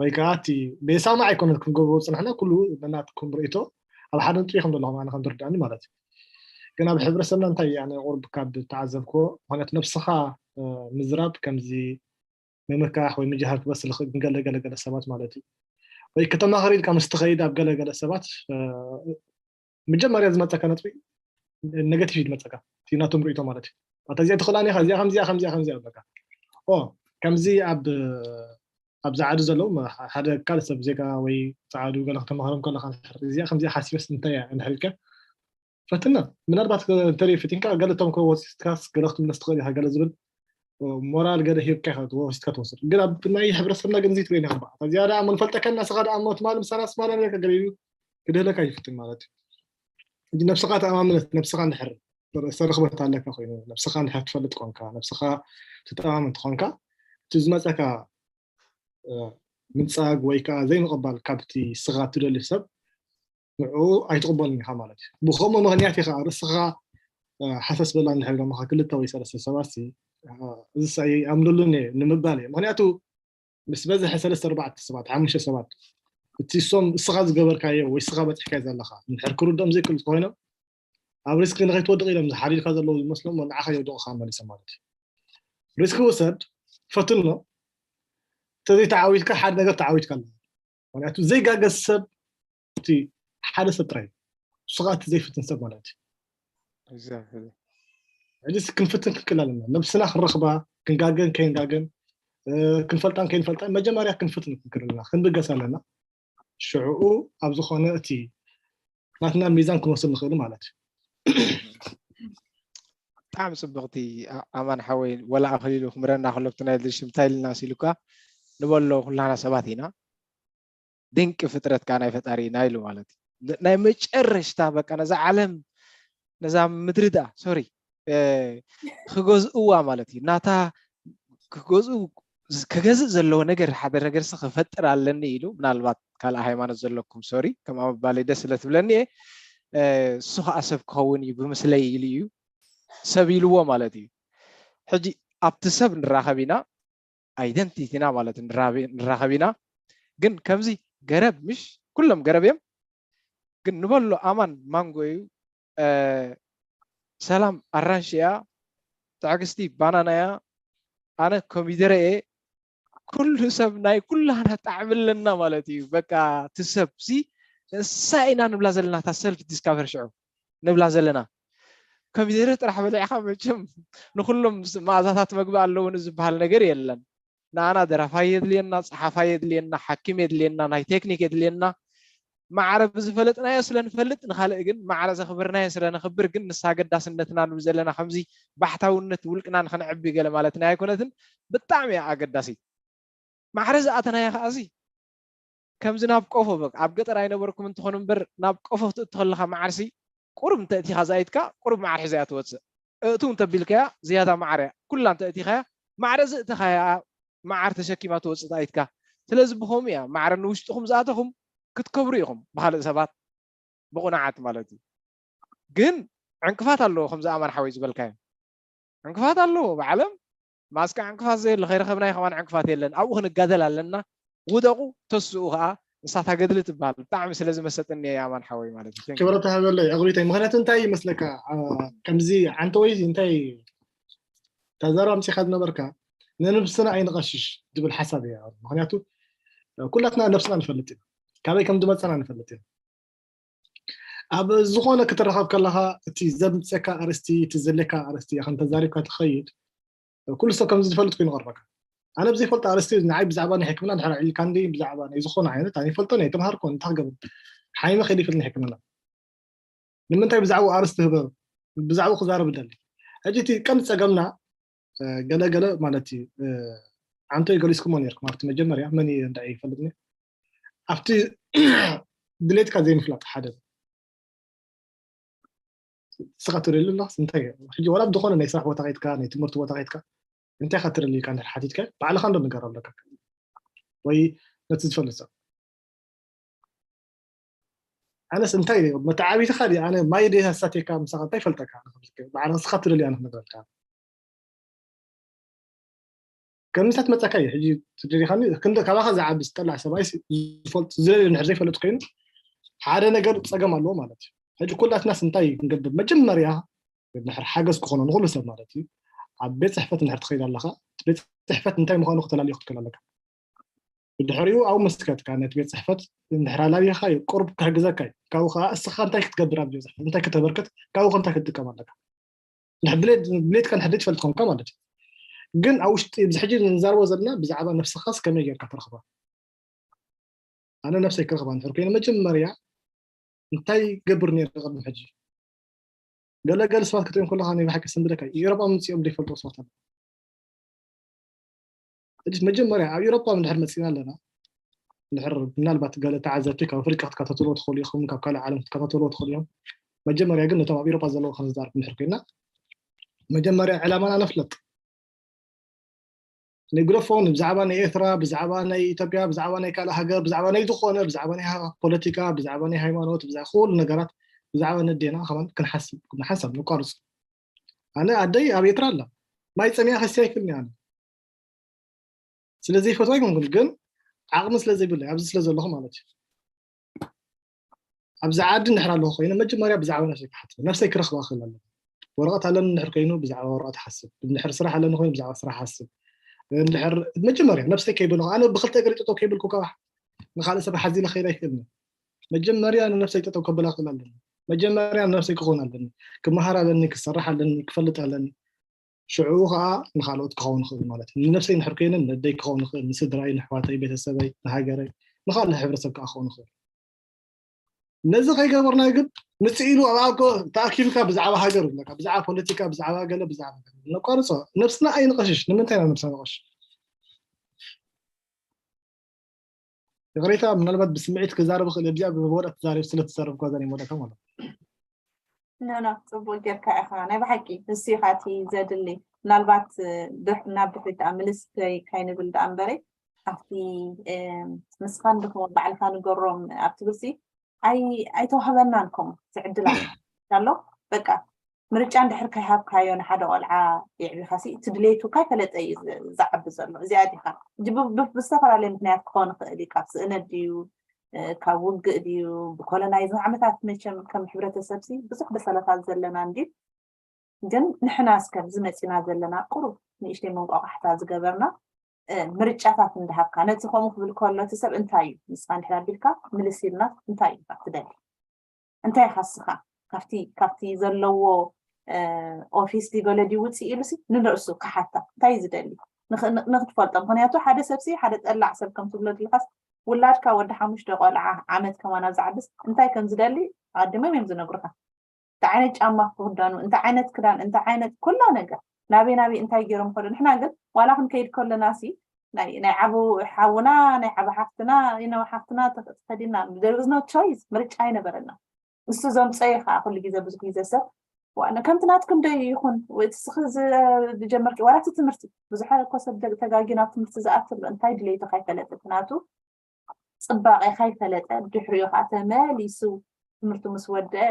ወይ ከዓ እቲ ቤሳማ ኣይኮነ ክንገብሮ ፅንሕና ኩሉ ነናትኩም ርእቶ ኣብ ሓደ ንጥሪ ከም ዘለኹም ኣነ ከም ዝርዳእኒ ማለት እዩ ግን ኣብ ሕብረተሰብና እንታይ ኣነ ቁርብ ካብ ተዓዘብክዎ ምክንያቱ ነብስኻ ምዝራብ ከምዚ ምምካሕ ወይ ምጅሃር ክበስል ይኽእል ግን ገለ ገለ ገለ ሰባት ማለት እዩ ወይ ከተማኸር ኢልካ ምስ ትኸይድ ኣብ ገለ ገለ ሰባት መጀመርያ ዝመፀካ ነጥቢ ኔጋቲቭ እዩ ዝመፀካ እቲ ናቶም ርእቶ ማለት እዩ ኣታ እዚኣ ትኽእላኒ ኢኻ እዚኣ ከምዚኣ ከምዚኣ ከምዚኣ ኣለካ ከምዚ ኣብ ኣብዚ ዓዲ ዘለዉ ሓደ ካልእ ሰብ ዜጋ ወይ ፃዓዱ ገለ ከተማኸሮም ከለካ እዚኣ ከምዚኣ ሓሲበስ እንታይ እያ እንድሕር ኢልካ ፈትና ምናልባት እንተደይ ፈቲንካ ገለ ቶም ወሲድካስ ገለ ክትምለስ ትኽእል ኢኻ ገለ ዝብል ሞራል ገለ ሂብካ ኢኻ ወሲድካ ትወስድ ግን ኣብ ናይ ሕብረተሰብና ግን እዚ ትርእየና ኢኻ በዓል እዚኣ ደኣ መንፈልጠካ እናስኻ ደኣ እሞ ትማሊ ምሳና ስማና ነርካ ገለ ኢሉ ክድህለካ ይፍትን ማለት እዩ ሕጂ ነብስኻ ተኣማምነት ነብስኻ እንድሕር ርእሰ ርኽበት ኣለካ ኮይኑ ነብስኻ እንድሕር ትፈልጥ ኮንካ ነብስኻ ትተኣማመን ትኾንካ እቲ ዝመፀካ ምንጻግ ወይ ከዓ ዘይምቕባል ካብቲ ስኻ ትደልዩ ሰብ ንዕኡ ኣይትቕበሉን ኢኻ ማለት እዩ። ብኸምኡ ምኽንያት ኢኻ ርእስኻ ሓሰስ በላ እንድሕር ኢሎምኻ ክልተ ወይ ሰለስተ ሰባት እዚ ኣምልሉን እየ ንምባል እየ። ምክንያቱ ምስ በዝሐ ሰለስተ ኣርባዕተ ሰባት ሓሙሽተ ሰባት እቲ ሶም እስኻ ዝገበርካዮ ወይ እስኻ በፂሕካዮ ዘለኻ እንድሕር ክርድኦም ዘይክእል ኮይኖም ኣብ ሪስክ ንኸይትወድቕ ኢሎም ዝሓሪድካ ዘለዉ ዝመስሎም ንዓኻ የውድቑኻ መሊሶም ማለት እዩ። ሪስክ ውሰድ፣ ፈትኖ። ተዘይተዓዊትካ ሓደ ነገር ተዓዊትካ ኣለካ። ምክንያቱ ዘይጋገ ሰብ እቲ ሓደ ሰብ ጥራይ እዩ። ንሱ ከዓ እቲ ዘይፍትን ሰብ ማለት እዩ። ሕጂስ ክንፍትን ክንክእል ኣለና። ነብስና ክንረኽባ ክንጋገን ከይንጋገን ክንፈልጣን ከይንፈልጣን መጀመርያ ክንፍትን ክንክእል ኣለና። ክንብገስ ኣለና። ሽዕኡ ኣብ ዝኾነ እቲ ናትና ሚዛን ክንወስድ ንኽእል ማለት እዩ። ብጣዕሚ ፅብቕቲ ኣማን ሓወይ፣ ወላ ኣኽሊሉ ክምረና ከሎ ብቲ ናይ ድርሽም እንታይ ኢልና ሲሉካ ንበሎ ኩላና ሰባት ኢና፣ ድንቂ ፍጥረት ከዓ ናይ ፈጣሪ ኢና ኢሉ ማለት እዩ። ናይ መጨረሽታ በቃ ነዛ ዓለም ነዛ ምድሪ ደኣ ሶሪ ክገዝእዋ ማለት እዩ ናታ ክገዝኡ ክገዝእ ዘለዎ ነገር ሓደ ነገር ሲ ክፈጥር ኣለኒ ኢሉ ምናልባት ካልኣ ሃይማኖት ዘለኩም ሶሪ ከም ኣባለይ ደስ ስለ ትብለኒ እየ እሱ ከዓ ሰብ ክኸውን እዩ ብምስለይ ኢሉ እዩ ሰብ ኢልዎ ማለት እዩ። ሕጂ ኣብቲ ሰብ ንራኸብ ኢና ኣይደንቲቲና ማለት ንራኸብ ኢና። ግን ከምዚ ገረብ ምሽ ኩሎም ገረብ እዮም። ግን ንበሎ ኣማን ማንጎ እዩ። ሰላም ኣራንሺ እያ። ትዕግስቲ ባናና እያ። ኣነ ኮሚደረ እየ። ኩሉ ሰብ ናይ ኩላና ጣዕሚ ኣለና ማለት እዩ። በቃ እቲ ሰብ ሲ ንሳ ኢና ንብላ ዘለና እታ ሰልፍ ዲስካቨር ሽዑ ንብላ ዘለና ኮሚደረ ጥራሕ በሊዕካ መቸም ንኩሎም መኣዛታት መግቢ ኣለውኒ ዝበሃል ነገር የለን። ንኣና ደራፋይ የድልየና፣ ፀሓፋይ የድልየና፣ ሓኪም የድልየና፣ ናይ ቴክኒክ የድልየና። ማዕረ ብዝፈለጥናዮ ስለ ንፈልጥ ንካልእ ግን ማዕረ ዘኽበርናዮ ስለ ነኽብር ግን ንሳ ኣገዳስነትና ንብል ዘለና ከምዚ ባሕታውነት ውልቅና ንክንዕቢ ገለ ማለትና ኣይኮነትን። ብጣዕሚ እያ ኣገዳሲት። ማዕረ ዝኣተናዮ ከዓሲ ከምዚ ናብ ቆፎ በቃ ኣብ ገጠር ኣይነበርኩም እንትኾኑ እምበር ናብ ቆፎ ክትእቱ ከለኻ ማዓርሲ ቁሩብ እንተእቲኻ ዝኣይትካ ቁሩብ ማዓር ሒዛ እያ ትወፅእ። እእትው እንተቢልካያ ዝያዳ ማዓር እያ ኩላ እንተእቲኻያ ማዕረ ዝእተኻያ መዓር ተሸኪማ ትወፅእ ተኣይትካ። ስለዚ ብኸምኡ እያ ማዕረ ንውሽጥኹም ዝኣተኹም ክትከብሩ ኢኹም ብኻልእ ሰባት ብቑናዓት ማለት እዩ። ግን ዕንቅፋት ኣለዎ ከምዚ ኣማን ሓወይ ዝበልካዮ ዕንቅፋት ኣለዎ ብዓለም ማስካ ዕንቅፋት ዘየለ ከይረኸብናዮ ከማን ዕንቅፋት የለን ኣብኡ ክንጋደል ኣለና። ውደቑ ተስኡ ከዓ ንሳታ ገድሊ ትበሃል ብጣዕሚ ስለ ዝመሰጥኒ እየ ኣማን ሓወይ ማለት እዩ። ክብረት ሃበለይ ኣጉሪተይ ምክንያቱ እንታይ ይመስለካ ከምዚ ዓንተ ወይ እንታይ ተዛረባ ምፅኻ ዝነበርካ ንነብስና ኣይንቐሽሽ ዝብል ሓሳብ እየ። ምክንያቱ ኩላትና ነብስና ንፈልጥ ኢና፣ ካበይ ከም ዝመፀና ንፈልጥ ኢና። ኣብ ዝኾነ ክትረኸብ ከለኻ እቲ ዘምፀካ ኣርስቲ እቲ ዘለካ ኣርስቲ ከም ተዛሪብካ ትኸይድ ኩሉ ሰብ ከምዚ ዝፈልጥ ኮይኑ ቀርበካ። ኣነ ብዘይፈልጦ ኣርስቲ ንዓይ ብዛዕባ ናይ ሕክምና ድሕር ኢልካ እንዲ ብዛዕባ ናይ ዝኾነ ዓይነት ኣይፈልጦን ኣይተምሃርኮን እንታይ ክገብር ሓይመ ከይደ ይፈልጥ ናይ ሕክምና ንምንታይ ብዛዕባ ኣርስቲ ህበ ብዛዕባ ክዛረብ ደሊ። ሕጂ እቲ ቀንዲ ፀገምና ገለገለ ማለት እዩ። ዓንቶ ይገሊስኩሞ ነርኩም ኣብቲ መጀመርያ መን እንዳ ይፈልጥኒ ኣብቲ ድሌትካ ዘይምፍላጥ ሓደ ስኻ ትደሊ ኣለስ እንታይ ሕጂ ዋላ ዝኾነ ናይ ስራሕ ቦታ ከይትካ ናይ ትምህርቲ ቦታ ከይትካ እንታይ ካ ትደሊ ኢልካ እንድሕር ሓቲትካ ባዕልኻ እንዶ ንገር ኣለካ ወይ ነቲ ዝፈልጥ ሰብ ኣነስ እንታይ መተዓቢትኻ ዲ ኣነ ማይ ደ ሳቴካ ምሳኻ እንታይ ፈልጠካ ባዕልኻ ስኻ ትደሊ ኣነ ክነግረልካ ከምንታት መፀካ እዩ ሕጂ ትደሊኻኒ ክንደ ካባኻ ዝዓቢ ዝጠላዕ ሰብኣይ ዝደልዮ ንድሕር ዘይፈለጥ ኮይኑ ሓደ ነገር ፀገም ኣለዎ ማለት እዩ። ሕጂ ኩላትናስ እንታይ ክንገብር መጀመርያ ንድሕር ሓገዝ ክኾኖ ንኩሉ ሰብ ማለት እዩ። ኣብ ቤት ፅሕፈት እንድሕር ትኸይድ ኣለካ ቤት ፅሕፈት እንታይ ምዃኑ ክተላልዮ ክትክእል ኣለካ። ብድሕሪኡ ኣብ መስከትካ ነቲ ቤት ፅሕፈት እንድሕር ኣላልየካ እዩ ቁሩብ ክሕግዘካ እዩ። ካብኡ ከዓ እስኻ እንታይ ክትገብር ኣብ ቤት ፅሕፈት እንታይ ክተበርክት ካብኡ እንታይ ክትጥቀም ኣለካ። ድሌትካ ንሕደ ትፈልጥ ኮንካ ማለት እዩ። ግን ኣብ ውሽጢ እዚ ሕጂ ንዛረቦ ዘለና ብዛዕባ ነብስኻስ ከመይ ጌርካ ትረኽባ ኣነ ነብሰይ ክረኽባ እንድሕር ኮይነ መጀመርያ እንታይ ገብር ነይረ ቅድሚ ሕጂ ገለ ገለ ሰባት ክትሪኦም ከለካ ናይ ብሓቂ ስንብደካ ኢሮጳ ምፅኦም ዘይፈልጡ ሰባት ኣለዉ ሕጂ መጀመርያ ኣብ ኢሮጳ እንድሕር መፂና ኣለና እንድሕር ምናልባት ገለ ተዓዘብቲ ካብ ኣፍሪቃ ክትከታተልዎ ትኽእሉ ኢኹም ካብ ካልእ ዓለም ክትከታተልዎ ትኽእሉ እዮም መጀመርያ ግን ነቶም ኣብ ኢሮጳ ዘለዉ ክንዛርብ እንድሕር ኮይና መጀመርያ ዕላማና ነፍለጥ ንግደፎ፣ ብዛዕባ ናይ ኤርትራ፣ ብዛዕባ ናይ ኢትዮጵያ፣ ብዛዕባ ናይ ካልእ ሃገር፣ ብዛዕባ ናይ ዝኾነ፣ ብዛዕባ ናይ ፖለቲካ፣ ብዛዕባ ናይ ሃይማኖት፣ ብዛዕባ ኩሉ ነገራት፣ ብዛዕባ ነዴና ከማን ክንሓስብ፣ ንሓንሳብ፣ ንቋርጽ። ኣነ ኣደይ ኣብ ኤርትራ ኣላ። ማይ ጸሚኣ ከስቲ ኣይክልኒ ኣነ። ስለ ዘይፈትዋ ኣይኮንኩን፣ ግን ዓቕሚ ስለ ዘይብለይ፣ ኣብዚ ስለ ዘለኹ ማለት እዩ። ኣብዚ ዓዲ እንድሕር ኣለኹ ኮይነ፣ መጀመርያ ብዛዕባ ነብሰይ ክሓስብ፣ ነብሰይ ክረኽባ ክእል ኣለኹ። ወረቐት ኣለኒ እንድሕር ኮይኑ፣ ብዛዕባ ወረቐት ሓስብ። እንድሕር ስራሕ ኣለኒ ኮይኑ፣ ብዛዕባ ስራሕ ሓስብ። እንድሕር መጀመርያ ነብሰይ ከይበለኹ፣ ኣነ ብክልተ እግሪ ጠጠው ከይብልኩ ከባ ንኻልእ ሰብ ሓዚለ ከይድ ኣይክእልን። መጀመርያ ንነብሰይ ጠጠው ከብላ ክእል ኣለኒ። መጀመርያ ንነብሰይ ክኾን ኣለኒ። ክመሃር ኣለኒ፣ ክሰርሕ ኣለኒ፣ ክፈልጥ ኣለኒ። ሽዑ ከዓ ንኻልኦት ክኸውን ይኽእል ማለት እዩ። ንነብሰይ እንድሕር ኮይነ፣ ንደይ ክኸውን ይኽእል፣ ንስድራይ፣ ንኣሕዋተይ፣ ቤተሰበይ፣ ንሃገረይ፣ ንኻልእ ሕብረተሰብ ከዓ ክኸውን ይኽእል። ነዚ ከይገበርና ግን፣ ምጽእ ኢሉ ኣብ ኣኮ ተኣኪብካ ብዛዕባ ሃገር ይብለካ፣ ብዛዕባ ፖለቲካ፣ ብዛዕባ ገለ፣ ብዛዕባ ገለ። ነቋርጾ። ነብስና ኣይንቐሽሽ። ንምንታይ ኢና ነብስና ንቐሽሽ? ይቕሬታ፣ ምናልባት ብስምዒት ክዛረብ እኽእል እየ፣ ብዚኣ ብመወዳእታ ትዛረብ ስለ ትዛረብኳ እዛ ናይ መወዳእታ ማለት እዩ። ኖ፣ ኖ፣ ጽቡቅ ጌርካ ኢኻ። ናይ ብሓቂ እሱ ኢኻ እቲ ዘድሊ። ምናልባት፣ እ፣ ድሕ-፣ ናብ ድሕሪት ደኣ ምልስ ከይ-፣ ከይንብል ደኣ እምበረይ፣ ኣብቲ፣ እ፣ ንስኻ እንድኹም ባዕልኻ ንገሮም ኣብ ትብልሲ፣ ኣይ-፣ ኣይተዋህበናን ከምኡ፣ እዚ ዕድላት ኣሎ። በቃ፣ ምርጫ እንድሕር ከይሃብካዮ ንሓደ ቆልዓ የዕቢኻሲ፣ እቲ ድሌቱ ካይፈለጠ እዩ ዝ-፣ ዝዓቢ ዘሎ። እዚኣ ዲኻ? ሕጂ ብ-፣ ብ-፣ ብዝተፈላለየ ምኽንያት ክኸውን ይኽእል እዩ። ካብ ስእነት ድዩ፣ እ፣ ካብ ውግእ ድዩ፣ ብኮሎናይዝ ንዓመታት መቸም ከም ሕብረተሰብሲ ብዙሕ በሰለታት ዘለና እንድዩ። ግን ንሕና እስከ ኣብዚ መጺና ዘለና ቁሩብ ንእሽተይ መንቋቋሕታ ዝገበርና፣ እ፣ ምርጫታት እንዳሃብካ፣ ነቲ ከምኡ ክብል ከሎ እቲ ሰብ እንታይ እዩ? ንስኻ እንድሕር ኣቢልካ ምልስ ኢልና እንታይ እዩ ትደሊ? እንታይ ኢኻ እስኻ ካብቲ፣ ካብቲ ዘለዎ፣ እ፣ ኦፊስ ድዩ ገለ ድዩ ውጽእ ኢሉሲ ንርእሱ ክሓታ እንታይ እዩ ዝደሊ? ንኽ-፣ ን-፣ ንኽትፈልጦ። ምኽንያቱ ሓደ ሰብሲ፣ ሓደ ጠላዕ ሰብ ከም ትብሎ ድልኻስ፣ ውላድካ ወዲ ሓሙሽተ ቆልዓ ዓመት ከማን ኣብ ዝዓብስ እንታይ ከም ዝደሊ ኣድሞም እዮም ዝነግሩኻ። እንታይ ዓይነት ጫማ ክኽደኑ፣ እንታይ ዓይነት ክዳን፣ እንታይ ዓይነት ኩላ ነገር፣ ናበይ ናበይ እንታይ ገይሮም ከዱ። ንሕና ግን ዋላ ክንከይድ ከለና ሲ ናይ፣ ናይ ዓቡ ሓውና፣ ናይ ዓቡ ሓፍትና፣ ይነው ሓፍትና ተኸ-፣ ተኸዲና፣ there was no choice፣ ምርጫ ኣይነበረና። ንሱ ዘምፀዮ ከዓ ኩሉ ግዜ፣ ብዙሕ ግዜ ሰብ፣ ዋና ከምቲ ናትኩም ዶ ይኹን፣ ወይ እቲ ስኺ ዝ-፣ ዝጀመርኪ፣ ዋላ እቲ ትምህርቲ፣ ብዙሕ እኮ ሰብ ደ-፣ ተጋጊ ናብ ትምህርቲ ዝኣትሎ፣ እንታይ ድሌቱ ካይፈለጠ፣ እቲ ናቱ ጽባቐ ካይፈለጠ፣ ድሕሪኡ ከዓ ተመሊሱ ትምህርቱ ምስ ወደአ፣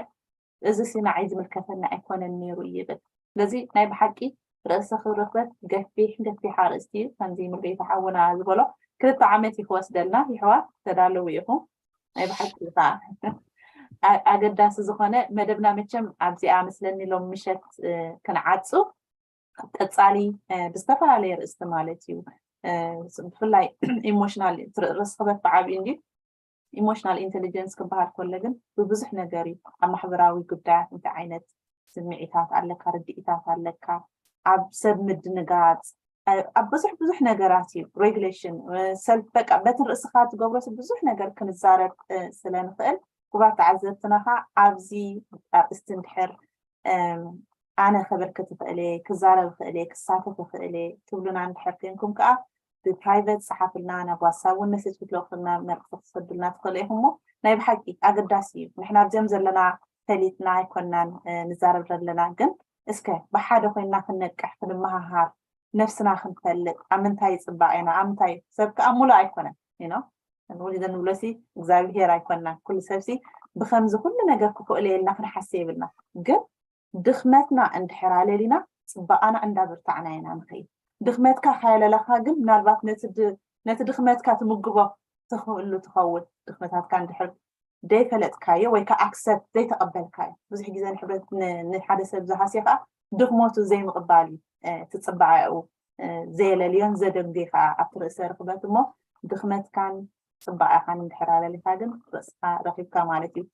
እዚ ሲ ንዓይ ዝምልከተኒ ኣይኮነን ነይሩ ይብል። ስለዚ ናይ ብሓቂ ርእሰ ክብሪ ክበት ገፊሕ፣ ገፊሕ ኣርእስቲ እዩ። ከምዚ ሙሉጌታ ሓውና ዝበሎ ክልተ ዓመት እዩ ክወስደልና። ይሕዋት ተዳለዉ ኢኹም። ናይ ብሓቂ እዩ ከዓ ኣ-፣ ኣገዳሲ ዝኾነ መደብና መቸም ኣብዚኣ መስለኒ ሎም ምሸት፣ እ፣ ክንዓጹ። ቀጻሊ፣ እ፣ ብዝተፈላለየ ርእስቲ ማለት እዩ። እ፣ ብፍላይ ኢሞሽናል፣ ርእሰ ክበት ብዓብዩ እንድዩ። ኢሞሽናል ኢንቴሊጀንስ ክበሃል ከሎ ግን ብብዙሕ ነገር እዩ። ኣብ ማሕበራዊ ጉዳያት እንታይ ዓይነት ስምዒታት ኣለካ፣ ርድኢታት ኣለካ፣ ኣብ ሰብ ምድንጋጽ፣ እ፣ ኣብ ብዙሕ ብዙሕ ነገራት እዩ። ሬጉሌሽን፣ እ፣ ሰልፍ፣ በቃ በቲ ርእስኻ ትገብሮ ብዙሕ ነገር ክንዛረብ፣ እ፣ ስለ ንኽእል፣ ክቡራት ተዓዘብትና ኸኣ ኣብዚ ኣርእስቲ እንድሕር፣ እም፣ ኣነ ከበርክት እኽእል እየ፣ ክዛረብ እኽእል እየ፣ ክሳተፍ እኽእል እየ ትብሉና እንድሕር ኮይንኩም ከኣ ብፕራይቨት ጸሓፉልና፣ ናብ ዋትሳፕ እውን መሴጅ ክትልእኹልና፣ መልእኽቲ ክትሰዱልና ትኽእሉ ኢኹም። እሞ ናይ ብሓቂ ኣገዳሲ እዩ። ንሕና ኣብዚኦም ዘለና ፈሊጥና ኣይኮናን፣ እ፣ ንዛረብ ዘለና፣ ግን እስከ ብሓደ ኮይንና ክንነቅሕ፣ ክንመሃሃር፣ ነብስና ክንፈልጥ፣ ኣብ ምንታይ ጽባቐና፣ ኣብ ምንታይ ሰብ ከኣ ሙሉእ ኣይኮነን፣ you know? ወሊደ ንብሎሲ እግዚኣብሄር ኣይኮንና። ኩሉ ሰብሲ ብኸምዚ ኩሉ ነገር ክኽእሎ የልና ክንሓስብ የብልና። ግን ድኽመትና እንድሕር ኣለሊና፣ ጽባቐና እንዳብርታዕና ኢና ንኸይድ። ድኽመትካ ካየለለኻ ግን፣ ምናልባት ነቲ ድ-፣ ነቲ ድኽመትካ ትምግቦ ትኽእሉ ትኸውን። ድኽመታትካ እንድሕር ዘይፈለጥካዮ ወይ ከዓ ኣክሰፕት ዘይተቐበልካዮ። ብዙሕ ግዜ ንሕብረት-፣ ን-፣ ንሓደ ሰብ ዝሃስዮ ከዓ ድኽመቱ ዘይምቕባል እዩ። እ፣ እቲ ጽባቐኡ፣ እ፣ ዘየለልዮን ዘደንጉዮ ከዓ ኣብቲ ርእሰ ርኽበት እሞ ድኽመትካን ጽባቐኻን እንድሕር ኣለሊኻ ግን ርእስኻ ረኺብካ ማለት እዩ።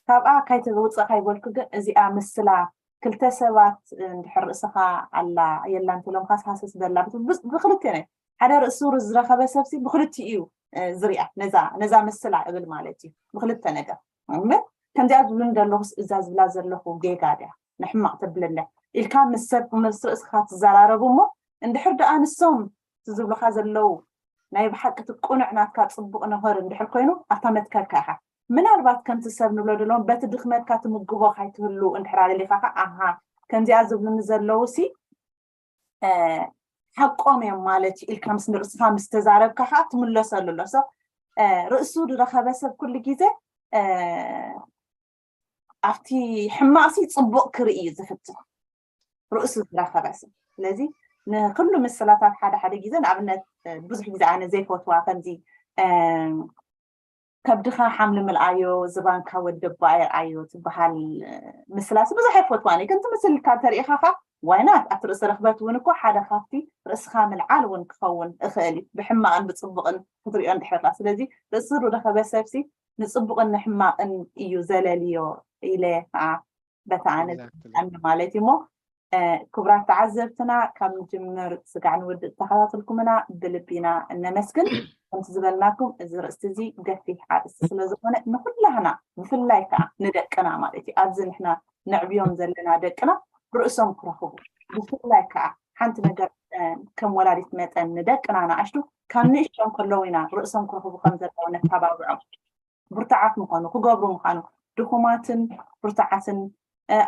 ካብኣ ካይተውፅእ ካይበልኩ ግን እዚኣ ምስላ ክልተ ሰባት እንድሕር ርእስኻ ኣላ የላን ተሎምካስ ሃሰስ በላ ብት-፣ ብ-፣ ብክልቲኡ ናይ ሓደ ርእሱ ዝረኸበ ሰብሲ ብክልቲኡ እዩ፣ እ፣ ዝሪኣ ነዛ፣ ነዛ ምስላ እብል ማለት እዩ። ብክልተ ነገር። እምበር ከምዚኣ ዝብሉ እንደለኹስ እዛ ዝብላ ዘለኹ ጌጋ ድያ? ንሕማቕ ተብለለ ኢልካ ምስ ሰብ፣ ምስ ርእስኻ ትዘራረቡ እሞ እንድሕር ደኣ ንሶም እቲ ዝብሉኻ ዘለዉ ናይ ብሓቂ እቲ ቅኑዕ ናትካ ጽቡቕ ነገር እንድሕር ኮይኑ ኣብታ መትከልካ ኢኻ። ምናልባት ከምቲ ሰብ ንብሎ ደለዎም በቲ ድኽመትካ ትምግቦ ካይትህሉ እንድሕር ኣለሊኻ ኸ፣ ኣሃ፣ ከምዚኣ ዝብሉኒ ዘለዉ ሲ፣ እ፣ ሓቆም እዮም ማለት እዩ ኢልካ ምስ ንርእስኻ ምስ ተዛረብካ ከዓ ትምለሰሉ ኣሎ። So ርእሱ ዝረኸበ ሰብ ኩሉ ግዜ ኣብቲ ሕማቕሲ ፅቡቕ ክርኢ እዩ ዝፍትን ርእሱ ዝረኸበ ሰብ። ስለዚ ንኩሉ ምስላታት ሓደ ሓደ ግዜ ንኣብነት ብዙሕ ግዜ ኣነ ዘይፈትዋ ከምዚ ከብድኻ ሓምሊ ምልኣዮ ዝባንካ ወደባ የርኣዮ ትበሃል ምስላሲ ብዙሕ ኣይፈትዋን ግን ትምስልካ ተሪኢኻኻ ዋይናት ኣብቲ ርእሲ ረኽበት እውን እኮ ሓደ ካብቲ ርእስኻ ምልዓል እውን ክኸውን እኽእል እዩ ብሕማቕን ብፅቡቕን ክትሪኦ እንድሕርላ ስለዚ ርእሲ ዝረኸበ ሰብሲ ንፅቡቕን ንሕማቕን እዩ ዘለልዮ ኢለ ከዓ በታ ኣነ ዝምልከተኒ ማለት እዩ እሞ ክቡራት ተዓዘብትና ካብ ንጅምር ስጋዕ ንውድእ ዝተኸታተልኩምና ብልቢና እነመስግን ከምቲ ዝበልናኩም እዚ ርእስቲ እዚ ገፊሕ ኣርእስቲ ስለ ዝኾነ ንኩላህና ብፍላይ ከዓ ንደቅና ማለት እዩ ኣብዚ ንሕና ነዕብዮም ዘለና ደቅና ርእሶም ክረኽቡ ብፍላይ ከዓ ሓንቲ ነገር ከም ወላዲት መጠን ንደቅና ንኣሽቱ ካብ ንእሽቶም ከለዉ ኢና ርእሶም ክረኽቡ ከም ዘለዉ ነተባብዖም ብርቱዓት ምዃኑ ክገብሩ ምዃኑ ድኹማትን ብርቱዓትን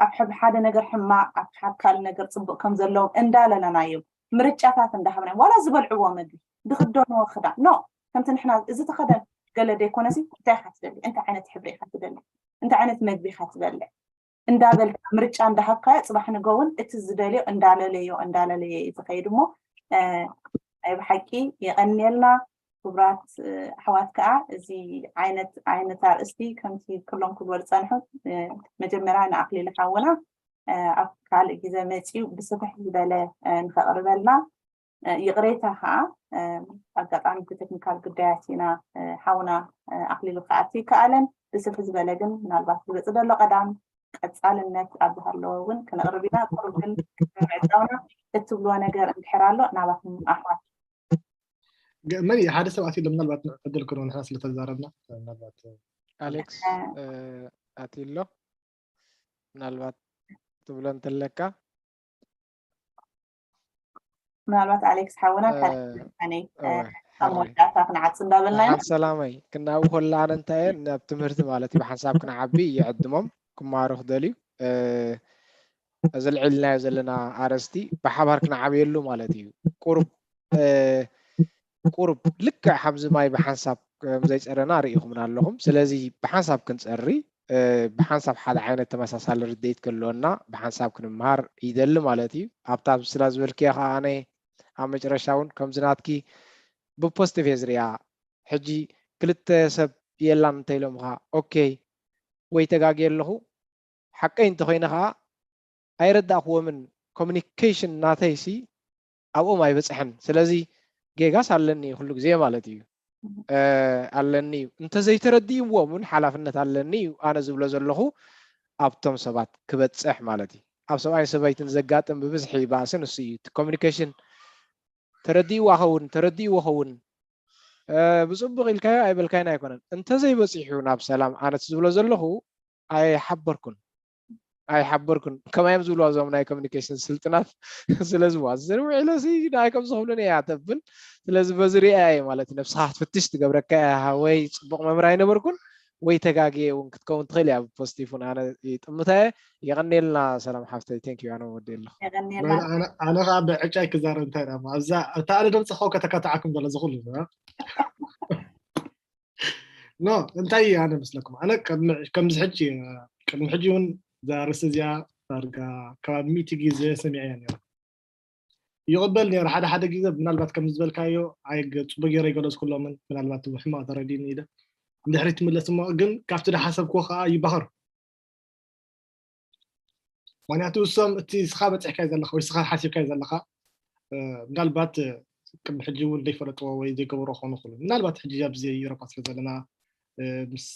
ኣብ ሕብ ሓደ ነገር ሕማቕ ኣብ ሓካል ነገር ፅቡቅ ከም ዘለዎም እንዳለለናዮም ምርጫታት እንዳሃብና ዋላ ዝበልዕዎ ምግቢ ዝኽደንዎ ክዳን ኖ ከምቲ ንሕና እዚ ተኸደን ገለ ዘይኮነሲ እንታይ ኢኻ ትደሊ እንታይ ዓይነት ሕብሪ ኢኻ ትደሊ እንታይ ዓይነት መግቢ ኢኻ ትበልዕ እንዳበልካ ምርጫ እንዳሃብካዮ ፅባሕ ንጎ እውን እቲ ዝደልዮ እንዳለለዮ እንዳለለየ እዩ ዝኸይድ እሞ ናይ ብሓቂ የቐንየልና ክቡራት ኣሕዋት ከዓ እዚ ዓይነት ዓይነት ኣርእስቲ ከምቲ ኩሎም ክብሎ ዝፀንሑ መጀመርያ ንኣክሊል ሓውና ኣብ ካልእ ግዜ መፂኡ ብስፍሕ ዝበለ ንከቕርበልና ይቕሬታ ከዓ ኣጋጣሚ ብቴክኒካል ጉዳያት ኢና ሓውና ኣክሊሉ ክኣቱ ይከኣለን ብስፍሕ ዝበለ ግን ምናልባት ዝመፅ ዘሎ ቀዳም ቀፃልነት ኣብ ዝሃለዎ እውን ክነቕርብ ኢና ቁሩብ ግን ምዕፃውና እትብልዎ ነገር እንድሕር ኣሎ ናባኹም ኣሕዋት መን ሓደ ሰብ ኣትዩ ምናልባት ዕድል ክህልዎ ንሕና ስለተዛረብና ምናልባት ኣሌክስ ኣትዩ ኣሎ ምናልባት ትብሎ እንተለካ ምናልባት ኣሌክስ ሓውና ካልኣይ ካብ መወዳእታ ክንዓፅ እንዳበልና ኢና ሰላመይ ክናብ ኮላ ኣነ እንታይ እየ ናብ ትምህርቲ ማለት እዩ ብሓንሳብ ክንዓቢ ይዕድሞም ክማሃሩ ክደልዩ እዚ ልዕልናዮ ዘለና ኣረስቲ ብሓባር ክንዓብየሉ ማለት እዩ ቁሩብ ቁሩብ ልክዕ ከምዚ ማይ ብሓንሳብ ከምዘይፀረና ርኢኹምና ኣለኹም ስለዚ ብሓንሳብ ክንፀሪ ብሓንሳብ ሓደ ዓይነት ተመሳሳሊ ርድኢት ክህልወና ብሓንሳብ ክንምሃር ይደሊ ማለት እዩ ኣብታ ምስላ ዝበልክዮ ከዓ ኣነ ኣብ መጨረሻ እውን ከምዚ ናትኪ ብፖስቲቭ እየ ዝሪኣ ሕጂ ክልተ ሰብ የላን እንተኢሎምኻ ኦኬ ወይ ተጋግየ ኣለኹ ሓቀይ እንተኮይነ ከዓ ኣይረዳእክዎምን ኮሚኒኬሽን ናተይሲ ኣብኦም ኣይበፅሐን ስለዚ ጌጋስ ኣለኒ ኩሉ ግዜ ማለት እዩ ኣለኒ እዩ እንተዘይተረዲእዎም እውን ሓላፍነት ኣለኒ እዩ ኣነ ዝብሎ ዘለኹ ኣብቶም ሰባት ክበፅሕ ማለት እዩ ኣብ ሰብኣይን ሰበይትን ዘጋጥም ብብዝሒ ባእሲ ንሱ እዩ ኮሚኒኬሽን ተረዲእዋ ኸውን ተረዲእዎ ኸውን ብፅቡቅ ኢልካዮ ኣይበልካይን ኣይኮነን እንተዘይበፂሑ ናብ ሰላም ኣነት ዝብሎ ዘለኹ ኣይሓበርኩን ኣይሓበርኩን ከማዮም ዝብልዋ እዞም ናይ ኮሚኒኬሽን ስልጥናት ስለዚ ዋ ዝዘርብ ውዒለ ሲ ንኣይ ከም ዝኽብሉን እያ ተብል ስለዚ በዚ ሪኣ እየ ማለት እዩ ነብስኻ ክትፍትሽ ትገብረካ እያ ወይ ፅቡቅ መምህር ኣይነበርኩን ወይ ተጋግየ እውን ክትከውን ትኽእል እያ ብፖስቲቭ እውን ኣነ ይጥምታ እየ የቀኔልና ሰላም ሓፍተይ ቴንክ ዩ ኣነ ወዲ ኣለኹ የቀኔልና ኣነ ከዓ ብዕጫይ ክዛረብ እንታይ ዳ ኣብዛ እታ ኣነ ድምፂ ከው ከተካተዓኩም ዘሎ ዝኽሉ ኖ እንታይ እዩ ኣነ መስለኩም ኣነ ከምዚ ሕጂ ቅድሚ ሕጂ እውን እዛ ርእሲ እዚኣ ዳርጋ ከባቢ ሚእቲ ግዜ ሰሚዐያ ነረ ይቕበል ነረ ሓደ ሓደ ግዜ ምናልባት ከም ዝበልካዮ ኣይ ፅቡቅ ገይረ ይገለፅኩሎምን ምናልባት ሕማቅ ተረዲኒ ኢለ ንድሕሪት ትምለስ እሞ ግን ካብቲ ዝሓሰብክዎ ከዓ ይባኸር ምክንያቱ እሶም እቲ ስኻ በፂሕካዮ ዘለካ ወይ ስኻ ሓሲብካዮ ዘለካ ምናልባት ቅድሚ ሕጂ እውን ዘይፈለጥዎ ወይ ዘይገበሮ ክኾኑ ይኽእሉ ምናልባት ሕጂ ኣብዚ ኤሮፓ ስለ ዘለና ምስ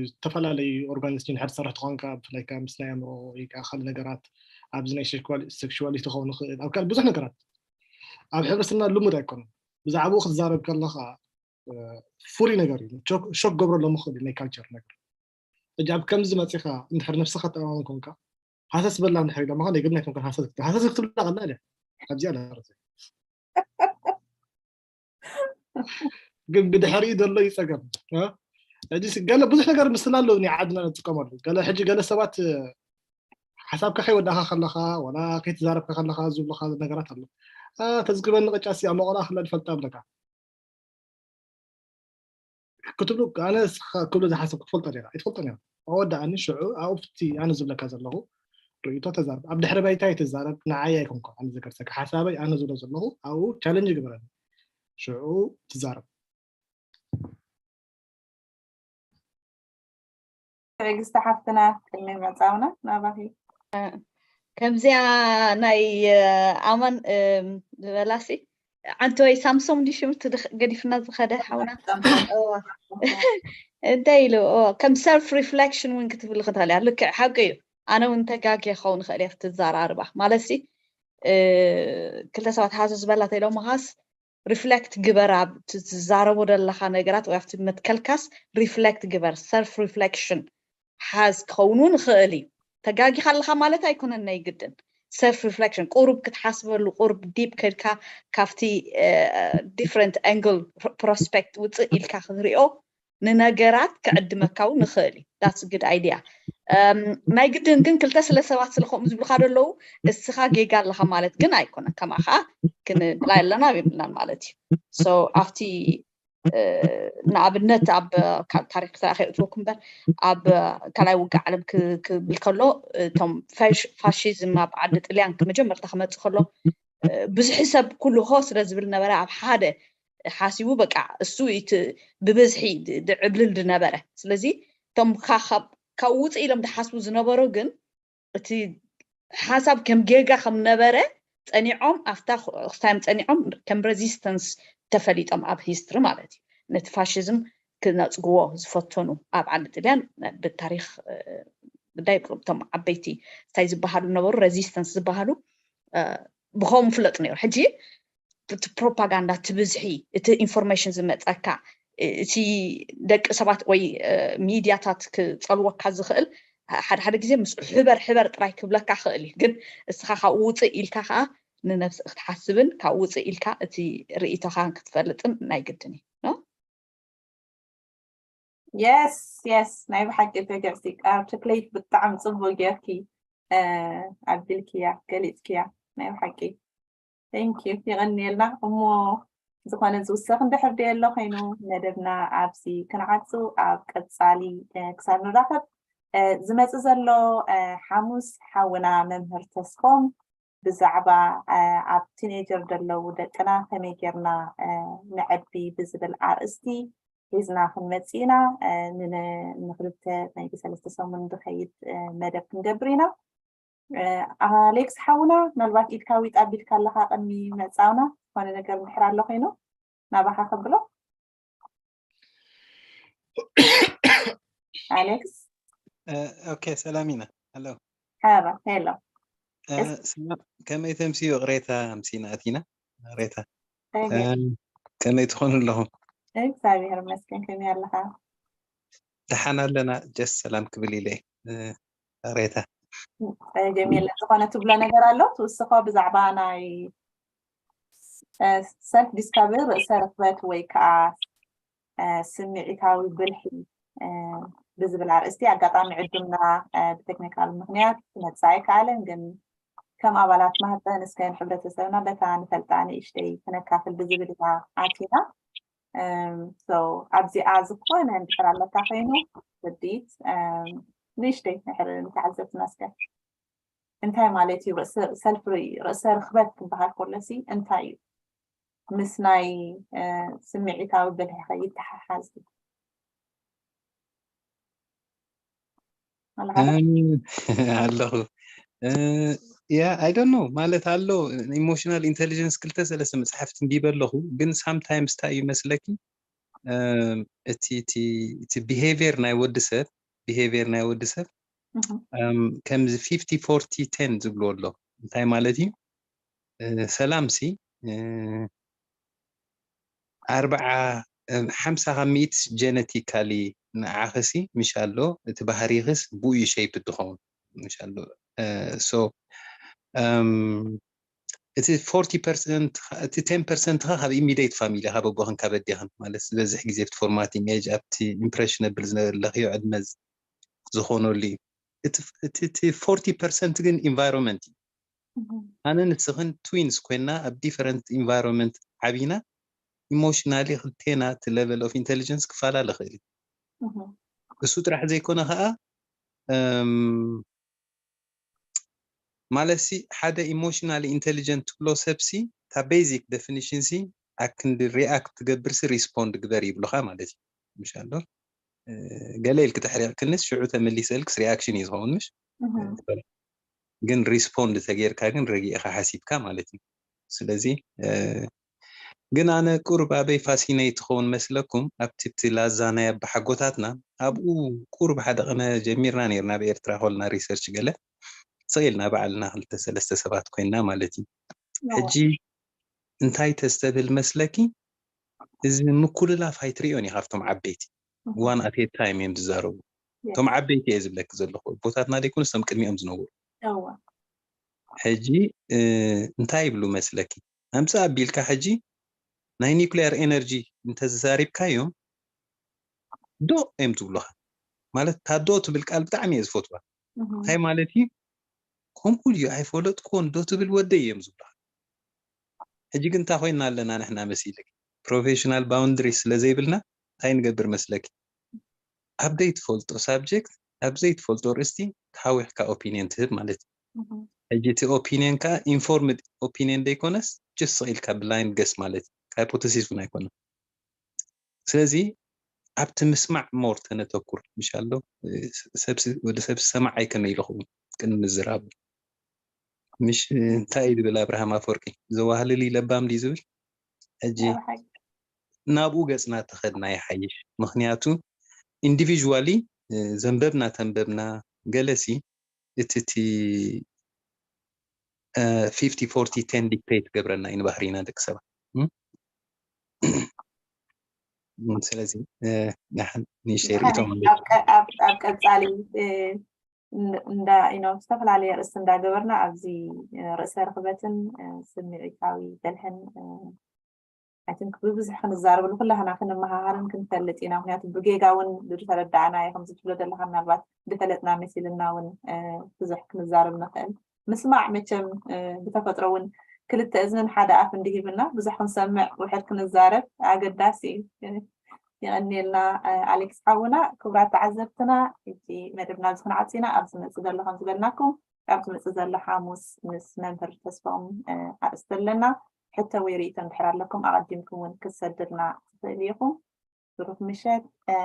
ዝተፈላለዩ ኦርጋኒዝም ሕድ ዝሰርሕ ትኾንካ ብፍላይ ምስ ናይ ኣእምሮ ወይ ከዓ ካልእ ነገራት ኣብዚ ናይ ሴክሹዋሊቲ ክኸውን ይኽእል ኣብ ካልእ ብዙሕ ነገራት ኣብ ሕብረተሰብና ልሙድ ኣይኮነን ብዛዕባኡ ክትዛረብ ከለካ ፍሉይ ነገር እዩ ሾክ ገብረሎም ይኽእል ናይ ካልቸር ነገር ሕጂ ኣብ ከምዚ መፂኻ እንድሕር ነብስኻ ተኣማመን ኮንካ ሃሰስ በላ እንድሕር ኢሎምኻ ናይ ግድን ኣይኮንካን ሃሰስ ክትብል ሃሰስ ክትብላ ከላ እያ ኣብዚኣ ለረሰ ግን ብድሕሪኡ ዘሎ እዩ ፀገም ሕጂ ገለ ብዙሕ ነገር ምስላ ኣለዉ ናይ ዓድና ንጥቀመሉ ገለ ሕጂ ገለ ሰባት ሓሳብካ ከይወዳእካ ከለካ ወላ ከይተዛረብካ ከለካ ዝብሉካ ነገራት ኣሎ ተዝግበኒ ቅጫ ሲ ኣሞቆራ ክለ ዝፈልጣ ብለካ ክትብሉ ኣነ ክብሉ ዝሓሰብ ክትፈልጦ ዲኻ ኣይትፈልጦን ኢኻ ኣወዳእኒ ሽዑ ኣብቲ ኣነ ዝብለካ ዘለኹ ርእቶ ተዛረብ ኣብ ድሕሪ ባይታ ይትዛረብ ንዓይ ኣይኮንኩ ኣነ ዘገርሰካ ሓሳበይ ኣነ ዝብሎ ዘለኹ ኣብኡ ቻለንጅ ግበረኒ ሽዑ ትዛረብ ትዕግስቲ ሓፍትና ቅድሚ ምዕፃውና ናባኺ ከምዚኣ ናይ ኣማን ዝበላሲ ዓንተወይ ሳምሶም ድዩ ሽሙ እቲ ገዲፍና ዝኸደ ሓውና እንታይ ኢሉ ከም ሰልፍ ሪፍሌክሽን እውን ክትብል ክትኽእል እያ ልክዕ ሓቂ እዩ ኣነ እውን ተጋጌ ክኸውን ይኽእል እየ ክትዘራርባ ማለት ሲ ክልተ ሰባት ሃዘ ዝበላ ተኢሎምኻስ ሪፍሌክት ግበር ኣብ ትዛረቦ ዘለኻ ነገራት ወይ ኣብቲ መትከልካስ ሪፍሌክት ግበር ሰልፍ ሪፍሌክሽን ሓዝ ክኸውን እውን ይኽእል እዩ ተጋጊኻ ኣለኻ ማለት ኣይኮነን ናይ ግድን ሰልፍ ሪፍሌክሽን ቁሩብ ክትሓስበሉ ቁሩብ ዲፕ ከድካ ካብቲ ዲፍረንት ኣንግል ፕሮስፔክት ውፅእ ኢልካ ክትሪኦ ንነገራት ክዕድመካ እውን ይኽእል እዩ that's good idea ናይ ግድን ግን ክልተ ስለ ሰባት ስለ ከምኡ ዝብልካ ደለዉ እስኻ ጌጋ ኣለኻ ማለት ግን ኣይኮነ ከማኻ ክንብላ ኣለና የብልናን ማለት እዩ so ኣብቲ ንኣብነት ኣብ ካልእ ታሪክ ክሳዕ ከየእትወኩም እምበር ኣብ ካልኣይ ውግእ ዓለም ክብል ከሎ እቶም ፋሽዝም ኣብ ዓዲ ጥልያን መጀመርታ ክመፅእ ከሎ ብዙሒ ሰብ ኩሉ ሆ ስለ ዝብል ነበረ ኣብ ሓደ ሓሲቡ በቃ እሱ ብብዝሒ ድዕብልል ድነበረ ስለዚ እቶም ካብ ውፅእ ኢሎም ድሓስቡ ዝነበሩ ግን እቲ ሓሳብ ከም ጌጋ ከም ነበረ ፀኒዖም ኣብታ ክስታዮም ፀኒዖም ከም ሬዚስተንስ ተፈሊጦም ኣብ ሂስትሪ ማለት እዩ ነቲ ፋሽዝም ክነፅግዎ ዝፈተኑ ኣብ ዓዲ ጥልያን ብታሪክ ጉዳይ እቶም ዓበይቲ እንታይ ዝበሃሉ ነበሩ ሬዚስተንስ ዝበሃሉ ብኸምኡ ፍለጥ ነይሩ ሕጂ እቲ ፕሮፓጋንዳ እቲ ብዝሒ እቲ ኢንፎርሜሽን ዝመፀካ እቲ ደቂ ሰባት ወይ ሚድያታት ክፀልወካ ዝኽእል ሓደ ሓደ ግዜ ምስ ሕበር ሕበር ጥራይ ክብለካ ክእል እዩ ግን እስኻ ካብኡ ውፅእ ኢልካ ከዓ ንነብሲ ክትሓስብን ካብኡ ውፅእ ኢልካ እቲ ርእይቶኻ ክትፈልጥን ናይ ግድን እዩ የስ የስ ናይ ብሓቂ ተገዕሲ ኣርቲክሌት ብጣዕሚ ፅቡቅ ጌርኪ ኣቢልክያ ገሊፅክያ ናይ ብሓቂ ቴንኪዩ የቐንየልና እሞ ዝኾነ ዝውሰኽ እንድሕር ደየሎ ኮይኑ መደብና ኣብዚ ክንዓፁ ኣብ ቀፃሊ ክሳብ ንራኸብ ዝመፅእ ዘሎ ሓሙስ ሓውና መምህር ተስፎም ብዛዕባ ኣብ ቲኔጀር ዘለዉ ደቅና ከመይ ጌርና ንዐቢ ብዝብል ኣርእስቲ ሒዝና ክንመፅእ ኢና ንክልተ ናይ ብሰለስተ ሰሙን ዝኸይድ መደብ ክንገብር ኢና ኣሌክስ ሓውና ምናልባት ኢድካ ዊጥ ኣቢልካ ኣለካ ቅድሚ መፃውና ዝኾነ ነገር እንድሕር ኣሎ ኮይኑ ናባካ ከብሎ ኣሌክስ ኦኬ ሰላም ኢና ኣሎ ሓራ ሄሎ ከመይ ተምስዩ ቅሬታ ኣምሲና ኣቲና ቅሬታ ከመይ ትኾኑ ኣለኹም እግዚኣብሔር ይመስገን ከመይ ኣለካ ደሓን ኣለና ጀስ ሰላም ክብል ኢለ ቅሬታ ጀሚለ ዝኾነ ትብሎ ነገር ኣሎ ትውስኮ ብዛዕባ ናይ ሰልፍ ዲስካቨሪ ርእሰ ርክበት ወይ ከዓ ስምዒታዊ ብልሒ ብዝብል ኣርእስቲ ኣጋጣሚ ዕዱምና ብቴክኒካል ምክንያት ክመፅእ ኣይከኣለን ግን ከም ኣባላት ማህፀን እስከ ንሕብረተሰብና በታ ንፈልጣ ንእሽተይ ክነካፍል ብዝብል ኢና ኣቲና ኣብዚኣ ዝኾነ እንድሕር ኣለካ ኮይኑ ውዲት ንእሽተይ ንሕር ንተዓዘብትና እስከ እንታይ ማለት እዩ ሰልፍ ርእሰ ርክበት ክበሃል ከሎሲ እንታይ እዩ ምስ ናይ ስምዒታዊ ብልሒ ይተሓሓዝ ኣለኹ ያ ኣይ ዶንት ኖ ማለት ኣሎ ኢሞሽናል ኢንቴሊጀንስ ክልተ ሰለስተ መፅሓፍቲ እንዲበ ኣለኹ ግን ሳምታይምስ እንታይ እዩ መስለኪ እቲ እቲ እቲ ቢሄቪየር ናይ ወዲ ሰብ ቢሄቪየር ናይ ወዲ ሰብ ከምዚ ፊፍቲ ፎርቲ ቴን ዝብልዎ ኣሎ እንታይ ማለት እዩ ሰላም ሲ ኣርብዓ ሓምሳ ካብ ሚእት ጀነቲካሊ ንዓኽሲ ምሽ ኣሎ እቲ ባህሪኽስ ብኡ ዩ ሸይፕ ትኸውን ምሽ ኣሎ ሶ እቲ ፎርቲ ፐርሰንት እቲ ቴን ፐርሰንት ኻ ካብ ኢሚዲየት ፋሚሊ ካብ ኣቦኽን ካብ ኣዴኽን ማለት ዝበዝሕ ግዜ ብቲ ፎርማቲንግ ኤጅ ኣብቲ ኢምፕሬሽነብል ዝለኽዮ ዕድመ ዝኾነሉ እዩ እቲ ፎርቲ ፐርሰንት ግን ኢንቫይሮንመንት እዩ ኣነ ንስኽን twins ኮይና ኣብ different environment ዓቢና፣ emotionally ክልቴና እቲ level of intelligence ክፈላለ ይኽእል እዩ። እሱ ጥራሕ ዘይኮነ ከዓ፣ እም፣ ማለት ሲ ሓደ emotionally intelligent ትብሎ ሰብ ሲ፣ እታ basic definition ሲ፣ ኣክንዲ react ትገብር ሲ፣ respond ግበር ይብሉኻ ማለት እዩ። ምሽ ኣሎ? እ፣ ገለ ኢልክ ተሕሪቕክንስ ሽዑ ተመሊሰልክስ reaction እዩ ዝኸውን፣ ምሽ? ግን respond ተጌርካ ግን ረጊእኻ ሓሲብካ ማለት እዩ። ስለዚ፣ እ፣ ግን ኣነ ቁርብ ኣበይ ፋሲነይ ትኸውን መስለኩም፣ ኣብቲ እቲ ላዛ ናይ ኣባሓጎታትና፣ ኣብኡ ቁርብ ሓደ ቅነ ጀሚርና ነይርና፣ ኣብ ኤርትራ ኮልና research ገለ ስቕ ኢልና ባዕልና ክልተ ሰለስተ ሰባት ኮይንና ማለት እዩ። ሕጂ እንታይ ተስተብህል መስለኪ፣ እዚ ምኩልላፍ ኣይትርእዮን እዩ ካብቶም ዓበይቲ። One at a time እዮም ዝዛረቡ። እቶም ዓበይቲ እየ ዝብለኪ ዘለኹ፣ ኣቦታትና ደይኮኑስ እቶም ቅድሚኦም ዝነበሩ። ሕጂ፣ እ፣ እንታይ ይብሉ መስለኪ? ኣምፅእ ኣቢልካ ሕጂ ናይ nuclear energy እንተዘዛሪብካዮም ዶ እዮም ዝብሉኻ። ማለት እታ ዶ ትብል ቃል ብጣዕሚ እየ ዝፈትዋ። እንታይ ማለት እዩ? ከምኡ ድዩ ኣይፈለጥኩዎን ዶ ትብል ወደይ እዮም ዝብሉኻ። ሕጂ ግን እንታይ ኮይና ኣለና ንሕና መሲልክ? Professional boundary ስለ ዘይብልና እንታይ ንገብር መስለኪ? ኣብ ዘይትፈልጦ subject፣ ኣብ ዘይትፈልጦ ርእስቲ ተሃዊኽካ opinion ትህብ ማለት እዩ። ሕጂ እቲ opinion ከዓ informed opinion ዘይኮነስ just ስቕ ኢልካ blind guess ማለት እዩ። Hypothesis እውን ኣይኮነን። ስለዚ ኣብቲ ምስማዕ more ተነተኩር፣ ምሽ ኣሎ? ሰብ ሲ-፣ ወዲ ሰብ ሰማዓይ ከመይ ኢሉ ክኸውን ቅድሚ ምዝራቡ? ምሽ እንታይ እዩ ዝብል ኣብርሃም ኣፈወርቂ? ዘዋህልል እዩ ለባም ድዩ ዝብል? ሕጂ ናብኡ ገጽና ተኸድና ይሓይሽ። ምኽንያቱ individually፣ እ፣ ዘንበብና ተንበብና ገለሲ እቲ፣ እቲ፣ እ፣ fifty forty ten dictate ገብረና እዩ ንባህሪና ደቂ ሰባት። እም? እም፣ ስለዚ፣ እ፣ ንሓን ንእሽተይ ርእይቶ ማለት እዩ። ኣብ ቀ-፣ ኣብ፣ ኣብ ቀጻሊ፣ እ፣ ን-፣ እንዳ፣ you know፣ ዝተፈላለየ ርእሲ እንዳገበርና ኣብዚ፣ እ፣ ርእሰ ርኽበትን፣ እ፣ ስምዒታዊ ገልሕን፣ እ፣ I think ብብዝሕ ክንዛረብሉ ኩላህና ክንመሃሃርን ክንፈልጥ ኢና። ምክንያቱ ብጌጋ እውን ዝተረዳእናዮ ከምዚ ትብሎ ዘለካ ምናልባት ዝፈለጥና መሲልና እውን፣ እ፣ ብዙሕ ክንዛረብ ንኽእል። ምስማዕ መቸም፣ እ፣ ብተፈጥሮ እውን ክልተ እዝንን ሓደ ኣፍ እንዲሂብና ብዙሕ ክንሰምዕ ውሕድ ክንዛረብ ኣገዳሲ እዩ። የቐንየልና፣ እ፣ ኣሌክስ ሓውና። ክቡራት ተዓዘብትና፣ ሕጂ መደብና ኣብዚ ክንዓጽ ኢና። ኣብ ዝመጽእ ዘሎ ከም ዝበልናኩም፣ ኣብ ዝመጽእ ዘሎ ሓሙስ ምስ መምህር ተስፋኦም፣ እ፣ ኣርእስቲ ኣለና። ሕቶ ወይ ርእይቶ እንድሕር ኣለኩም ኣቐዲምኩም እውን ክትሰድልና ትኽእሉ ኢኹም። ብሩኽ ምሸት። እ፣